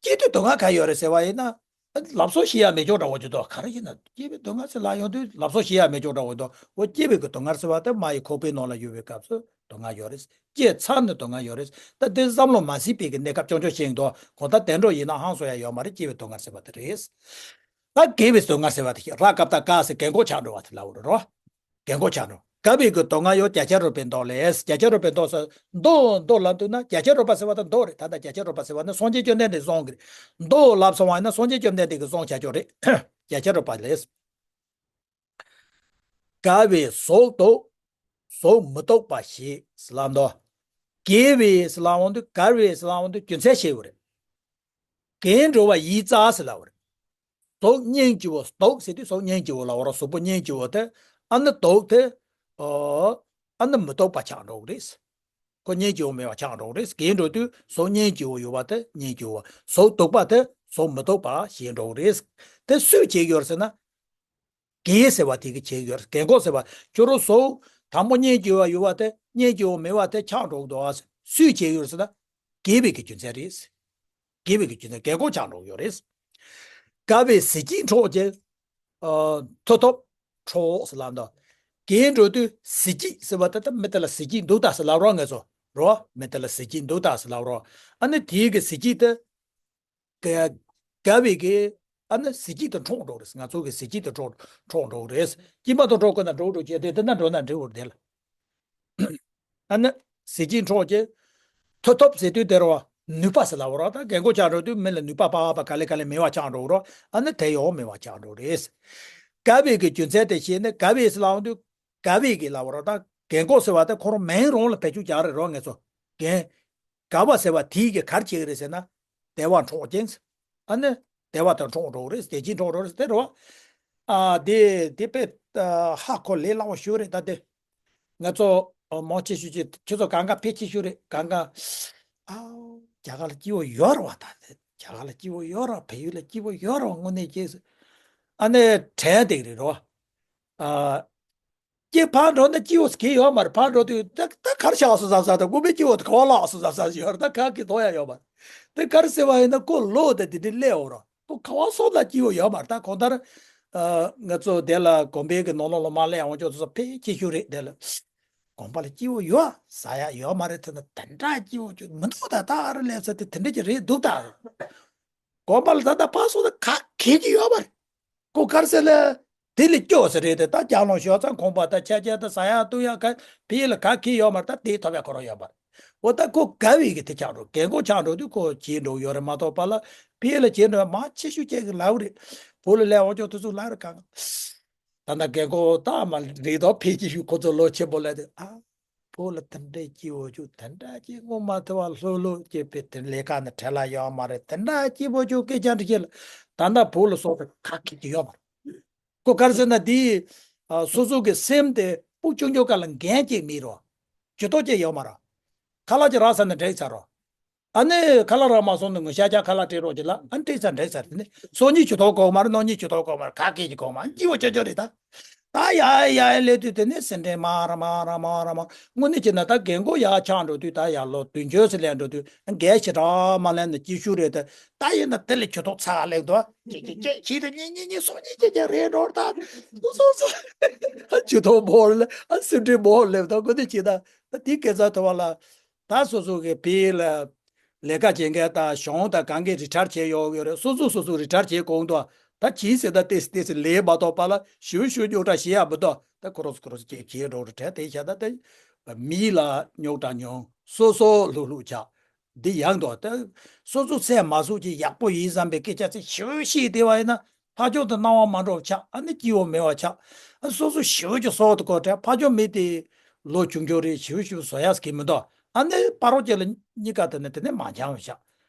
སྐྱེ་དུས་སྡུག་བསྔལ་ག་ཡོད་རེད་ཟེར་བ་ཡིན་ན། ལབ་སོ་ཤེས་ཡ་མེད་ཅོག་འདྲ་བོ་ཅིག་འདུག་ག་རེ་ཡིན་ན་སྐྱེ་བའི་སྡུག་བསྔལ་ཟེར་ལབ་ཡོང་དུས་ལབ་སོ་ཤེས་ཡ་མེད་ཅོག་འདྲ་བོ་འདུག་འོ་སྐྱེ་བའི་གི་སྡུག་བསྔལ་ཟེར་བ་དེ་མ་ཡི་ཁོག་པའི་ནང་ལ་ཡོད་པའི་སྐབས་སུ་སྡུག་བསྔལ་ཡོད་རེད། སྐྱེས་ཚར་ནས་སྡུག་བསྔལ་ཡོད་རེད། ད་དེ་བསམ་བློ་མ་སྲིད་པའི་གི་གནས་སྐབས་ཅོང་ཅོ་ཤེས་འདུག་གང་ལྟར་བདེ་འགྲོ་ཡིན་ན་ཧང་སོ་ཡ་ཡོད་མ་རེད། སྐྱེ་བའི་སྡུག་བསྔལ་ཟེར་བ་དེ་རེད། ད་རྒས་པའི་སྡུག་བསྔལ་ཟེར་བ་དེ་ཤེས། ར་ཀ་བཏགས་རྒ་ཟེར་རྒས་འཁོགས་ཆགས་འགྲོ་བ་དེ་ལབ་དགོས་རེད་རོ། རྒས་འཁོགས་ཆགས་འགྲོ། རྒ་བའི་གི་སྡུག་བསྔལ་ཡང་བརྒྱ་ཆ་རོལ་པའི་མདོ་ལས། བརྒྱ་ཆ་རོལ་པའི་མདོ་ཟེར་མདོ་མདོ་ལབ་འདུག་ན་བརྒྱ་ཆ་རོལ་པ་ཟེར་བ་དང་མདོ་རེད། ད་ལྟ་བརྒྱ་ཆ་རོལ་པ་ཟེར་བ་ནི་སངས་རྒྱས་བཅོམ་ལྡན་འདས་གསུངས་གི་རེད། མདོ་ལབ་སོང་བ་ཡིན་ན་སངས་རྒྱས་བཅོམ་ལྡན་འདས་ཀྱིས་གསུངས་བྱ་ཆོག་རེད། བརྒྱ་ཆ་རོལ་པ་ལས། རྒ་བས་གཟུགས་ལྡོག། གཟུགས་མི་ལྡོག་པ་ཞེས་ལབ་འདུག་རྒས་པས་ལབ་འོང་དུས་རྒ་བས་ལབ་འོང་དུས་རྒྱུ་མཚན་ཤེས་དགོས་རེད། རྒས་འགྲོ་བ་ཡིད་གཙང་ཟེར་ལབ་པ་རེད། གཟུགས་སྙིང་རྗེ་བོ། ལྡོག་ཟེར་དུས་གཟུགས་སྙིང་རྗེ་བོ་ལབ་པ་རེད། གཟུགས་པོ་སྙིང་རྗེ་བོ་དེ། ཨ་ནི་ལྡོག་དེ། ཨ་ནི་མི་ལྡོག་པ་ཆགས་འགྲོ་གི་རེད། ཁོ་སྙིང་རྗེ་བོ་མེད་པ་ཆགས་འགྲོ་གི་རེད། རྒས་འགྲོ་དུས་གཟུགས་སྙིང་རྗེ་བོ་ཡོད་པ་དེ་སྙིང་རྗེ་བོ། གཟུགས་ལྡོག་པ་དེ་གཟུགས་མི་ལྡོག་པ་ཞེས་འགྲོ་གི་རེད། དེ་སུས་བྱེད་ཀྱི་ཡོད་ཟེར་ན། རྒས་ཟེར་བ་དེ་གིས་བྱེད་ཀྱི་ཡོད་རེད། རྒས་འཁོགས་ཟེར་བ་ཁྱོད་རང་གཟུགས་དང་པོ་སྙིང་རྗེ་བོ་ཡོད་པ་དེ་སྙིང་རྗེ་བོ་མེད་པ་དེ་ཆགས་འགྲོ་གི་འདུག་ཨ། སུས་བྱེད་ཀྱི་ཡོད་ཟེར་ན། རྒས་པའི་གི་རྒྱུ་མཚན་རེད། རྒས་པའི་གི་རྒྱུ་མཚན་རྒས་འཁོགས་ཆགས་འགྲོ་གི་ཡོད་རེད། རྒ་བས་གཟི་བརྗིད་འཕྲོག་ཅིང་། ཨ། མཐུ་སྟོབས་འཕྲོག་ཟེར་ལབ་འདུག་རྒས་འགྲོ་དུས་གཟི་བརྗིད་ཟེར་བ་དེ་ད་མི་དེ་ལ་གཟི་བརྗིད་འདུག་ད་ཟེར་ལབ་རོགས་ངེས་སོ། རོ། མི་དེ་ལ་གཟི་བརྗིད་འདུག་ད་ཟེར་ལབ་རོགས། ཨ་ནི་དེའི་གི་གཟི་བརྗིད་དེ། རྒ་རྒ་བའི་གི། ཨ་ནི་གཟི་བརྗིད་དེ་འཕྲོག་འགྲོ་གི་རེད། ང་ཚོ་གི་གཟི་བརྗིད་དེ་འཕྲོག་འཕྲོག་འགྲོ་གི་རེད། སྐྱེས་མ་དང་འགྲོགས་དགོས་ན་འགྲོགས་འགྲོ་བྱས་དེ་དེ་ན་འགྲོ་ན་འགྲིག་གི་རེད་དེ་ལ། ཨ་ནི་གཟི་བརྗིད་འཕྲོག་ཅིང་། མཐུ་སྟོབས་ཟེར་དུས་དེ་རུ་བ་ནུས་པ་ཟེར་ལབ་པ་རོ། ད་རྒས་འཁོགས་ཆགས་འགྲོ་དུས་མི་ལ་ནུས་པ་པ་བ་པ་ག་ལེ་ག་ལེ་མེད་པ་ཆགས་འགྲོ་རོ། ཨ་ནི་དེ་ཡང་མེད་པ་ཆགས་འགྲོ་རེད། རྒ་བའི་གི་རྒྱུ་མཚན་དེ་ཤེས་ནས་རྒ་བའི་ཟེར་ལབ་འོང་དུས་རྒ་བའི་གི་ལབ་པ་རོ། ད་རྒས་འཁོགས་ཟེར་བ་དེ་ཁོ་རང་མིང་རང་ལ་བེད་སྤྱོད་རྒྱག་རེད་རོ་ངེས་སོ། རྒན། རྒ་བ་ཟེར་བ་དེའི་གི་ག་རེ་བྱེད་ཀྱི་རེད་ཟེར་ན། བདེ་བ་འཕྲོག་ཅིང་། ཨ་ནི། བདེ་བ་དང་འཕྲོག་འགྲོ་གི་རེད། བདེ་སྐྱིད་འཕྲོག་འགྲོ་གི་རེད་དེ་རེད་བ། ཨ། དེ་དེ་དཔེ། ཨ། ཧ་གོ་ལས་སླ་བོ་ཞིག་རེད་ད་དེ། ང་ཚོ། ཨ། མང་ཆེ་ཤོས་ཀྱིས་ཁྱོད་ཚོ་གང་ག་ཕལ་ཆེ་ཤོས་རེད་གང་ག་ཨ། རྒྱ་གར་ལ་སྐྱིད་པོ་ཡོད་རེད་བ། ད་དེ་རྒྱ་གར་ལ་སྐྱིད་པོ་ཡོད་རེད་བ། བལ་ཡུལ་ལ་སྐྱིད་པོ་ཡོད་རེད་བ། དངོས་གནས་ཅིག་ཨ་ནི་དྲན་བསྡད་ཀྱི་རེད་རོ། ཨ། སྐྱེས་ཕར་འགྲོ་ན་སྐྱིད་པོ་གང་ཡོད་མ་རེད། ཕར་འགྲོ་དུས་ད་ད་གར་ཤག་སོ་ཟ་ཟ་དང་དགོན་པའི་སྐྱིད་པོ་དེ་ག་བ་ལ་སོ་ཟ་ཟ་ཡོད་རེད། ད་ག་གི་དོ་ཡ་ཡོད་མ་རེད། དེ་གར་ཟེར་བ་ཡིན་ན་ཁོ་ལོ་དེ་དེ་འདྲའི་སླེབས་འོ་ར་ཁོ་ག་བ་སོང་ན་སྐྱིད་པོ་ཡོད་མ་རེད། ད་གང་ལྟར་ང་ཚོ་དེ་ལ་དགོན་པའི་གི་ནང་ལོགས་ལ་མ་སླེབས་འོང་ཅོག་ཚོ་ཕལ་ཆེ་ཤོས་རེད། དེ་ལ་དགོན་པ་ལ་སྐྱིད་པོ་ཡོད་ཟ་ཡ་ཡོད་མ་རེད། དེ་ན་དེ་འདྲ་སྐྱིད་པོ་ཅིག་མི་འདུག་ད་ད་ཨ་རུ་སླེབས་ས་དེ་དེ་འདྲ་ཅིག་རེད་འདུག་ད། དགོན་པ་ལ་ད་ལྟ་ཕར་སོང་ན་ག་གེ་ཅིག་ཡོད་མ་རེད། ཁོ་གར་ཟེར་ལ། དེ་ལས་སྐྱོ་ཟེར་རེད་དེ། ད་ལྕགས་ལོང་ཞོག་ཙང་ཁང་པ་ད་ཆ་ཆ་ད་ཟ་ཡག་བཏུང་ཡག་ག་ཕི་ལ་ག་གི་ཡོད་མ་རེད། ད་དེ་ཐོབ་ཡག་ཁོ་རང་ཡོད་མ་རེད། འོ་ད་ཁོ་དགའ་བའི་གི་དེ་ཆགས་འགྲོ། རྒན་ཁོག་ཆགས་འགྲོ་དུས་ཁོ་བྱེད་འགྲོ་ཡོད་རེད་མ་གཏོགས་པ་ལ་ཕི་ལ་བྱེད་འགྲོ་མང་ཆེ་ཤོས་ཅན་གི་ལབ་རེད། བུ་ལ་ལས་འོ་ཅོག་དུ་ཚུགས་ལབ་རེད་གང་། ད་ལྟ་རྒན་ཁོག་ད་མ་རེད་དོ། ཕལ་ཆེ་ཤོས་ཁོ་ཚོ་ལོ་ཆེན་པོ་ལ་དེ་ཨ། བུ་ལ་དེ་འདྲའི་སྐྱིད་པོ་བྱུང་། དེ་འདྲ་ཅིག་ངོ་མ་ཐུབ་པ་ལྷོད་ལྷོད་ཅེས་པའི་དེ་ལས་ཀ་ནི་བྲེལ་ལ་ཡོད་མ་རེད། དེ་འདྲ་སྐྱིད་པོ་བྱུང་སྐད་ཆ་འདྲི་ཤེས་ལ། ད་ལྟ་བུ་ལ་སོགས་པའི་ག་གེ་ཅིག་ཡོད་མ་རེད། ཁོ་ག་རེ་ཟེར་ན་དེ། ཨ། སོ་སོ་གི་སེམས་དེ་སྤུ་ཆུང་ཆུང་ག་ལ་འགན་ཅིག་མེད་རོ། ཇུས་གཏོགས་ཅིག་ཡོད་མ་རེད། ཁ་ལག་ཅིག་རག་ས་ན་འགྲིག་ཚར་རོ། ཨ་ནི་ཁ་ལག་རག་མ་སོང་ན་ངོ་ཤ་ཆ་ཁ་ལག་སྤྲད་རོགས་ཀྱི་ལ། ཨ་ནི་སྤྲད་ཚར་འགྲིག་ཚར། དེ་ནི་སང་ཉིན་ཇུས་གཏོགས་དགོས་མ་རེད། གནངས་ཉིན་ཇུས་གཏོགས་དགོས་མ་རེད། ག་གེ་ཅིག་དགོས་མ་རེད། སྐྱིད་པོ་ཅོ་ཅོ་རེད་ད། ད་ཡ་ཡ་ཡ་སླེབས་དུས་དེ་ནས་སེམས་ཁྲལ་མ་ར་མ་ར་མ་ར་མ། དངོས་གནས་བྱས་ན་ད་རྒན་གོག་ཡག་ཆགས་འགྲོ་དུས་ད་ཡར་ལོ་བདུན་ཅུ་ཙམ་སླེབས་འགྲོ་དུས་འགན་ཞེ་དྲག་མ་ལེན་ན་སྐྱིད་ཤོས་རེད་དེ། ད་ཡིན་ན་དེ་ལས་ཇུས་གཏོགས་ཚ་ག་སླེབས་འདུག་ཅིག་ཅིག་ཅིག་ཅིག་དང་གཉིས་གཉིས་གཉིས་སོ་གཉིས་ཅིག་ཅིག་རེད་འགྲོ་ད། སོ་སོ་སོ། ཇུས་གཏོགས་མོ་ལ་ཨ་སེམས་ཁྲལ་མོ་སླེབས་ད། དངོས་གནས་བྱས་ན་ད་དེ་སྐད་ཆ་ཐོས་པ་ལ། ད་སོ་སོ་གི་བོད་ལ་ལས་ཀ་བྱེད་མཁན་དང་གཞུང་དང་གང་གིས་རི་ཊ་ཡར་བྱས་ཡོད་ཡོད་རེད། སོ་སོ་སོ་སོ་རི་ཊ་ཡར་བྱས་གོང་དུ་ད་གྱིས་ཟེར་ད་ཏེས་ཏེས་ལས་མ་གཏོགས་པ་ལ་ཞུ་ཞུ་རྙོག་དྲ་བཤད་ཡག་མི་འདུག་ད་ཁོ་རོ་ཁོ་རོ་བྱས་བྱས་འགྲོ་རེད་དྲན་དེ་བྱས་ད་ད་མི་ལ་རྙོག་དྲ་ཉུང་སོ་སོ་ལྷུག་ལྷུག་ཆགས། འདི་ཡག་འདུག་ད་སོ་སོ་ཚད་མ་ཟུག་ཅིག་ཡག་པོ་ཡིན་བསམ་པའི་སྐད་ཆ་ཚིག་ཞེ་པོ་བཤད་བསྡད་པ་ཡིན་ན་ཕར་ཕྱོགས་དུ་སྣང་བ་མ་འགྲོ་བ་ཆགས། ཨ་ནི་སྐྱིད་པོ་མེད་པ་ཆགས། ཨ་སོ་སོ་ཞེ་པོ་ཅིག་སོག་ཏུ་གོ་དྲན་ཕར་ཕྱོགས་མི་དེ་ལོ་ཆུང་ཆུང་རེད། ཞེ་པོ་ཞེ་པོ་བཟོ་ཡག་གི་མི་འདུག་ཨ་ནི་ཕ་རོལ་ཅིག་ལ་གཉིས་ཀ་དེ་ནི་དེ་ནི་མ་འཆམ་བ་ཆགས།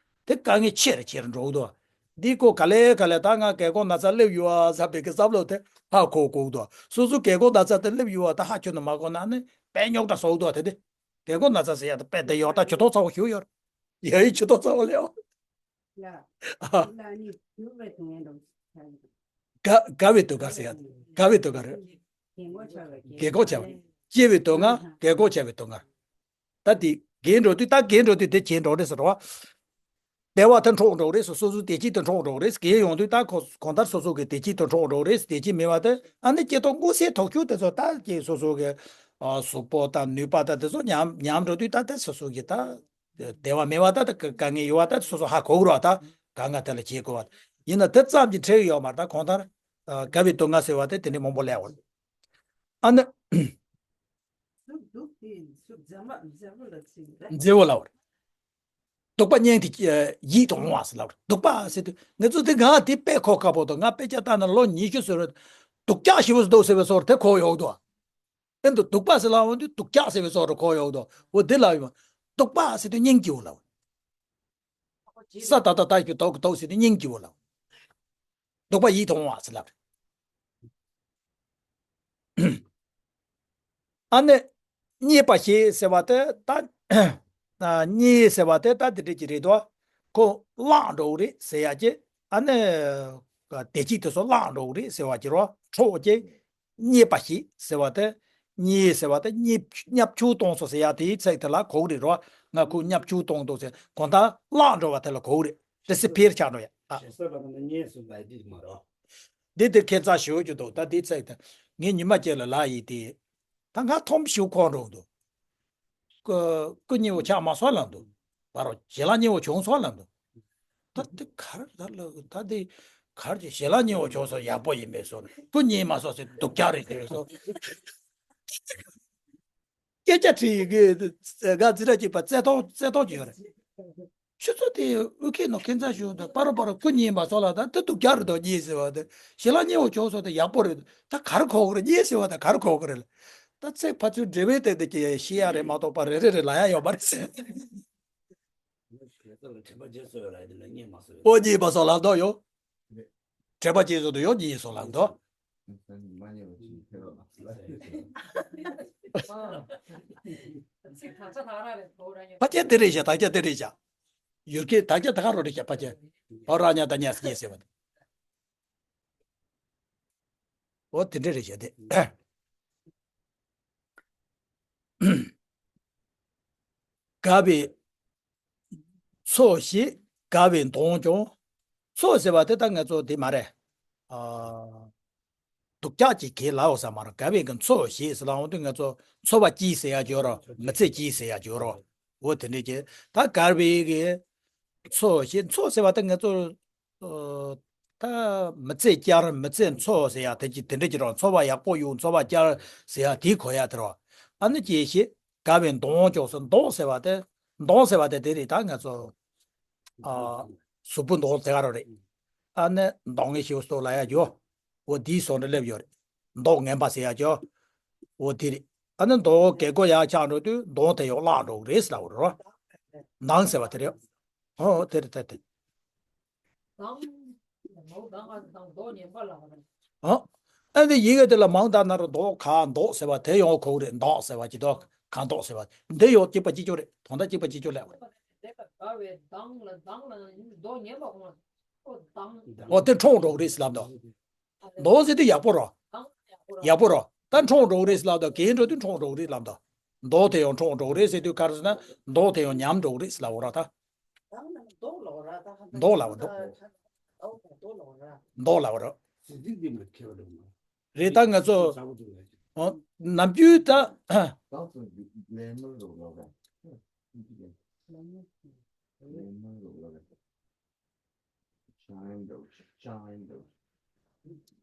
དེ་དཀའ་ངལ་ཆེ་རུ་ཆེ་རུ་འགྲོ་གི་འདུག་འདི་ཀོ་ག་ལེ་ག་ལེ་ད་ང་རྒན་གོག་ན་ཚ་སླེབས་ཡོད་ཨ་བསམ་པའི་གི་བསམ་བློ་དེ་ཧ་གོ་གོ་གི་འདུག་སོ་སོ་རྒན་གོག་ན་ཚ་དེ་སླེབས་ཡོད་ཨ་ད་ཧ་ཁྱོན་ནས་མ་གོ་ན་ནི་དཔེ་རྙོག་དྲ་བཟོ་གི་འདུག་དེ་དེ། རྒན་གོག་ན་ཚ་ཟེར་ཡ་དེ་དཔེ་དེ་ཡོག་ད་ཇུས་གཏོགས་ཚ་བོ་ཞིག་ཡོད་རེད། ཡ་ཡི་ཇུས་གཏོགས་ཚ་བོ་ལེའོ། ཡ། ཨ། ལ་ནི་ཡུ་བའི་དུང་ཡན་འགྲོ། དགའ་དགའ་བའི་སྡུག་དཀའ་ཟེར་ཡ་དེ་དགའ་བའི་སྡུག་དཀའ་རེད། རྒན་གོག་བྱ་བའི་རྒན་གོག་བྱ་བའི་སྐྱེ་བའི་སྡུག་བསྔལ་རྒན་གོག་བྱ་བའི་སྡུག་བསྔལ། ད་དེ་རྒན་འགྲོ་དུས་ད་རྒན་འགྲོ་དུས་དེ་གྱེན་འགྲོ་རེད་ཟེར་བ། བདེ་བ་དེ་འཕྲོག་འགྲོ་རེད། སོ་སོ་བདེ་སྐྱིད་དེ་འཕྲོག་འགྲོ་རེད། རྒན་ཡོང་དུས་ད་ཁོ་གང་ལྟར་སོ་སོ་གི་བདེ་སྐྱིད་དེ་འཕྲོག་འགྲོ་རེད། བདེ་སྐྱིད་མེད་པ་དེ་ཨ་ནི་སྐྱེ་ཐོག་མངོན་གསལ་དོགས་གཅོད་དེ་ཚོ་ད་ཀྱི་སོ་སོ་གི་ཨ་གཟུགས་པོ་དང་ནུས་པ་དང་དེ་ཚོ་ཉམས་ཉམས་འགྲོ་དུས་ད་དེ་སོ་སོ་གི་ད་བདེ་བ་མེད་པ་ད་ད་དཀའ་ངལ་ཡོད་པ་ད་སོ་སོ་ཧ་གོ་གི་རེད་བ། ད་གང་ང་དེ་ལ་བྱེད་དགོས་བ་ཡིན་ན་དེ་ཙམ་གྱིས་འཕྲད་ཡོད་མ་རེད། ད་གང་ལྟར་ཨ་དགའ་བའི་སྡུག་བསྔལ་ཟེར་བ་དེ་དེ་འདྲའི་མང་པོ་སླེབས་ཡོད་རེད། ཨ་ནི། སྡུག་སྡུག་དེ་སྡུག་མཛེས་མ་མཛེས་པོ་ལ་ཚིག་རེད། མཛེས་པོ་ལབ་པ་རེད། སྡུག་པ་སྙིང་དེ་ཡིད་དུ་འོང་བ་ཟེར་ལབ་པ་རེད། སྡུག་པ་ཟེར་དུས་ང་ཚོ་འདི་ང་དེ་དཔེ་གོ་ཁག་པོ་འདུག་ང་དཔེ་ཆ་ལྟ་ན་ལོ་ཉི་ཤུ་ཟིན་རེད། སྡུག་ཅག་ཞེ་པོ་འདུག་ཟེར་བའི་བཟོ་འདྲ་དེ་གོ་ཡོང་གི་འདུག་ཨེ་འདུག་སྡུག་པ་ཟེར་ལབ་འོང་དུས་སྡུག་ཅག་ཟེར་བའི་བཟོ་འདྲ་གོ་ཡོང་གི་འདུག་འོ་འདི་ལབ་ཡོང་། སྡུག་པ་ཟེར་དུས་སྙིང་རྗེ་པོ་ལབ། ས་ད་ད་ད་ཞུ་དོག་དོག་ཟེར་དུས་སྙིང་རྗེ་པོ་ལབ། སྡུག་པ་ཡིད་དུ་འོང་བ་ཟེར་ལབ་རེད། ཨ་ནི་རྙེད་པ་ཞེས་ཟེར་བ་དེ་ད་ཨ་རྙེད་ཟེར་བ་དེ་ད་དེ་འདྲ་ཅིག་རེད་དོ། ཁོ་བརླག་འགྲོ་གི་རེད་ཟེར་ཡ་ཅིག་ཨ་ནི་བདེ་སྐྱིད་དེ་ཚོ་བརླག་འགྲོ་གི་རེད་ཟེར་བ་ཅིག་རོ། འཕྲོག་ཅིག་རྙེད་པ་ཞེས་ཟེར་བ་དེ། རྙེད་ཟེར་བ་དེ་རྙེད་བརྙས་བཅོས་གཏོང་སོང་ཟེར་ཡ་དེའི་ཚིག་དེ་ལ་གོ་གི་རེད་རོ། ང་ཁོ་བརྙས་བཅོས་གཏོང་འདུག་ཟེར་གང་ལྟར་བརླག་འགྲོ་བ་དེ་ལ་གོ་གི་རེད། ཌི་སི་པི་ཡར་ཆགས་འགྲོ་ཡ། ཨ། ཞེ་ས་ལ་ནི་རྙེད་སོང་ལབ་དེ་མ་རོ། འདི་དེ་ཁྱད་མཚར་ཞེ་པོ་ཅིག་འདུག་ད་དེའི་ཚིག་དེ་ངས་ཉི་མ་གཅིག་ལ་ལབ་ཡིན་ཏེ། ད་ང་ཐོམ་ཞིག་འཁོར་འགྲོ་འདུག་སྐུ་སྐུ་མཉེས་པོ་ཆགས་མ་སོང་ལབ་འདུག་བར་རོ་ཞལ་ལག་མཉེས་པོ་བྱུང་སོང་ལབ་འདུག་ད་དེ་གར་ད་ལ་ད་དེ་གར་གྱི་ཞལ་ལག་མཉེས་པོ་བྱུང་སོང་ཡག་པོ་ཡིན་པས་སོ་སྐུ་མཉེས་མ་སོང་ཟེར་སྡུག་ཅག་རེད་ཟེར་སོ། སྐད་ཆ་དྲིས་ཡི་གེ་ང་འཛིན་གྲྭ་གཅིག་པ་རྩེ་ཐོག་རྩེ་ཐོག་ཅིག་ཡོད་རེད། ཆུ་ཚོད་དེ་ཨུ་ཁེ་ནོ་ཁེན་ཚ་ཞུ་ད་པ་རོ་པ་རོ་སྐུ་མཉེས་མ་སོང་ལ་ད་དེ་སྡུག་ཅག་རེད་དོ་མཉེས་ཟེར་བ་དེ་ཞལ་ལག་མཉེས་པོ་བྱུང་སོང་དེ་ཡག་པོ་རེད། ད་གར་གོ་གི་རེད་མཉེས་ཟེར་བ་ད་གར་གོ་གི་རེད། ད་ཚེ་ཕ་ཚུལ་འབྲེལ་བའི་སྟེང་དེ་ཀྱི་ཤེས་ཡ་རེད་མ་གཏོགས་པ་རེ་རེ་རེ་ལ་ཡ་ཡོད་མ་རེད་ཟེར། དྲན་པ་བརྗེད་སོང་ཡོད་ལ་ཡ་དེ་ལ་རྙེད་མ་སོང་ཡོད། ཨོ་རྙེད་མ་སོང་ལབ་མདོག་ཡོད། དྲན་པ་བརྗེད་སོང་དུ་ཡོད་རྙེད་སོང་ལབ་མདོག་ཕ་སྐད་དེ་རེད་ཤག་ད་སྐད་དེ་རེད་ཤག་ཡུལ་སྐད་ད་སྐད་ད་ག་རོ་རེད་ཤག་ཕ་སྐད། ཨོ་ར་ཉ་ད་ཉ་སྐད་ཟེར་བ་དེ། ཨོ་དེ་འདྲ་རེད་ཤག་དེ། དགའ་བའི་མཚོ་ཞེས་དགའ་བའི་མདོངས་ཀྱང་། མཚོ་ཟེར་བ་དེ་ད་ང་ཚོ་དེ་མ་རེད། ཨ། སྡུག་ཅག་ཅིག་གི་ལའོ་ས་མ་རེད། དགའ་བའི་གི་མཚོ་ཞེས་ཟེར་ལའང་དུས་ང་ཚོ་མཚོ་བ་སྐྱིད་ཟེར་ཡ་ཅིག་ཡོད་རོ། མི་ཚེ་སྐྱིད་ཟེར་ཡ་ཅིག་ཡོད་རོ། འོ་དེ་འདྲས་ཀྱི་ད་དགའ་བའི་གི་མཚོ་ཞེས་མཚོ་ཟེར་བ་ད་ང་ཚོ་ཨོ། ད་མི་ཚེ་བསྐྱལ་མི་ཚེ་འཚོ་ཟེར་ཡ་དེ་ཅི་དེ་འདྲ་ཅི་རོ། འཚོ་བ་ཡག་པོ་ཡོང་འཚོ་བ་བསྐྱལ་ཟེར་ཡ་དེའི་གོ་ཡ་དེ་རོ། ཨ་ནི་ཅི་ཞེས་དགའ་བའི་མདོངས་ཀྱོག་སོ། མདོངས་ཟེར་བ་དེ་མདོངས་ཟེར་བ་དེ་དེ་རེད། ད་ང་ཚོ་ཨ་གཟུགས་པོ་མདོངས་ཟེར་ག་རོ་རེད། ཨ་ནི་མདོངས་ངེས་ཤེས་སོ་ལ་ཡ་ཡོ། འོ་དེའི་སོ་འདྲ་སླེབས་ཡོད་རེད། མདོག་ངན་པ་ཟེར་ཡ་ཅོ། འོ་དེ་རེད། ཨ་ནི་མདོག་གེ་གོ་ཡ་ཆགས་འགྲོ་དུས་མདོག་དེ་ཡོག་བརླག་འགྲོ་གི་རེད་ཟེར་ལབ་རོ། མདངས་ཟེར་བ་དེ་རེད། ཨོ་དེ་རེད་དེ་དེ། ཨོ། ཨ་འདི་ཡི་གེ་དེ་ལ་མང་དག་ན་རོ་མདོག་ག་མདོག་ཟེར་བ་དེ་ཡོང་གོ་གི་རེད། མདོག་ཟེར་བ་ཅི་མདོག་ག་མདོག་ཟེར་བ་འདི་ཡོག་གཅིག་པ་གཅིག་ཅོ་རེད། དོན་དག་གཅིག་པ་གཅིག་ཅོ་ལབ་རེད། ཨོ་དེ་འཕྲོག་འགྲོ་གི་རེད་ཟེར་ལབ་འདུག་མདོག་ཟེར་དུས་ཡག་པོ་རོ། ཡག་པོ་རོ། ད་འཕྲོག་འགྲོ་གི་རེད་ཟེར་ལབ་དང་གས་འགྲོ་དུས་འཕྲོག་འགྲོ་གི་རེད་ལབ་དང་། མདོག་དེ་ཡང་འཕྲོག་འགྲོ་གི་རེད་ཟེར་དུས་ག་རེ་ཟེར་ན་མདོག་དེ་ཡང་ཉམས་འགྲོ་གི་རེད་ཟེར་ལབ་འོ་ར་ད། མདོག་ལབ་འོ་མདོག་མདོག་ལབ་འོ་ར། རེད་ད་ང་ཚོ། ཨོ། ནམ་རྒྱུན་ད།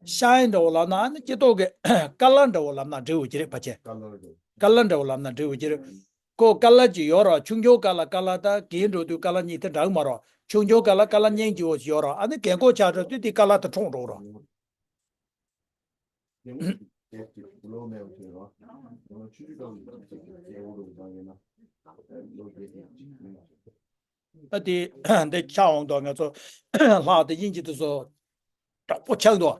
ཤའི་འདྲ་བོ་ལབ་ན་ཨ་ནི་སྐྱེ་ཐོག་གི་ཀ་ལར་འདྲ་བོ་ལབ་ན་འབྲི་འོ་ཀྱི་རེད་ཕ་ཆེ། ཀ་ལར་འདྲ་བོ་ལབ་ན་འབྲི་འོ་ཀྱི་རེད། ཁོ་ཀ་ལར་ཅིག་ཡོད་ར། ཆུང་ཆུང་ཀ་ལར། ཀ་ལར་ད་གྱེས་འགྲོ་དུས་ཀ་ལར་གཉིས་དེ་འདྲ་མ་ར། ཆུང་ཆུང་ཀ་ལར། ཀ་ལར་སྙིང་རྗེ་བོ་ཞིག་ཡོད་ར། ཨ་ནི་རྒན་གོག་ཆགས་འགྲོ་དུས་དེ་ཀ་ལར་དེ་འཁྲུངས་འགྲོ་ར། ཨ་དེ་འདི་ཆགས་འོང་དོ། ང་ཚོ་ལྷག་དེ་དབྱིན་ཇི་དེ་ཚོ་དྲག་པོ་ཆགས་འདུག་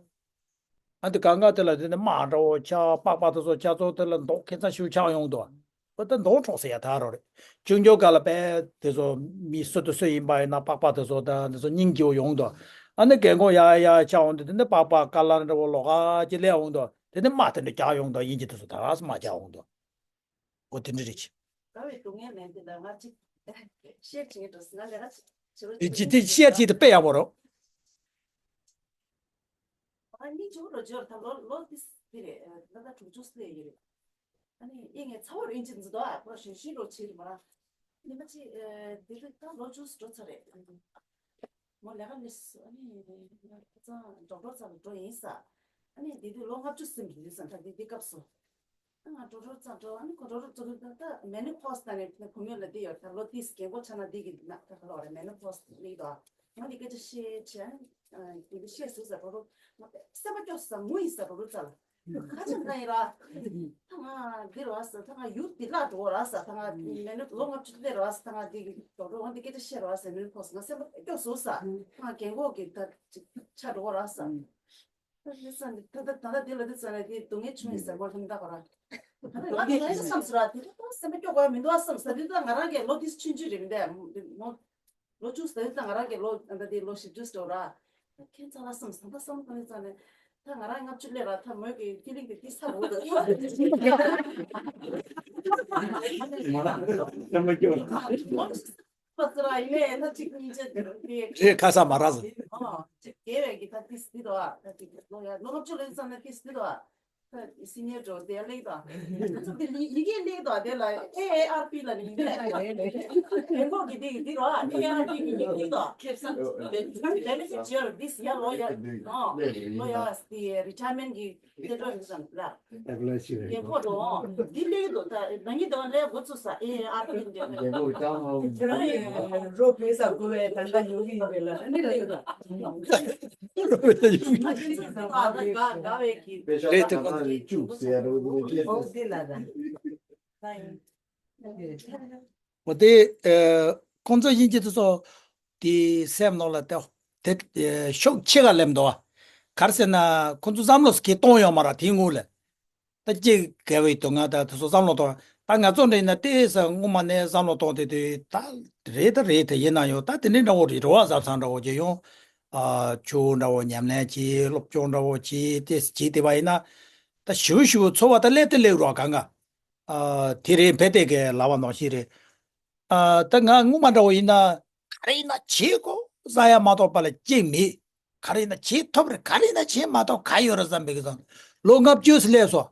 ཨ་དེ་གང་ག་དེ་ལ་དེ་ནི་དམག་འདྲ་བོ་ཆགས། པགས་པ་དེ་ཚོ་ཆགས་ཚོ་དེ་ལ་མདོག་ཁྱད་མཚར་ཞིག་ཆགས་ཡོང་འདུག་ཨ་ད་མདོག་འཕྲོག་ཟེར་ཡ་ད་རོ་རེད། ཆུང་ཆུང་སྐབས་ལ་དཔེ་དེ་ཚོ་མི་སུ་དང་སུ་ཡིན་པ་ཡིན་ན་པགས་པ་དེ་ཚོ་ད་དེ་ཚོ་སྙིང་རྗེ་བོ་ཡོང་འདུག་ཨ་ནི་རྒན་གོག་ཡར་ཡར་ཆགས་འོང་དུས་དེ་ནི་པགས་པ་ཀ་ལར་འདྲ་བོ་ལོག་ག་ཅིག་སླེབས་འོང་འདུག་དེ་ནི་དམག་དེ་འདྲ་རྒྱག་ཡོང་འདུག་དབྱིན་ཇི་དེ་ཚོ་ད་ག་སེ་དམག་རྒྱག་འོང་འདུག་འོ་དེ་འདྲ་རེད། དགའ་བའི་སྡུག་བསྔལ་མེད་འདི་ལ་ང་ཅིག་ཤེར་བྱེད་འགྲོ་སི་ང་ལས་ཀ་བྱེད་རོགས་ཨེ་ཅི་དེ་ཤེར་བྱེད་དེ་དཔེ་ཡག་པོ་རོ། ཨ་ནི་ཇོ་རོ་ཇོར་ད་ལོ་ལོ་དིས་དེ་རེད། ལ་ད་དྲུག་ཅུ་སླེབས་ཡོད་རེད། ཨ་ནི་ཨི་ངས་ཚ་བོར་ཨིན་ཅི་འཛི་དོ་ཨ་ཁོ་ཞེ་ཤི་རོ་ཆེ་རེད་མ་ར། ནི་མ་ཅི་དེ་རིགས་ད་ལོ་ཅུས་འགྲོ་ཚར་རེད། མོ་ལས་ཀ་ལས་སུ་ཨ་ནི་ཁ་ཚང་ཌོག་ཊར་ཚ་ལ་འགྲོ་ཡིན་ས། ཨ་ནི་དེ་དུས་ལོ་ལྔ་བཅུ་ཟིན་གྱི་ཡོད་ས་ད་དེ་དེ་སྐབས་སུ། ང་ཌོག་ཊར་ཚ་འགྲོ། ཨ་ནི་ཁོ་ཌོག་ཊར་ཚ་འགྲོ་ད་ད་མེ་ནོ་པོ་སི་ད་ནས་བུ་མོ་ལ་དེ་ཡོད་ད་ལོ་དེ་རྒན་གོག་ཆགས་ན་དེ་གི་ན་ད་ག་ལ་བ་རེད། མེ་ནོ་པོ་སི་ལིག་དོ། ང་དེ་སྐད་ཆ་བཤད་བྱས་ཨ་ནི་དེ་འདྲ་བཤད་ཟུར་ས་ཌོག་ཊར་ང་སེམས་པ་སྐྱོ་ས་ངུ་ཡིན་ས་ཌོག་ཊར་ཚ་ལ། ཁ་ཆེམས་ན་ཡིན་ར། ད་ང་འདི་ར་ས་ད་ང་ཡུལ་འདི་ལ་འགྲོ་ར་ས་ད་ང་མེ་ནོ་ལོ་ལྔ་བཅུ་སླེབས་ར་ས་ད་ང་འདི་གི་ཌོག་ཊར་འོང་འདི་སྐད་ཆ་བཤད་ར་ས་མེ་ནོ་པོ་སི་ང་སེམས་པ་སྐྱོ་སོང་ས། ད་ང་རྒན་གོག་གི་ད་ཅིག་ཆགས་འགྲོ་ར་ས། ད་འདི་ས་འདི་ད་ད་ད་ད་འདི་ལ་འདི་ཙ་ན་འདི་སྡུག་བསྔལ་བྱུང་ཡིན་ས་མོ་ལྷམ་ད་གོ་ར། ད་ང་འདི་ལ་བསམ་སོང་ར་འདི་ད་སེམས་པ་སྐྱོ་གོ་མི་འདུག་བསམ་ས་འདི་ད་ང་རང་གི་ལོ་འདི་ཆུང་ཆུང་རེད་མི་འདུག་མོ། ལོ་བཅུ་ཟ་ཡི་ཙང་ང་རང་གི་ལོ་ད་ལྟ་དེ་ལོ་བཞི་བཅུ་འགྲོ་ར། ད་ཁྱེད་ཚང་མ་བསམ་བསམ་པ་བསམ་གང་ཙང་ནས་ད་ང་རང་ལྔ་བཅུ་སླེབས་ར། ད་མོས་ཀྱི་ཕི་ལིང་དེ་ཏི་ས་རུ་ད་ང་རང་ལྔ་བཅུ་སླེབས་ར་ཡིན་ནས་ད་ཅིག་གཉིས་ཆ་དེ་རེད། ཁ་ས་མ་ར་ཟ། ཨོ་ཅིག་རྒས་བས་ཀྱི་ད་ཏི་སི་དོ་ཨ་ད་ཅིག་ལོ་ཡ་ལོ་ལྔ་བཅུ་སླེབས་ཙང་ནས་ཏི་སི་དོ་ཨ། སི་ནི་ཡར་འགྲོ་དེ་ལེགས་དང་། ང་ཚོ་དེ་ཡི་གེ་ལེགས་དང་དེ་ལ་ཨེ་ཨེ་ཨར་པི་ལ་ནི་ཡི་གེ་ལེགས་དང་། རྒན་གོག་གི་དེ་གི་དེ་རོ་ཨེ་ཨེ་ཨར་པི་གི་ཡི་གེ་ལེགས་དང་། ཁེ་བཟང་། Benefit Year this year ལོ་ཡ་ཨ་ལོ་ཡ་དེ་རི་ཊ་ཡར་མེན་གི་དེ་འགྲོ་ཡིན་ཙང་ལ། རྒན་གོག་འགྲོ་འདི་ལེགས་དང་ད་ན་ནི་དང་ལས་འགོ་ཚུགས་ས་ཨེ་ཨེ་ཨར་པི་འདི་རོ་པེ་ས་གོ་བའི་ད་ལྟ་ཡོད་གི་ཡིན་པས་ལ་ནི་ལེགས་དང་། རེད་དེ། འོ་དེ་ཁོང་ཚོ་དབྱིན་ཇི་དེ་ཚོ་དེ་སེམས་ནང་ལ་དེ་དེ་ཤུགས་ཆེ་ག་སླེབས་འདུག་ག་རེ་ཟེར་ན་ཁོང་ཚོ་བསམ་བློ་སྐྱེ་གཏོང་ཡོད་མ་ར་དེའི་སྔོན་ལ། ད་ཅིག་དགའ་བའི་དུ་ང་ད་དེ་ཚོ་བསམ་བློ་གཏོང་ད་ང་ཚོ་འདྲ་ཡིན་ན་ཏེ་ས་སྔོན་མ་ནས་བསམ་བློ་གཏོང་དེ་དུས་ད་རེད་ད་རེད་དེ་ཡིན་ན་ཡང་ད་དེ་འདྲའི་འདྲ་བོ་རེད། རེ་བ་གཟབ་གཟབ་འདྲ་བོ་ཅིག་ཡོང་། ཨ་ཆུ་བོ་འདྲ་བོ་ཉམས་ལེན་བྱེད། སློབ་སྦྱོང་འདྲ་བོ་བྱེད། དེ་བྱེད་དེ་བ་ཡིན་ན་ད་ཞིབ་ཞིབ་འཚོ་བ་ད་སླེབས་དེ་སླེབས་རོགས་གང་ག་ཨ་དེ་རེད། འཕེལ་དེ་གའི་ལབ་པ་ནང་བཞིན་རེད། ཨ་ད་ང་སྔོན་མ་འདྲ་བོ་ཡིན་ན་ག་རེ་ཡིན་ན་བྱེད་དགོས་ཟ་ཡ་མ་གཏོགས་པ་ལ་གཅིག་མེད། ག་རེ་ཡིན་ན་བྱེད་ཐུབ་རེད། ག་རེ་ཡིན་ན་བྱེད་མ་ཐུབ་ག་ཡོད་རེད་བསམ་པའི་གི་ཙང་ལོ་ལྔ་བཅུ་སླེབས་སོང་།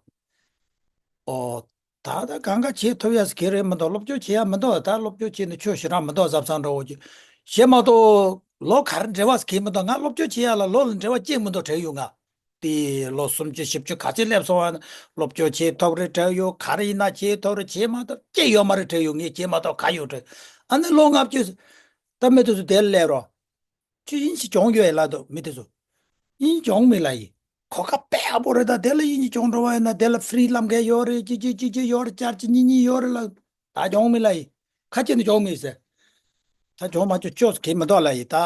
ཨོ། ད་ལྟ་གང་ག་བྱེད་ཐུབ་ཡ་ཟེར་གི་རེད་མི་འདུག་སློབ་སྦྱོང་བྱེད་ཡ་མི་འདུག་ད་སློབ་སྦྱོང་བྱེད་ནས་ཆོས་ཞེ་དྲག་མི་འདུག་གཟབ་གཟབ་འདྲ་བོ་ཅིག་བྱེད་མ་གཏོགས་ལོ་ག་རེ་འབྲེལ་བ་ཟེར་གི་མི་འདུག་ང་སློབ་སྦྱོང་བྱེད་ཡ་ལ་ལོ་ལ་འབྲེལ་བ་གཅིག་མི་འདུག་བྲལ་ཡོད་ང་། དེ་ལོ་སུམ་ཅུ་བཞི་བཅུ་ག་ཚོད་སླེབས་སོང་བ་ན་སློབ་སྦྱོང་བྱེད་ཐུབ་རེད་བྲལ་ཡོད། ག་རེ་ཡིན་ན་བྱེད་ཐུབ་རེད། བྱེད་མ་ཐུབ་གཅིག་ཡོད་མ་རེད་བྲལ་ཡོད། ངས་བྱེད་མ་ཐུབ་ག་ཡོད་བྲལ། ཨ་ནི་ལོ་ལྔ་བཅུ་ད་མི་དེ་ཚོ་དེར་སླེབས་རོགས། ཁྱོད་དབྱིན་ཇི་སྦྱོང་རྒྱུ་ཡ་ལ་འདུག་མི་དེ་ཚོ། དབྱིན་ཇི་སྦྱོང་མི་ལ་ཡིན། གོ་སྐབས་དཔེ་ཡག་པོ་རེད། ད་དེ་ལ་དབྱིན་ཇི་སྦྱོང་འགྲོ་བ་ཡིན་ན་དེ་ལ་ཧྥི་རི་ལམ་ཁ་ཡོད་རེད། གཅིག་གཅིག་གཅིག་གཅིག་ཡོད་རེད། བཅར་གཅིག་གཉིས་གཉིས་ཡོད་རེད་ལ། ད་སྦྱོང་མི་ལ་ཡིན། ཁ་ཆེ་ནི་སྦྱོང་མི་ཟེར། ད་སྦྱོང་མ་སྦྱོང་ཅོས་གི་མི་འདུག་ལ་ཡིན། ད་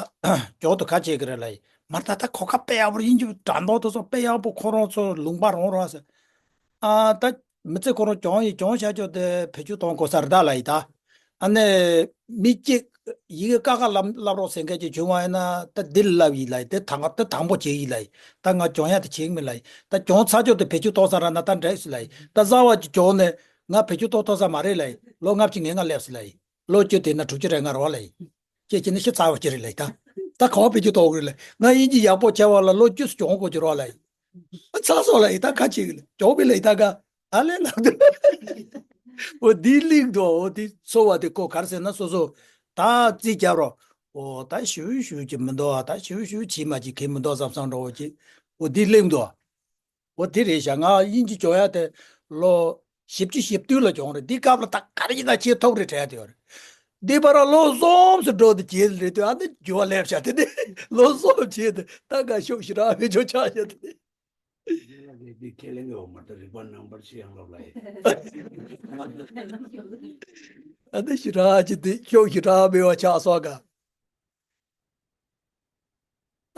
སྦྱོང་དུ་ཁ་ཆེ་གི་རེད་ལ་ཡིན། མར་ད་ད་གོ་སྐབས་དཔེ་ཡག་པོ་རེད། དབྱིན་ཇི་དྲ་འདོགས་དེ་ཚོ་དཔེ་ཡག་པོ་ཁོ་རང་ཚོ་ལུང་པ་རོང་རོང་ཟེར། ཨ་ད་མི་ཚེ་ཁོ་རང་སྦྱོང་ཡིན་སྦྱོང་བྱ་ཆོག་དེ་བེད་སྤྱོད་གཏོང་དགོས་ས་རེད་ད་ལ་ཡིན་ད། ཨ་ནི་མི་གཅིག་ཡི་གེ་ཀ་ཁ་ལབ་ལབ་རོགས་ཟེར་མཁན་ཅིག་བྱུང་བ་ཡིན་ན་ད་འདི་ལབ་ཡིན་ལ་ཡིན། དེ་དང་དེ་དང་པོ་བྱེད་ཡིན་ལ་ཡིན། ད་ང་སྦྱོང་ཡ་དེ་བྱེད་མི་ལ་ཡིན། ད་སྦྱོང་ཚར་ཆོག་དེ་བེད་སྤྱོད་གཏོང་ས་ར་ན་ད་འདྲ་ཡིན་ལ་ཡིན། ད་གསར་བ་ཅིག་སྦྱོང་ནས་ང་བེད་སྤྱོད་གཏོང་ཐུབ་ས་མ་རེད་ལ་ཡིན། ལོ་ལྔ་བཅུ་ངས་ང་སླེབས་སི་ལ་ཡིན། ལོ་བཅུ་དེ་ན་དྲུག་ཅུ་རེ་ལྔ་རོགས་ལ་ཡིན། ཁྱེད་ཀྱི་ནི་ཤི་ཚར་བ་ཅི་རེད་ལ་ཡིན་ད། ད་ག་བ་བེད་སྤྱོད་གཏོང་དགོས་རེད་ལ་ཡིན། ང་དབྱིན་ཇི་ཡག་པོ་བྱས་པ་ལ་ལོ་བཅུ་སྦྱོང་དགོས་ཀྱི་རོགས་ལ་ཡིན། ཨ་ཚར་སོང་ལ་ཡིན། ད་ག་བྱེད་གི་ལ་སྦྱོང་བི་ལ་ཡིན་ད་ག་ཨ་ལས་ལབ་འདུག་འོ་འདི་གླེང་འདུག་འོ་འདི་ཚོ་བ་དེ་ཀོ་གར་ཟེར་ན་སོ་སོ་ད་རྩིས་རྒྱབ་རོགས། འོ་ད་ཞུ་ཞུ་གི་མི་འདུག་ཨ་ད་ཞུ་ཞུ་བྱེད་མ་བྱེད་གི་མི་འདུག་བསམ་བསམ་འདྲ་བོ་ཅིག་འོ་འདི་གླེང་འདུག་འོ་དེ་རེད་ཤག་ང་དབྱིན་ཇི་སྦྱོང་ཡ་དེ་ལོ་ བཞི་བཅུ་ཞེ་བདུན་ལ་བྱུང་རེད། འདི་སྐབས་ལ་ད་ག་རེ་ཡིན་ན་ཆེས་ཐོག་རེ་དྲན་དེ་ཡོད་རེད། འདི་བར་ལོ་གསུམ་སུ་འགྲོ་དུ་བྱེད་རེད་དུས། ཨ་ནི་འགྱུར་བ་སླེབས་ཤག་དེ་ནི་ལོ་གསུམ་བྱེད་དུ་ད་ག་ཤོག་ཞི་རག་མི་ཆོག་ཆགས་ཤག་དེ་ནི། འདི་ཁས་ལེན་གྱི་འོ་མ་ད་རིག་པ་རྣམ་པར་ཤེས་ཡང་ལབ་ལ་ཡིན། ཨ་ནི་ཞི་རག་ཅི་དེ་ཤོག་ཞི་རག་མི་བ་ཆགས་སོགས་ག་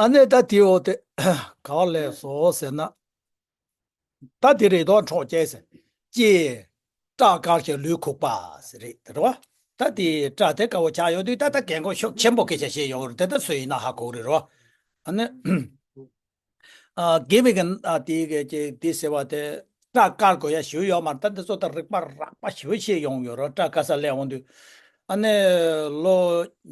ཨ་ནི་ད་དེའོ་དེ་ག་བ་ལས་སོ་ཟེར་ན། ད་དེ་རེད་དོ་འཕྲོག་བཅད་ཟེར། ཅེས། སྐྲ་དཀར་ཞིང་ལུས་ཁུག་པ་ཟེར་རེད་དེ་རོ། ད་དེ་སྐྲ་དེ་དཀར་བོ་ཆགས་ཡོང་དུས་ད་ལྟ་རྒན་གོག་ཤུགས་ཆེན་པོ་སྐད་ཆ་བཤད་ཡོང་རེད། དེ་ད་སུ་ཡིན་ན་ཧ་གོ་རེད་རོ། ཨ་ནི། ཨ་དགེ་བའི་གི་ཨ་དེ་གི་ཅེ་དེ་ཟེར་བ་དེ་སྐྲ་དཀར་དགོས་ཡ་ཞུ་ཡོད་མ་རེད། ད་འདི་ཚོ་ད་རིག་པ་རགས་པ་ཞུ་བྱེད་ཡོང་ཡོད་རོ། སྐྲ་དཀར་ས་སླེབས་འོང་དུས། ཨ་ནི་ལོ་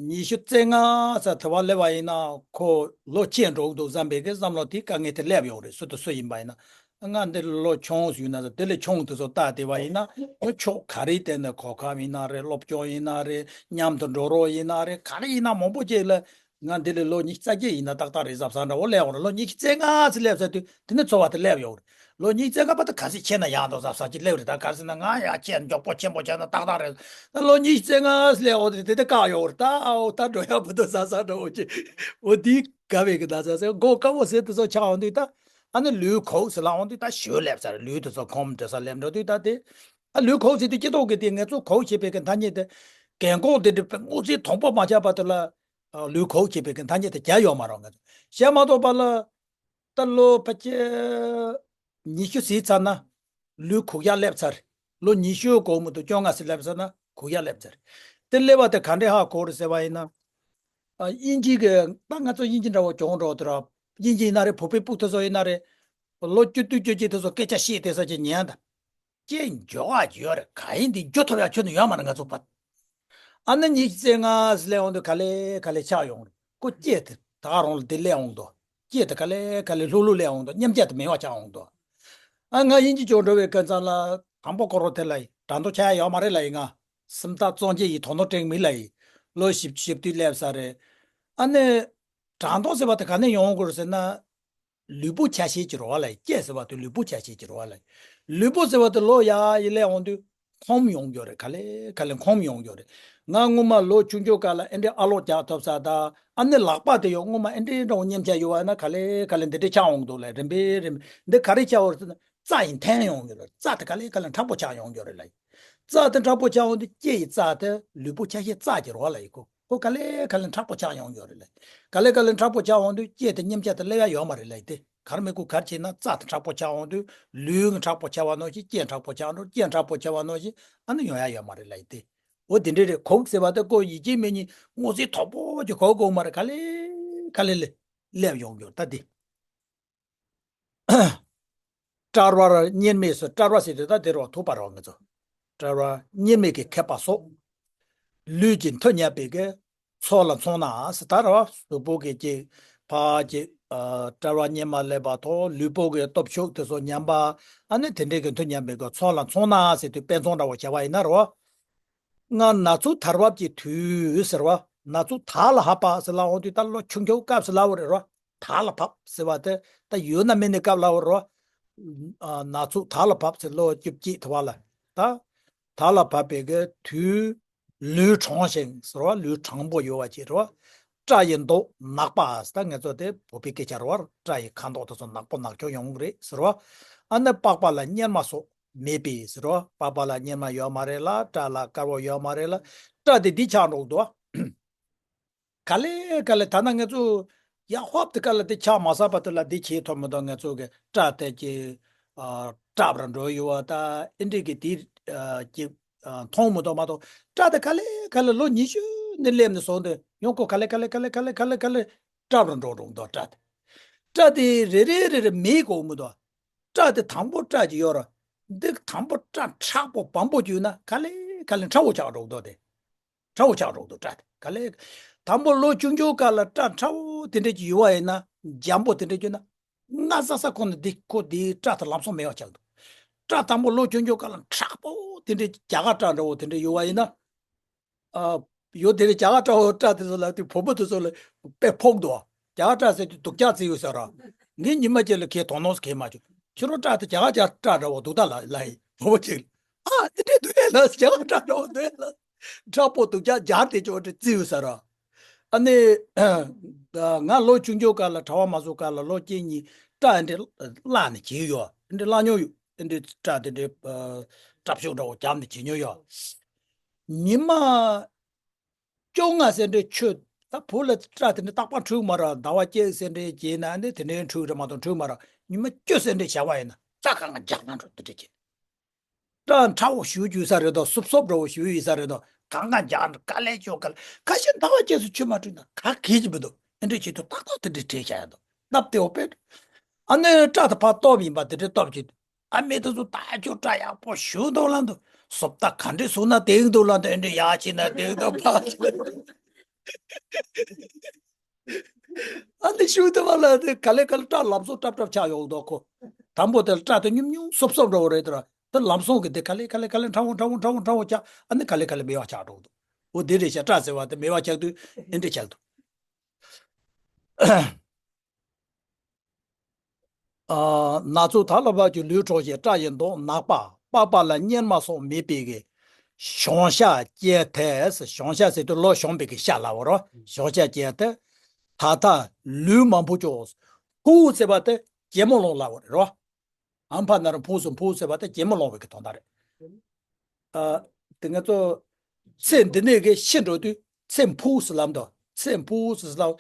ཉི་ཤུ་རྩ་ལྔ་ཙམ་དེ་བ་སླེབས་པ་ཡིན་ན་ཁོ་ལོ་ཆེ་འགྲོ་གི་འདུག་བསམ་པའི་གི་བསམ་བློ་དེ་དཀའ་ངལ་དེ་སླེབས་ཡོང་རེད། སུ་དང་སུ་ཡིན་པ་ཡིན་ན། ང་འདི་ལོ་ཆུང་ཞུ་ན་དེ་ལས་ཆུང་དེ་ཚོ་ལྟ་བསྡད་པ་ཡིན་ན་ཁོ་ཕྱོགས་ག་རེ་བལྟས་ན་གོ་སྐབས་ཡིན་ན་རེད། སློབ་སྦྱོང་ཡིན་ན་རེད། མཉམ་དུ་འགྲོ་རོགས་ཡིན་ན་རེད། ག་རེ་ཡིན་ན་མང་པོ་ཅིག་ལ། ང་འདི་ལས་ལོ་ཉི་ཤུ་རྩ་བརྒྱད་ཡིན་ན་ཏག་ཏག་རེད་བསམ་བསམ་འདྲ་བོ་སླེབས་འོང་རེད། ལོ་ཉི་ཤུ་རྩ་ལྔ་ཙམ་སླེབས་ཚར་དུས་དེ་ནས་ཚོར་བ་དེ་སླེབས་ཡོང་རེད། ལོ་ཉི་ཤུ་རྩ་ལྔ་བར་དུ་ག་ཚོད་ཆེ་ན་ཡག་འདུག་བསམ་བསམ་ཅིག་སླེབས་རེད། ད་ག་རེ་ཟེར་ན་ང་ཡ་ཆེ་མགྱོགས་པོ་ཆེན་པོ་ཆགས་ན་ཏག་ཏག་རེད། ད་ལོ་ཉི་ཤུ་རྩ་ལྔ་ཙམ་སླེབས་འོང་དུས་དེ་དེ་བཀག་ཡོང་རེད། ད་ཨའོ་ད་འགྲོ་ཡག་མི་འདུག་བསམ་བསམ་འདྲ་བོ་ཅིག་འོ་དེ་དགའ་བའི་གི་ད་ཟ་ཟེར་མགོ་དཀར་པོ་ཟེར་དེ་ཚོ་ཆགས་འོང་དུས་ད། ཨ་ནི་ལུས་ཁུག་ཟེར་ལབ་འོང་དུས་ད་ཞོ་སླེབས་ཚར། ལུས་དེ་ཚོ་ཁོམ་འདྲ་ས་སླེབས་འགྲོ་དུས་ད་དེ། ཨ་ལུས་ཁུག་ཟེར་དུས་སྤྱི་ཚོགས་ཀྱི་དེ་ངལ་རྩོལ་ཁུག་བྱེད་པའི་གི་ཐ་སྙད་དེ། རྒན་གོག་དེ་འདྲ་དངོས་རྫས་དང་པོ་མ་ཆགས་བར་དུ་ལ། ཨ་ལུས་ཁུག་བྱེད་པའི་གི་ཐ་སྙད་དེ་བརྒྱབ་ཡོད་མ་རེད། ང་ཚོ་བཤད་མ་ཐུབ་པ་ལ། ད་ལོ་ཕལ་ཆེར་ཉི་ཤུ་ཟིན་ཚར་ན་ལུས་ཁུག་ཡག་སླེབས་ཚར། ལོ་ཉི་ཤུ་གོང་མི་འདུག་བཅོ་ལྔ་ཟིན་སླེབས་ཚར་ན་ཁུག་ཡག་སླེབས་ཚར། དེ་སླེབས་པ་དེ་ག་འདྲས་ཧ་གོ་རེད་ཟེར་བ་ཡིན་ན། ཨ་དབྱིན་ཇི་གི་ད་ང་ཚོ་དབྱིན་ཇི་འདྲ་བོ་གྱོང་འགྲོ་དུས་ར། དབྱིན་ཇི་ཡིན་ན་རེད། བོད་པའི་ཕྲུ་གུ་དེ་ཚོ་ཡིན་ན་རེད། ལོ་བཅུ་དྲུག་བཅུ་གཅིག་དེ་ཚོ་སྐད་ཆ་བཤད་དེ་ས་ཆ་ཉན་ད། ཅེས་འཇོག་ཨ་ཡོད་རེད། ག་ཡིན་འདི་འཇོག་ཐུབ་ཡ་ཁྱོན་ནས་ཡོད་མ་རེད་ང་ཚོ་པ། ཨ་ནི་ཉི་ཤུ་རྩ་ལྔ་ཟེར་སླེབས་འོང་དུས་ག་ལེ་ག་ལེ་ཆགས་ཡོང་རེད། ཁོ་སྐྱེས་དེ་ད་ག་རང་ལ་འདི་སླེབས་འོང་དོ། སྐྱེས་དེ་ག་ལེ་ག་ལེ་ལྷུག་ལྷུག་སླེབས་འོང་དོ། མཉམ་བརྒྱ་དེ་མེད་པ་ཆགས་འོང་དོ། ཨ་ང་དབྱིན་ཇི་སྦྱོང་འགྲོ་བའི་སྐབས་ཙམ་ལ་དང་པོ་ཁོ་རང་དེ་ལ་ཡི་དྲ་མདོ་ཆགས་ཡ་ཡོད་མ་རེད་ལ་ཡི། ང་སུམ་རྟགས་བཙོན་འཇལ་ཡི་དོ་སྣང་སྤྲད་མི་ལ་ཡི། ལོ་བཞི་བཅུ་ཞེ་བདུན་སླེབས་ས་རེད། ཨ་ནི་དྲ་མདོ་ཟེར་བ་དེ་ག་ནས་ཡོང་དགོས་རེད་ཟེར་ན། ལུས་པོ་ཆ་ཤས་ཀྱི་རོ་བ་ལ་ཡི། སྐྱེས་ཟེར་བ་དེ་ལུས་པོ་ཆ་ཤས་ཀྱི་རོ་བ་ལ་ཡི། ལུས་པོ་ཟེར་བ་དེ་ལོ་ཡ་ཡི་སླེབས་འོང་དུས་ཁོམ་ཡོང་རྒྱུ་རེད། ག་ལེ་ག་ལེ་ཁོམ་ཡོང་རྒྱུ་རེད། ང་སྔོན་མ་ལོ་ཆུང་ཆུང་སྐབས་ལ་ཨེ་འདྲའི་ཨ་ལོག་རྒྱག་ཐུབ་ས་ད། ཨ་ནི་ལག་པ་དེ་ཡང་སྔོན་མ་ཨེ་འདྲའི་འདྲ་བོ་མཉམ་ཆ་ཡོད་བ་ན་ག་ལེ་ག་ལེ་འདི་འདྲའི་ཆགས་འོང་འདུག་ལ། རིམ་པས་རིམ་པས་འདི་ག་རེ་ཆགས་འོང་ཟེར་ན་རྩ་ཡི་འཐེན་ཡོང་རྒྱུ་རེད། རྩ་དེ་ག་ལེ་ག་ལེ་མཁྲེགས་པོ་ཆགས་ཡོང་རྒྱུ་རེད་ལ། རྩ་དེ་མཁྲེགས་པོ་ཆགས་འོང་དུས་སྐྱེས་ཡི་རྩ་དེ་ལུས་པོ་ཆ་ཤས་རྩ་གྱི་རོ་བ་ལ་ཡི། ཁོ་ཁོ་ག་ལེ་ག་ལེ་མཁྲེགས་པོ་ཆགས་ཡོང་ཡོད་རེད་ལ། ག་ལེ་ག་ལེ་མཁྲེགས་པོ་ཆགས་འོང་དུས་སྐྱེས་དེ་མཉམ་ཆ་དེ་སླེབས་ཡ་ཡོད་མ་རེད་ལ་ཡི། དེ་གར་མི་དགོས་གར་བྱས་ན་རྩ་དེ་མཁྲེགས་པོ་ཆགས་འོང་དུས་ལུས་མཁྲེགས་པོ་ཆགས་པ་ནང་བཞིན་སྐྱེས་མཁྲེགས་པོ་ཆགས་འགྲོ། སྐྱེས་མཁྲེགས་པོ་ཆགས་པ་ནང་བཞིན་ཨ་ནི་ཡོང་ཡ་ཡོད་མ་རེད་ལ་ཡི། དེ་འོ་དེ་འདྲ་རེད། ཁོག་ཟེར་བ་དེ་ཁོ་ཡིད་ཆེས་མེད་ཉིན་དངོས་རྫས་དོག་པོ་ཅིག་ཁོག་དགོས་མ་རེད། ག་ལེ་ག་ལེ་ལེ་སླེབས་ཡོང་ཡོད་ད་དེ། བཀྲ་བར་གཉེར་མས་སོ། བཀྲ་བར་ཟེར་དུས་ད་དེ་རུ་ཐུག་པ་རོ་ང་ཚོ། བཀྲ་བར་གཉེར་མས་ཀྱི་མཁས་པ་སོགས། ལུས་ཀྱི་མཐུ་བརྙེས་པའི་གི་ཚོགས་ལ་མཚོན་ན་ཟེར་ད་རོ། གཟུགས་པོ་གི་ཅིག་ཕ་ཅིག་ཨ་བཀྲ་བར་གཉེར་མ་སླེབས་པ་ཐོག་ལུས་པོ་གི་སྟོབས་ཤུགས་དེ་ཚོ་ཉམས་པ། ཨ་ནི་དེ་འདྲའི་གི་མཐུ་བརྙེས་པའི་གི་ཚོགས་ལ་མཚོན་ན་ཟེར་དུས་དཔེ་མཚོན་འདྲ་བོ་བྱས་པ་ཡིན་ན་རོ། སྔར་ན་ཟུག་དར་བབས་ཀྱི་དུས་ཟེར་བ། ན་ཟུག་དར་ལ་བབས་པ་ཟེར་ལབ་འོང་དུས་ད་ལོ་ཆུང་ཆུང་སྐབས་སུ་ལབ་པ་རེད་རོ། དར་ལ་བབས་ཟེར་བ་དེ་ད་ཡོད་ན་མེད་ནའི་སྐབས་ལབ་པ་རེད་རོ། ཨ་ན་ཟུག་དར་ལ་བབས་ཟེར་ལོ་བཅུ་གཅིག་དུ་བ་ལ། ད་དར་ལ་བབས་པའི་གི་དུས། ལུས་དྲང་ཞིང་ཟེར་བ། ལུས་དྲང་པོ་ཡོད་པ་ཅིག་རེད་བ། སྐྲ་ཡི་མདོག་ནག་པ་ཟེར། ད་ང་ཚོ་དེ་བོད་པའི་སྐད་ཆ་རེད་བ། སྐྲ་ཡི་ཁ་མདོག་དེ་ཚོ་ནག་པོ་ནག་ཅོག་ཡོང་གི་རེད་ཟེར་བ། ཨ་ནི་པགས་པ་ལ་གཉེར་མ་སོགས་མེད་པས་ཟེར་བ། པགས་པ་ལ་གཉེར་མ་ཡོད་མ་རེད་ལ། སྐྲ་ལ་དཀར་པོ་ཡོད་མ་རེད་ལ། སྐྲ་དེ་འདི་ཆགས་འགྲོ་གི་འདུག་བ། ག་ལེ་ག་ལེ་ད་ནང་ང་ཚོ་ཡག་ཧོབ་དེ་ག་ལ་དེ་ཆགས་མ་ས་བར་དུ་ལ་འདི་བྱེད་ཐུབ་མི་འདུག་ང་ཚོ་གི་སྐྲ་དེ་ཀྱི་ཨ་སྐྲ་བར་འགྲོ་ཡོད་བ། ད་ཨེ་འདྲི་གི་དེ་ཨ་ཀྱི་ཨ་མཐོང་མི་འདུག་མ་གཏོགས། སྐྲ་དེ་ག་ལེ་ག་ལེ་ལོ་ཉི་ཤུ་ནས་སླེབས་ནས་བཟུང་སྟེ་ཡང་ཁོ་ག་ལེ་ག་ལེ་ག་ལེ་ག་ལེ་ག་ལེ་ག་ལེ་སྐྲ་བར་འགྲོ་འགྲོ་འདུག་སྐྲ་དེ། སྐྲ་དེ་རེ་རེ་རེ་རེ་མེད་གོ་མི་འདུག་སྐྲ་དེ་དང་པོ་སྐྲ་ཅིག་ཡོད་ར། འདི་དང་པོ་སྐྲ་མཁྲེགས་པོ་སྦོམ་པོ་ཅིག་ཡོད་ན་ག་ལེ་ག་ལེ་མཁྲེགས་པོ་ཆགས་འགྲོ་འདུག་དེ། མཁྲེགས་པོ་ཆགས་འགྲོ་འདུག་སྐྲ་དེ་ག་ལེ། དང་པོ་ལོ་ཆུང་ཆུང་སྐབས་ལ་སྐྲ་མཁྲེགས་པོ་དེ་འདྲ་ཅིག་ཡོད་པ་ཡིན་ན། འཇམ་པོ་དེ་འདྲ་ཅིག་ཡོད་ན། སྔ་ས་ས་ཁོ་ན་འདི་ཁོ་འདིའི་སྐྲ་དེ་ལམ་སང་མེད་པ་ཆགས་འདུག་སྐྲ་དང་པོ་ལོ་ཆུང་ཆུང་སྐབས་ལ་མཁྲེགས་པོ་དེ་འདྲ་རྒྱ་གར་སྐྲ་འདྲ་བོ་དེ་འདྲ་ཡོད་པ་ཡིན་ན། ཨ་ཡོད་དེ་རེད། རྒྱ་གར་སྐྲ་བོ་སྐྲ་དེ་ཚོ་ལ་དེ་བུ་མོ་དེ་ཚོ་ལ་དཔེ་ཕོག་འདུག་རྒྱ་གར་སྐྲ་ཟེར་དུས་སྡུག་ཅག་བརྩི་ཡོད་ཟེར་ར། ངས་ཉི་མ་གཅིག་ལ་ཁའི་དོ་སྣང་གང་མ་བྱུང་། ཁྱོད་རང་སྐྲ་དེ་རྒྱ་གར་སྐྲ་འདྲ་བོ་འདུག་ད་ལ་ལ་ཡིན་བུ་མོ་གཅིག་ལ། ཨ་དེ་འདྲས་འདུག་ཡ་ལ་རྒྱ་གར་སྐྲ་འདྲ་བོ་འདུག་ཡ་ལ། ཁྲ་པོ་དུག་ཅག་སྦྱར་ཏེ་ཅོག་འདྲ་བརྩི་ཡོད་ས་ར། ཨ་ནི། ང་ལོ་ཆུང་ཆུང་སྐབས་ལ་གྲྭ་པ་མ་བཟོ་སྐབས་ལ་ལོ་གཅིག་གཉིས་སྐྲ་འདི་བླུགས་ནས་བྱས་ཡོད། འདི་བླུགས་མྱོང་ཡོད། འདི་སྐྲ་དེ་འདྲའི་སྐྲ་ཤོག་འདྲ་བོ་བརྒྱབ་ནས་བྱས་མྱོང་ཡོད། ཉི་མ་བཅོ་ལྔ་ཟེར་འདྲའི་ཆོད། ད་བུ་ལ་སྐྲ་དེ་འདྲའི་རྟག་པར་འཁྲུག་མ་ར། ཟླ་བ་གཅིག་ཟེར་འདྲའི་བྱས་ན་ནི་དེ་འདྲའི་འཁྲུག་རེད་མ་གཏོགས་འཁྲུག་མ་ར། ཉི་མ་བཅུ་ཟེར་འདྲའི་བྱ་བ་ཡིན་ན་སྐྲ་གང་ག་རྒྱག་ན་འགྲོ་དེ་འདྲ་བྱས། སྐྲ་ཁྲ་བོ་ཞུ་རྒྱུ་ས་རེད་དོ། སུབ་སུབ་འདྲ་བོ་ཞུ་ཡི་ས་རེད་དོ། གང་ག་རྒྱག་དཀའ་ལས་ཆོག་ག་ལ། ཁ་ཤས་ཟླ་བ་གཅིག་སུ་ཆུ་མ་འཁྲུད་ན་ག་གེ་ཅི་མི་འདུག་ཨེ་འདྲ་བྱེད་དུས་ཏག་ཏག་དེ་འདྲ་བྲིས་བཞག་ཡ་འདུག་སྣབས་དེ་འོ་པེ། ཨ་ནི་སྐྲ་དེ་ཕར་སྟོབ་ཡིན་པ་དེ་འདྲ་སྟོབ་ཀྱི། ཨ་མེ་དེ་ཚོ་ད་ཁྱོད་སྐྲ་ཡག་པོ་ཞུ་འདུག་ལ་འདུག་སོབ་ད་ག་འདྲ་སུ་ན་དེང་འདུག་ལ་འདུག་ཨེ་འདྲ་ཡག་ཆེ་ན་དེང་འདུག་ཕ། ཨ་ནི་ཤུགས་དེ་བ་ལ་དེ་ག་ལེ་ག་ལེ་སྐྲ་ལམ་སང་སྲབ་སྲབ་ཆགས་ཡོང་འདུག་ཁོ། དང་པོ་དེ་ལ་སྐྲ་དེ་ཉུམ་ཉུམ་སོབ་སོབ་འདྲ་བོ་རེད་དེ་ར། དེ་ལམ་སང་གི་དེ་ག་ལེ་ག་ལེ་ག་ལེ་ཕྲ་བོ་ཕྲ་བོ་ཕྲ་བོ་ཕྲ་བོ་ཆགས། ཨ་ནི་ག་ལེ་ག་ལེ་མེ་བ་ཆགས་འགྲོ་འདུག་འོ་དེ་རེད་ཤག་སྐྲ་ཟེར་བ་དེ་མེ་བ་ཆགས་དུས་ཨེ་འདྲ་ཆགས་འདུག་ཨ། ན་ཚོད་ད་ལ་བབ་ཀྱི་ལུས་འཕྲོག་བྱེད། སྐྲ་ཡི་མདོག་ནག་པ། པགས་པ་ལ་གཉེར་མ་སོགས་མེད་པའི་གི་གཞོང་ཤ་སྐྱེས་ཐལ། གཞོང་ཤ་ཟེར་དུས་ལོ་གཞོང་པའི་གི་ཤ་ལབ་པ་རོ། གཞོང་ཤ་སྐྱེས་ཐལ། ད་ལྟ་ལུས་མ་འཕུ་ཀྱོག་ཕུ་ཟེར་བ་དེ་གྱེན་མོ་ལོང་ལབ་པ་རེད་རོ། ཨམ་ཕ་ན་རོ་ཕུ་སོ་ཕུ་ཟེར་བ་དེ་གྱེན་མོ་ལོང་བའི་གི་དོན་དག་རེད། ཨ། དེ་ང་ཚོ་ཚེ་འདི་ནས་གི་ཤི་འགྲོ་དུས་ཚེ་འཕོས་ཟེར་ལབ་འདུག་ཚེ་འཕོས་ཟེར་ལབ།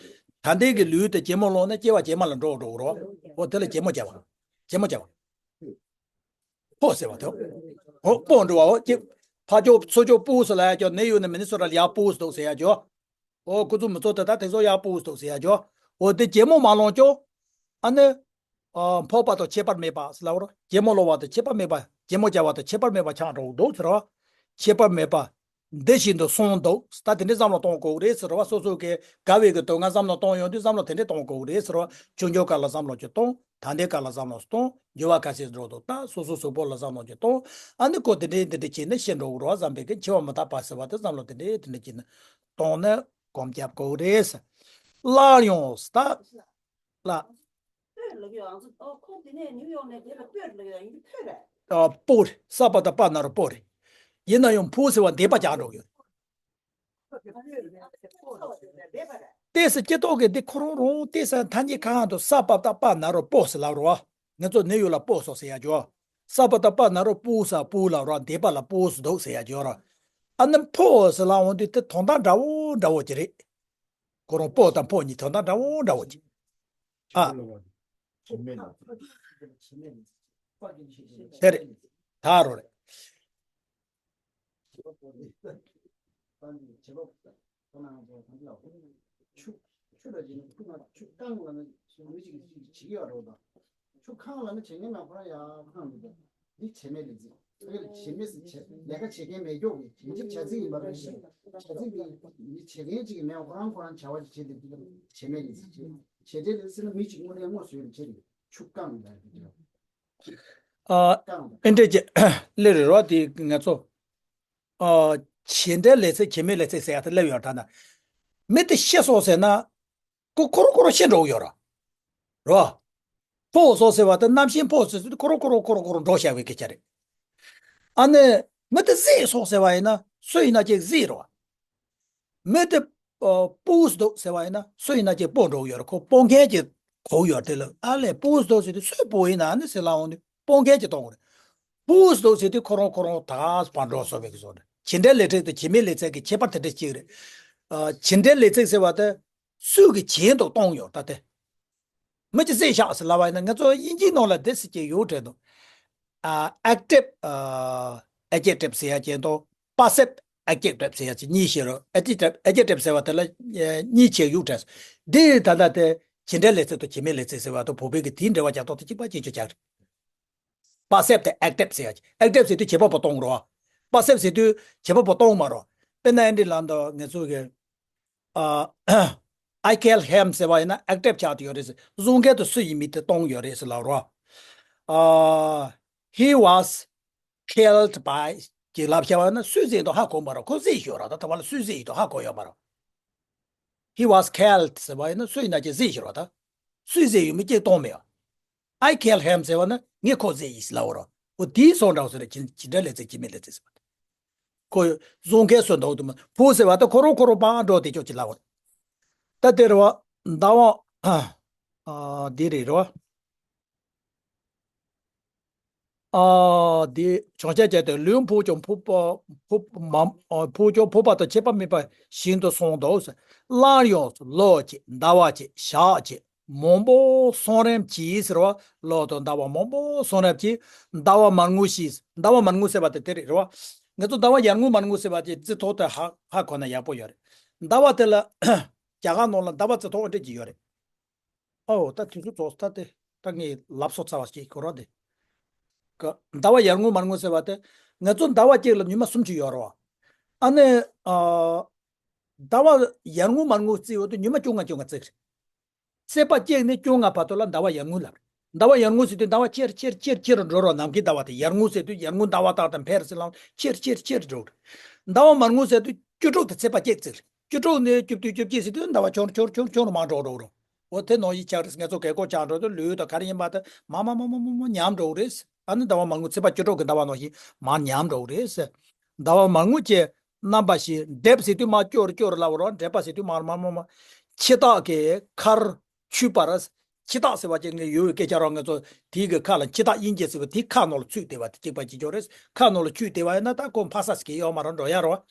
ད་ལྟའི་གི་ལུས་དེ་གྱེན་མོ་ལོང་ན་སྐྱེ་བ་རྗེས་མ་ལ་འགྲོ་འགྲོ་རོ། འོ་དེ་ལ་གྱེན་མོ་རྒྱབ་པ། གྱེན་མོ་རྒྱབ་པ། འཕོ་ཟེར་བ་དེ། འོ་འཕོ་འགྲོ་བ་འོ་ཀྱེ། ཕ་ཇོ་ཚོ་ཇོ་སྤུ་ཟེར་ལ་ཡ་ཇོ་ནེ་ཡུ་ནི་མི་ནི་སོ་ར་ལ་ཡ་སྤུ་ཟེར་འདུག་ཟེར་ཡ་ཇོ། ཨོ་ཁུ་ཚུར་མི་ཚོ་དེ་ད་དེ་ཚོ་ཡག་པོ་འདུག་ཟེར་ཡ་ཇོ། ཨོ་དེ་གྱེན་མོ་མ་ལོང་ཅོ། ཨ་ནི། ཨ། འཕོ་བ་དང་ཁྱད་པར་མེད་པ་ཟེར་ལབ་རོ། གྱེན་མོ་ལོང་བ་དང་ཁྱད་པར་མེད་པ། གྱེན་མོ་རྒྱབ་པ་དང་ཁྱད་པར་མེད་པ་ཆགས་འགྲོ་འདུག་ཟེར་རོ། ཁྱད་པར་མེད་པ། འདི་བཞིན་དུ་གསུངས་འདུག་ད་དེ་འདྲའི་བསམ་བློ་གཏོང་དགོས་རེད་ཟེར་རོ། སོ་སོ་གི་དགའ་བའི་གི་དོན་ལྔ་བསམ་བློ་གཏོང་ཡོང་དུས་བསམ་བློ་དེ་འདྲས་གཏོང་དགོས་རེད་ཟེར་རོ། ཆུང་ཆུང་སྐབས་ལ་བསམ་བློ་ཅིག་གཏོང་། ད་ལྟའི་སྐབས་ལ་བསམ་བློ་གཏོང་། འགྱུར་བ་ག་ཚད་འགྲོ་འདུག་ད་སོ་སོ་གཟུགས་པོ་ལ་བསམ་བློ་ཅིག་གཏོང་། ཨ་ནི་ཁོ་དེ་འདྲས་དེ་འདྲས་བྱས་ནས་ཤི་འགྲོ་གི་རེད་བསམ་པའི་གི་འཆི་བ་མི་རྟག་པ་ཟེར་བ་དེ་བསམ་བློ་དེ་འདྲས་དེ་འདྲས་བྱས་ནས་གཏོང་ན་སྒོམ་རྒྱབ་དགོས་རེད། སླར་ཡང་ད་ལ། ཨ། སྤོ་རེད། ས་པ་ད་པ་ན་རོ་སྤོ་རེད། ཡིན་ན་ཡང་འཕོ་ཟེར་བ་འདས་པ་རྒྱག་འགྲོ་གི་ཡོད། ཏོག་ཙམ་སྐྱེ་ཐོག་གི་འདི་ཁོ་རང་རང་ཏོག་ཙམ་ཐ་སྙད་གང་དུ་ས་པ་ད་པ་ན་རོ་སྤོ་ཟེར་ལབ་རོ། ང་ཚོ་ནེ་ཡུ་ལ་སྤོ་སོགས་ཟེར་ཡ་ཇོ། ས་པ་ད་པ་ན་རོ་སྤུ་ས་སྤུ་ལབ་རོ། འདས་པ་ལ་སྤོ་ཟེར་འདུག་ཟེར་ཡ་ཇོ་རོ། ཨ་ནི་འཕོ་ཟེར་ལབ་འོང་དུས་དེ་དོན་དག་འདྲ་བོ་འདྲ་བོ་ཅིག་རེད། ཁོ་རང་སྤོ་དང་འཕོ་གཉིས་དོན་དག་འདྲ་བོ་འདྲ་བོ་ཅིག་ཨ། དེ་རེད། ད་རོ་རེད། བྱེད་པ་པོ་དེ། ད་འདི་བྱེད་པ་པོ་ན་ང་ཚོ་གང་ལ་ཆུ་ཆུ་ལ་བྱེད་ན་ཁུ་ང་ཆུ་བཏང་ལ་ན་མི་གཅིག་གིས་གཅིག་བྱེད་ཀྱི་ཡོད་རེད་ད། ཆུ་ཁང་ལ་ན་བྱེད་མཁན་ན་ཁོ་རང་ཡང་ཁང་འདུག་ད། འདི་བྱེད་མེད་ལས་ཚིག་ཨ་ནི་བྱེད་མེད་ཟེར་བྱེད་ལས་ཀ་བྱེད་མཁན་མེད་ཀྱོག་གི་བྱེད་ཅིག་བྱ་ཚིག་ཡིན་པ་རེད་ཤག་བྱ་ཚིག་འདི་འདི་བྱེད་མཁན་གཅིག་གིས་མེད་ཁོ་རང་ཁོ་རང་བྱ་བ་ཅིག་བྱེད་དེ་འདི་ལ་བྱེད་མེད་ལས་ཚིག་བྱེད་བྱེད་འབྲེལ་ལས་ཚིག་ན་མི་གཅིག་དངོས་གནས་དངོས་སུ་ཡོད་རེད་བྱེད་རེད་ཆུ་བཀང་ད་འདི་ལ། ཨ། ཨེ་འདྲས་ཀྱི་ལེ་རེད་རོ་དེ་ང་ཚོ། ཨ། བྱེད་འབྲེལ་ལས་ཚིག་བྱེད་མེད་ལས་ཚིག་ཟེར་ཡ་དེ་སླེབས་ཡོད་ད་ན། མི་དེ་ཤི་སོང་ཟེར་ན། ཁོ་ཁོ་རང་ཁོ་རང་ཤི་འགྲོ་གི་ཡོད་ར། རོ། འཕོ་སོང་ཟེར་བ་དེ་རྣམ་ཤེས་འཕོ་སོང་ཟེར་དུས་ཁོ་རང་ཁོ་རང་ཁོ་རང་ཁོ་རང་འགྲོ་བཞག་པའི་སྐད་ཆ་རེད། ཨ་ནི། མི་དེ་བསད་སོང་ཟེར་བ་ཡིན་ན་སུ་ཡིན་ན་ཅིག་བསད་རོ། མི་དེ། ཨ། སྤུ་སྡོད་ཟེར་བ་ཡིན་ན་སུ་ཡིན་ན་ཅིག་སྤོ་འགྲོ་གི་ཡོད་རེད། ཁོ་སྤོ་མཁན་ཅིག་གོ་གི་ཡོད་རེད། དེ་ལ་ཨ་ལས་སྤུ་སྡོད་ཟེར་དུས་སུས་སྤོ་ཡིན་ན་ཨ་ནི་ཟེར་ལབ་འོང་དུས་སྤོ་མཁན་ཅིག་གཏོང་གི་རེད། སྤུ་སྡོད་ཟེར་དུས་ཁོ་རང་ཁོ་རང་ད་བར་འགྲོ་སོང་བའི་གི་བཟོ་རེད། བྱེད་འབྲེལ་ལས་ཚིག་དང་བྱེད་མེད་ལས་ཚིག་གི་ཁྱད་པར་དེ་འདྲ་ཅིག་རེད། ཨ། བྱེད་འབྲེལ་ལས་ཚིག་ཟེར་བ་དེ་སུས་གི་བྱེད་དུ་གཏོང་ཡོད་ད་དེ། མི་གཅིག་བསད་བཞག་ཟེར་ལབ་པ་ཡིན་ན་ང་ཚོ་དབྱིན་ཇིའི་ནང་ལ་འདི་ཟེར་གྱི་ཡོད་དྲན་འདུག་ཨ། ཨེག་ཊིབ་ཨ། ཨེ་ཇེག་ཊིབ་ཟེར་ཡ་ཅན་དང་པ་སིབ་ཨེ་ཇེག་ཊིབ་ཟེར་ཡ་ཅིག་གཉིས་ཤིག་རེད། ཨེ་ཇེག་ཊིབ་ཨེ་ཇེག་ཊིབ་ཟེར་བ་དེ་ལ་ཨེ་གཉིས་ཆེ་ཡོད་དྲན། འདི་ད་ལྟ་དེ་བྱེད་འབྲེལ་ལས་ཚིག་དང་བྱེད་མེད་ལས་ཚིག་ཟེར་བ་དང་བོད་པའི་གི་དེའི་འབྲེལ་བ་རྒྱག་སྟངས་དེ་གཅིག་པ་གཅིག་རྐྱང་རྐྱང་རེད། པ་སིབ་དེ་ཨེག་ཊིབ་ཟེར་ཡ་ཅིག་ཨེག་ཊིབ་ཟེར་དུས་བྱེད་པ་པོ་གཏོང་རོགས། པ་སིབ་ཟེར་དུས་བྱེད་པ་པོ་གཏོང་མ་རོགས། དཔེར་ན་ཨེ་འདྲི་ལབ་འདུག་ང་ཚོ་གི། ཨ། I killed him ཟེར་བ་ཡིན་ན་ཨེག་ཊིབ་ཆགས་ཏེ་ཡོད་རེད་ཟེར། བཟུང་མཁན་དེ་སུ་ཡིན་མིན་དེ་སྟོན་ཡོད་རེད་ཟེར་ལབ་རོགས། ཨ། He was killed by ཅེས་ལབ་བྱས་པ་ཡིན་ན་སུས་བཟས་འདུག་ཧ་གོ་མ་རེད། ཁོ་བཟས་ཡོད་ར། ད་ད་བར་ལ་སུས་བཟས་ཡོད་འདུག་ཧ་གོ་ཡོད་མ་རེད། He was killed ཟེར་བ་ཡིན་ན་སུ་ཡིན་ན་ཅིག་བཟས་ཡོད་ར། ད་སུས་བཟས་ཡོད་མེད་ཅིག་སྟོན་མེད། I killed him ཟེར་བ་ན་ངས་ཁོ་བཟས་ཡིན་ཟེར་ལབ་རོགས། འོ་དེའི་སོང་འདྲ་བ་ཟེར་རེད། ཅི་ཅི་འདྲ་ལས་ཚིག་ཅི་མེད་ལས་ཚིག་ཟེར་བ། ཁོ་བཟོ་མཁན་སོ་འདྲ་བ་དུ་མ་ཕུ་ཟེར་བ་ད་ཁོ་རོ་ཁོ་རོ་པང་འགྲོ་དེ་ཅོག་ཅི་ལ་བ། ད་དེ་རེད་བ། ཟླ་བ། ཨ་འདི་རེད་རེད་བ། ཨ་འདི་བྱང་ཆ་བྱས་ཏེ་ལུས་ཕུག་ཀྱང་ཕུག་པ་ཕུག་མ་ཨ་ཕུག་ཀྱང་ཕུག་པ་དང་ཁྱད་པར་མེད་པ་བཞིན་དུ་གསུངས་འདུག། སླར་ཡང་ལོ་གཅིག་ཟླ་བ་གཅིག་ཞག་གཅིག་མང་པོ་སོང་རིམ་གྱིས་ཟེར་བ། ལོ་དང་ཟླ་བ་མང་པོ་སོང་རིམ་གྱིས་ཟླ་བ་མར་ངོ་ཞིག་ཟླ་བ་མར་ངོ་ཟེར་བ་དེ་དེ་རེད་རེད་བ། ང་ཚོ་ཟླ་བ་ཡར་ངོ་མར་ངོ་ཟེར་བ་དེ་རྩི་ཐོག་ཏུ་ཧ་ཧ་གོ་ན་ཡག་པོ་ཡོད་རེད། ཟླ་བ་དེ་ལ་རྒྱ་གར་ནང་ལ་ཟླ་བ་རྩི་ཐོག་འདྲ་གྱི་ཡོད་རེད། ཨོ་ད་དུས་ཚོད་རྫོགས་ད་དེ་ད་ངས་ལབ་སོ་ཚ་བ་ཞིག་གོ་ར་དེ། ཀ་ཟླ་བ་ཡར་ངོ་མར་ངོ་ཟེར་བ་དེ་ང་ཚོ་ཟླ་བ་གཅིག་ལ་ཉི་མ་སུམ་ཅུ་ཡོད་རེད་བ། ཨ་ནི་ཨ་ཟླ་བ་ཡར་ངོ་མར་ངོ་བརྩིས་ཡོད་དུས་ཉི་མ་བཅོ་ལྔ་བཅོ་ལྔ་བརྩི་གི་རེད། ཚེས་པ་གཅིག་ནས་བཅོ་ལྔ་བར་དུ་ལ་ཟླ་བ་ཡར་ངོ་ལབ་རེད། ཟླ་བ་ཡར་ངོ་ཟེར་དུས་ཟླ་བ་ཆེར་ཆེར་ཆེར་ཆེར་འགྲོ་རོགས། ནམ་མཁའི་ཟླ་བ་དེ་ཡར་ངོ་ཟེར་དུས་ཡར་ངོ་ཟླ་བ་དག་དང་འཕེལ་ཟེར་ལ་ཆེར་ཆེར་ཆེར་འགྲོ་རེད། ཟླ་བ་མར་ངོ་ཟེར་དུས་བཅུ་དྲུག་དེ་ཚེས་པ་གཅིག་བརྩི་རེད། བཅུ་དྲུག་ནས་བཅུ་བདུན་བཅུ་བརྒྱད་ཟེར་དུས་ཟླ་བ་ཆུང་ཆུང་ཆུང་ཆུང་རུ་མར་འགྲོ་འགྲོ་རོགས། འོ་དེ་ནང་བཞིན་ཆགས་རེད། ང་ཚོ་རྒས་འཁོགས་ཆགས་འགྲོ་དུས་ལུས་དང་ག་རེ་ཡིན་པ་དེ་མར་མར་མར་མར་མར་མར་ཉམས་འགྲོ་གི་རེད། ཨ་ནི་ཟླ་བ་མར་ངོ་ཚེས་པ་བཅུ་དྲུག་གི་ཟླ་བ་ནང་བཞིན་མར་ཉམས་འགྲོ་གི་རེད། ཟླ་བ་མར་ངོ་བཅས་རྣམ་པ་བཞི་འདེབས་ཟེར་དུས་མར་སྐྱོར་སྐྱོར་ལབ་རོགས། འདེབས་པ་ཟེར་དུས་མར་མར་མར་མར་འཆི་བདག་གི་མཁར་ཆུད་པར། འཆི་བདག་ཟེར་བ་ཅིག་ངས་ཡོད་པའི་སྐད་ཆ་རོགས། ང་ཚོ་དེའི་གི་ཁ་ལ་འཆི་བདག་དབྱིན་སྐད་ཟེར་བ་དེའི་ཁ་ནང་ལ་ཚུད་བསྡད་པ་དེ་གཅིག་པ་གཅིག་རྐྱང་རེད། ཁ་ནང་ལ་ཚུད་བསྡད་པ་ཡིན་ན་ད་ཁོ་འཕག་ས་ཟེར་གི་ཡོད་མ་རེད། འགྲོ་ཡ་རོགས།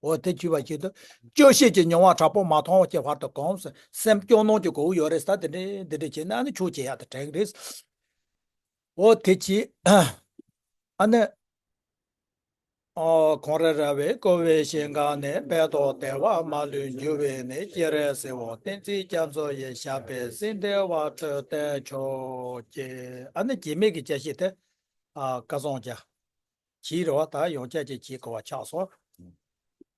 འོ་དེ་བྱས་པ་ཞིག་ཏུ་སྐྱོ་ཤས་ཀྱི་མྱོང་བ་དྲག་པོ་མ་མཐོང་བ་ཀྱི་བར་དུ་གོམས་སེམས་སྐྱོ་སྣང་གི་གོ་བོ་ཡོད་རེད་ཟེར། དེ་འདྲས་དེ་འདྲས་བྱས་ན་ཨ་ནི་ཆོས་བྱེད་ཡག་དེ་དྲན་གི་རེད། འོ་དེ་བྱས་ཨ་ནི་ཨོ་ཁོང་རེ་ར་བས་བསྐོར་བའི་ཞིང་ཁམས་ནས། དཔལ་དང་བདེ་བ་མ་ལུས་འབྱུང་བའི་གནས། སྤྱན་རས་གཟིགས་དབང་བསྟན་འཛིན་རྒྱ་མཚོ་ཡི། ཞབས་པད་སྲིད་མཐའི་བར་དུ་བརྟན་ཆོག་ཅེས། ཨ་ནི་སྐྱེ་མེད་ཀྱི་བཅའ་ཤེས་དེ་ཨ་བཀའ་བཟང་རྒྱ་བྱིས་རེད་བ། ད་ཡང་བསྐྱར་ཅིག་བྱེད་དགོས་པ་ཆགས་སོང་།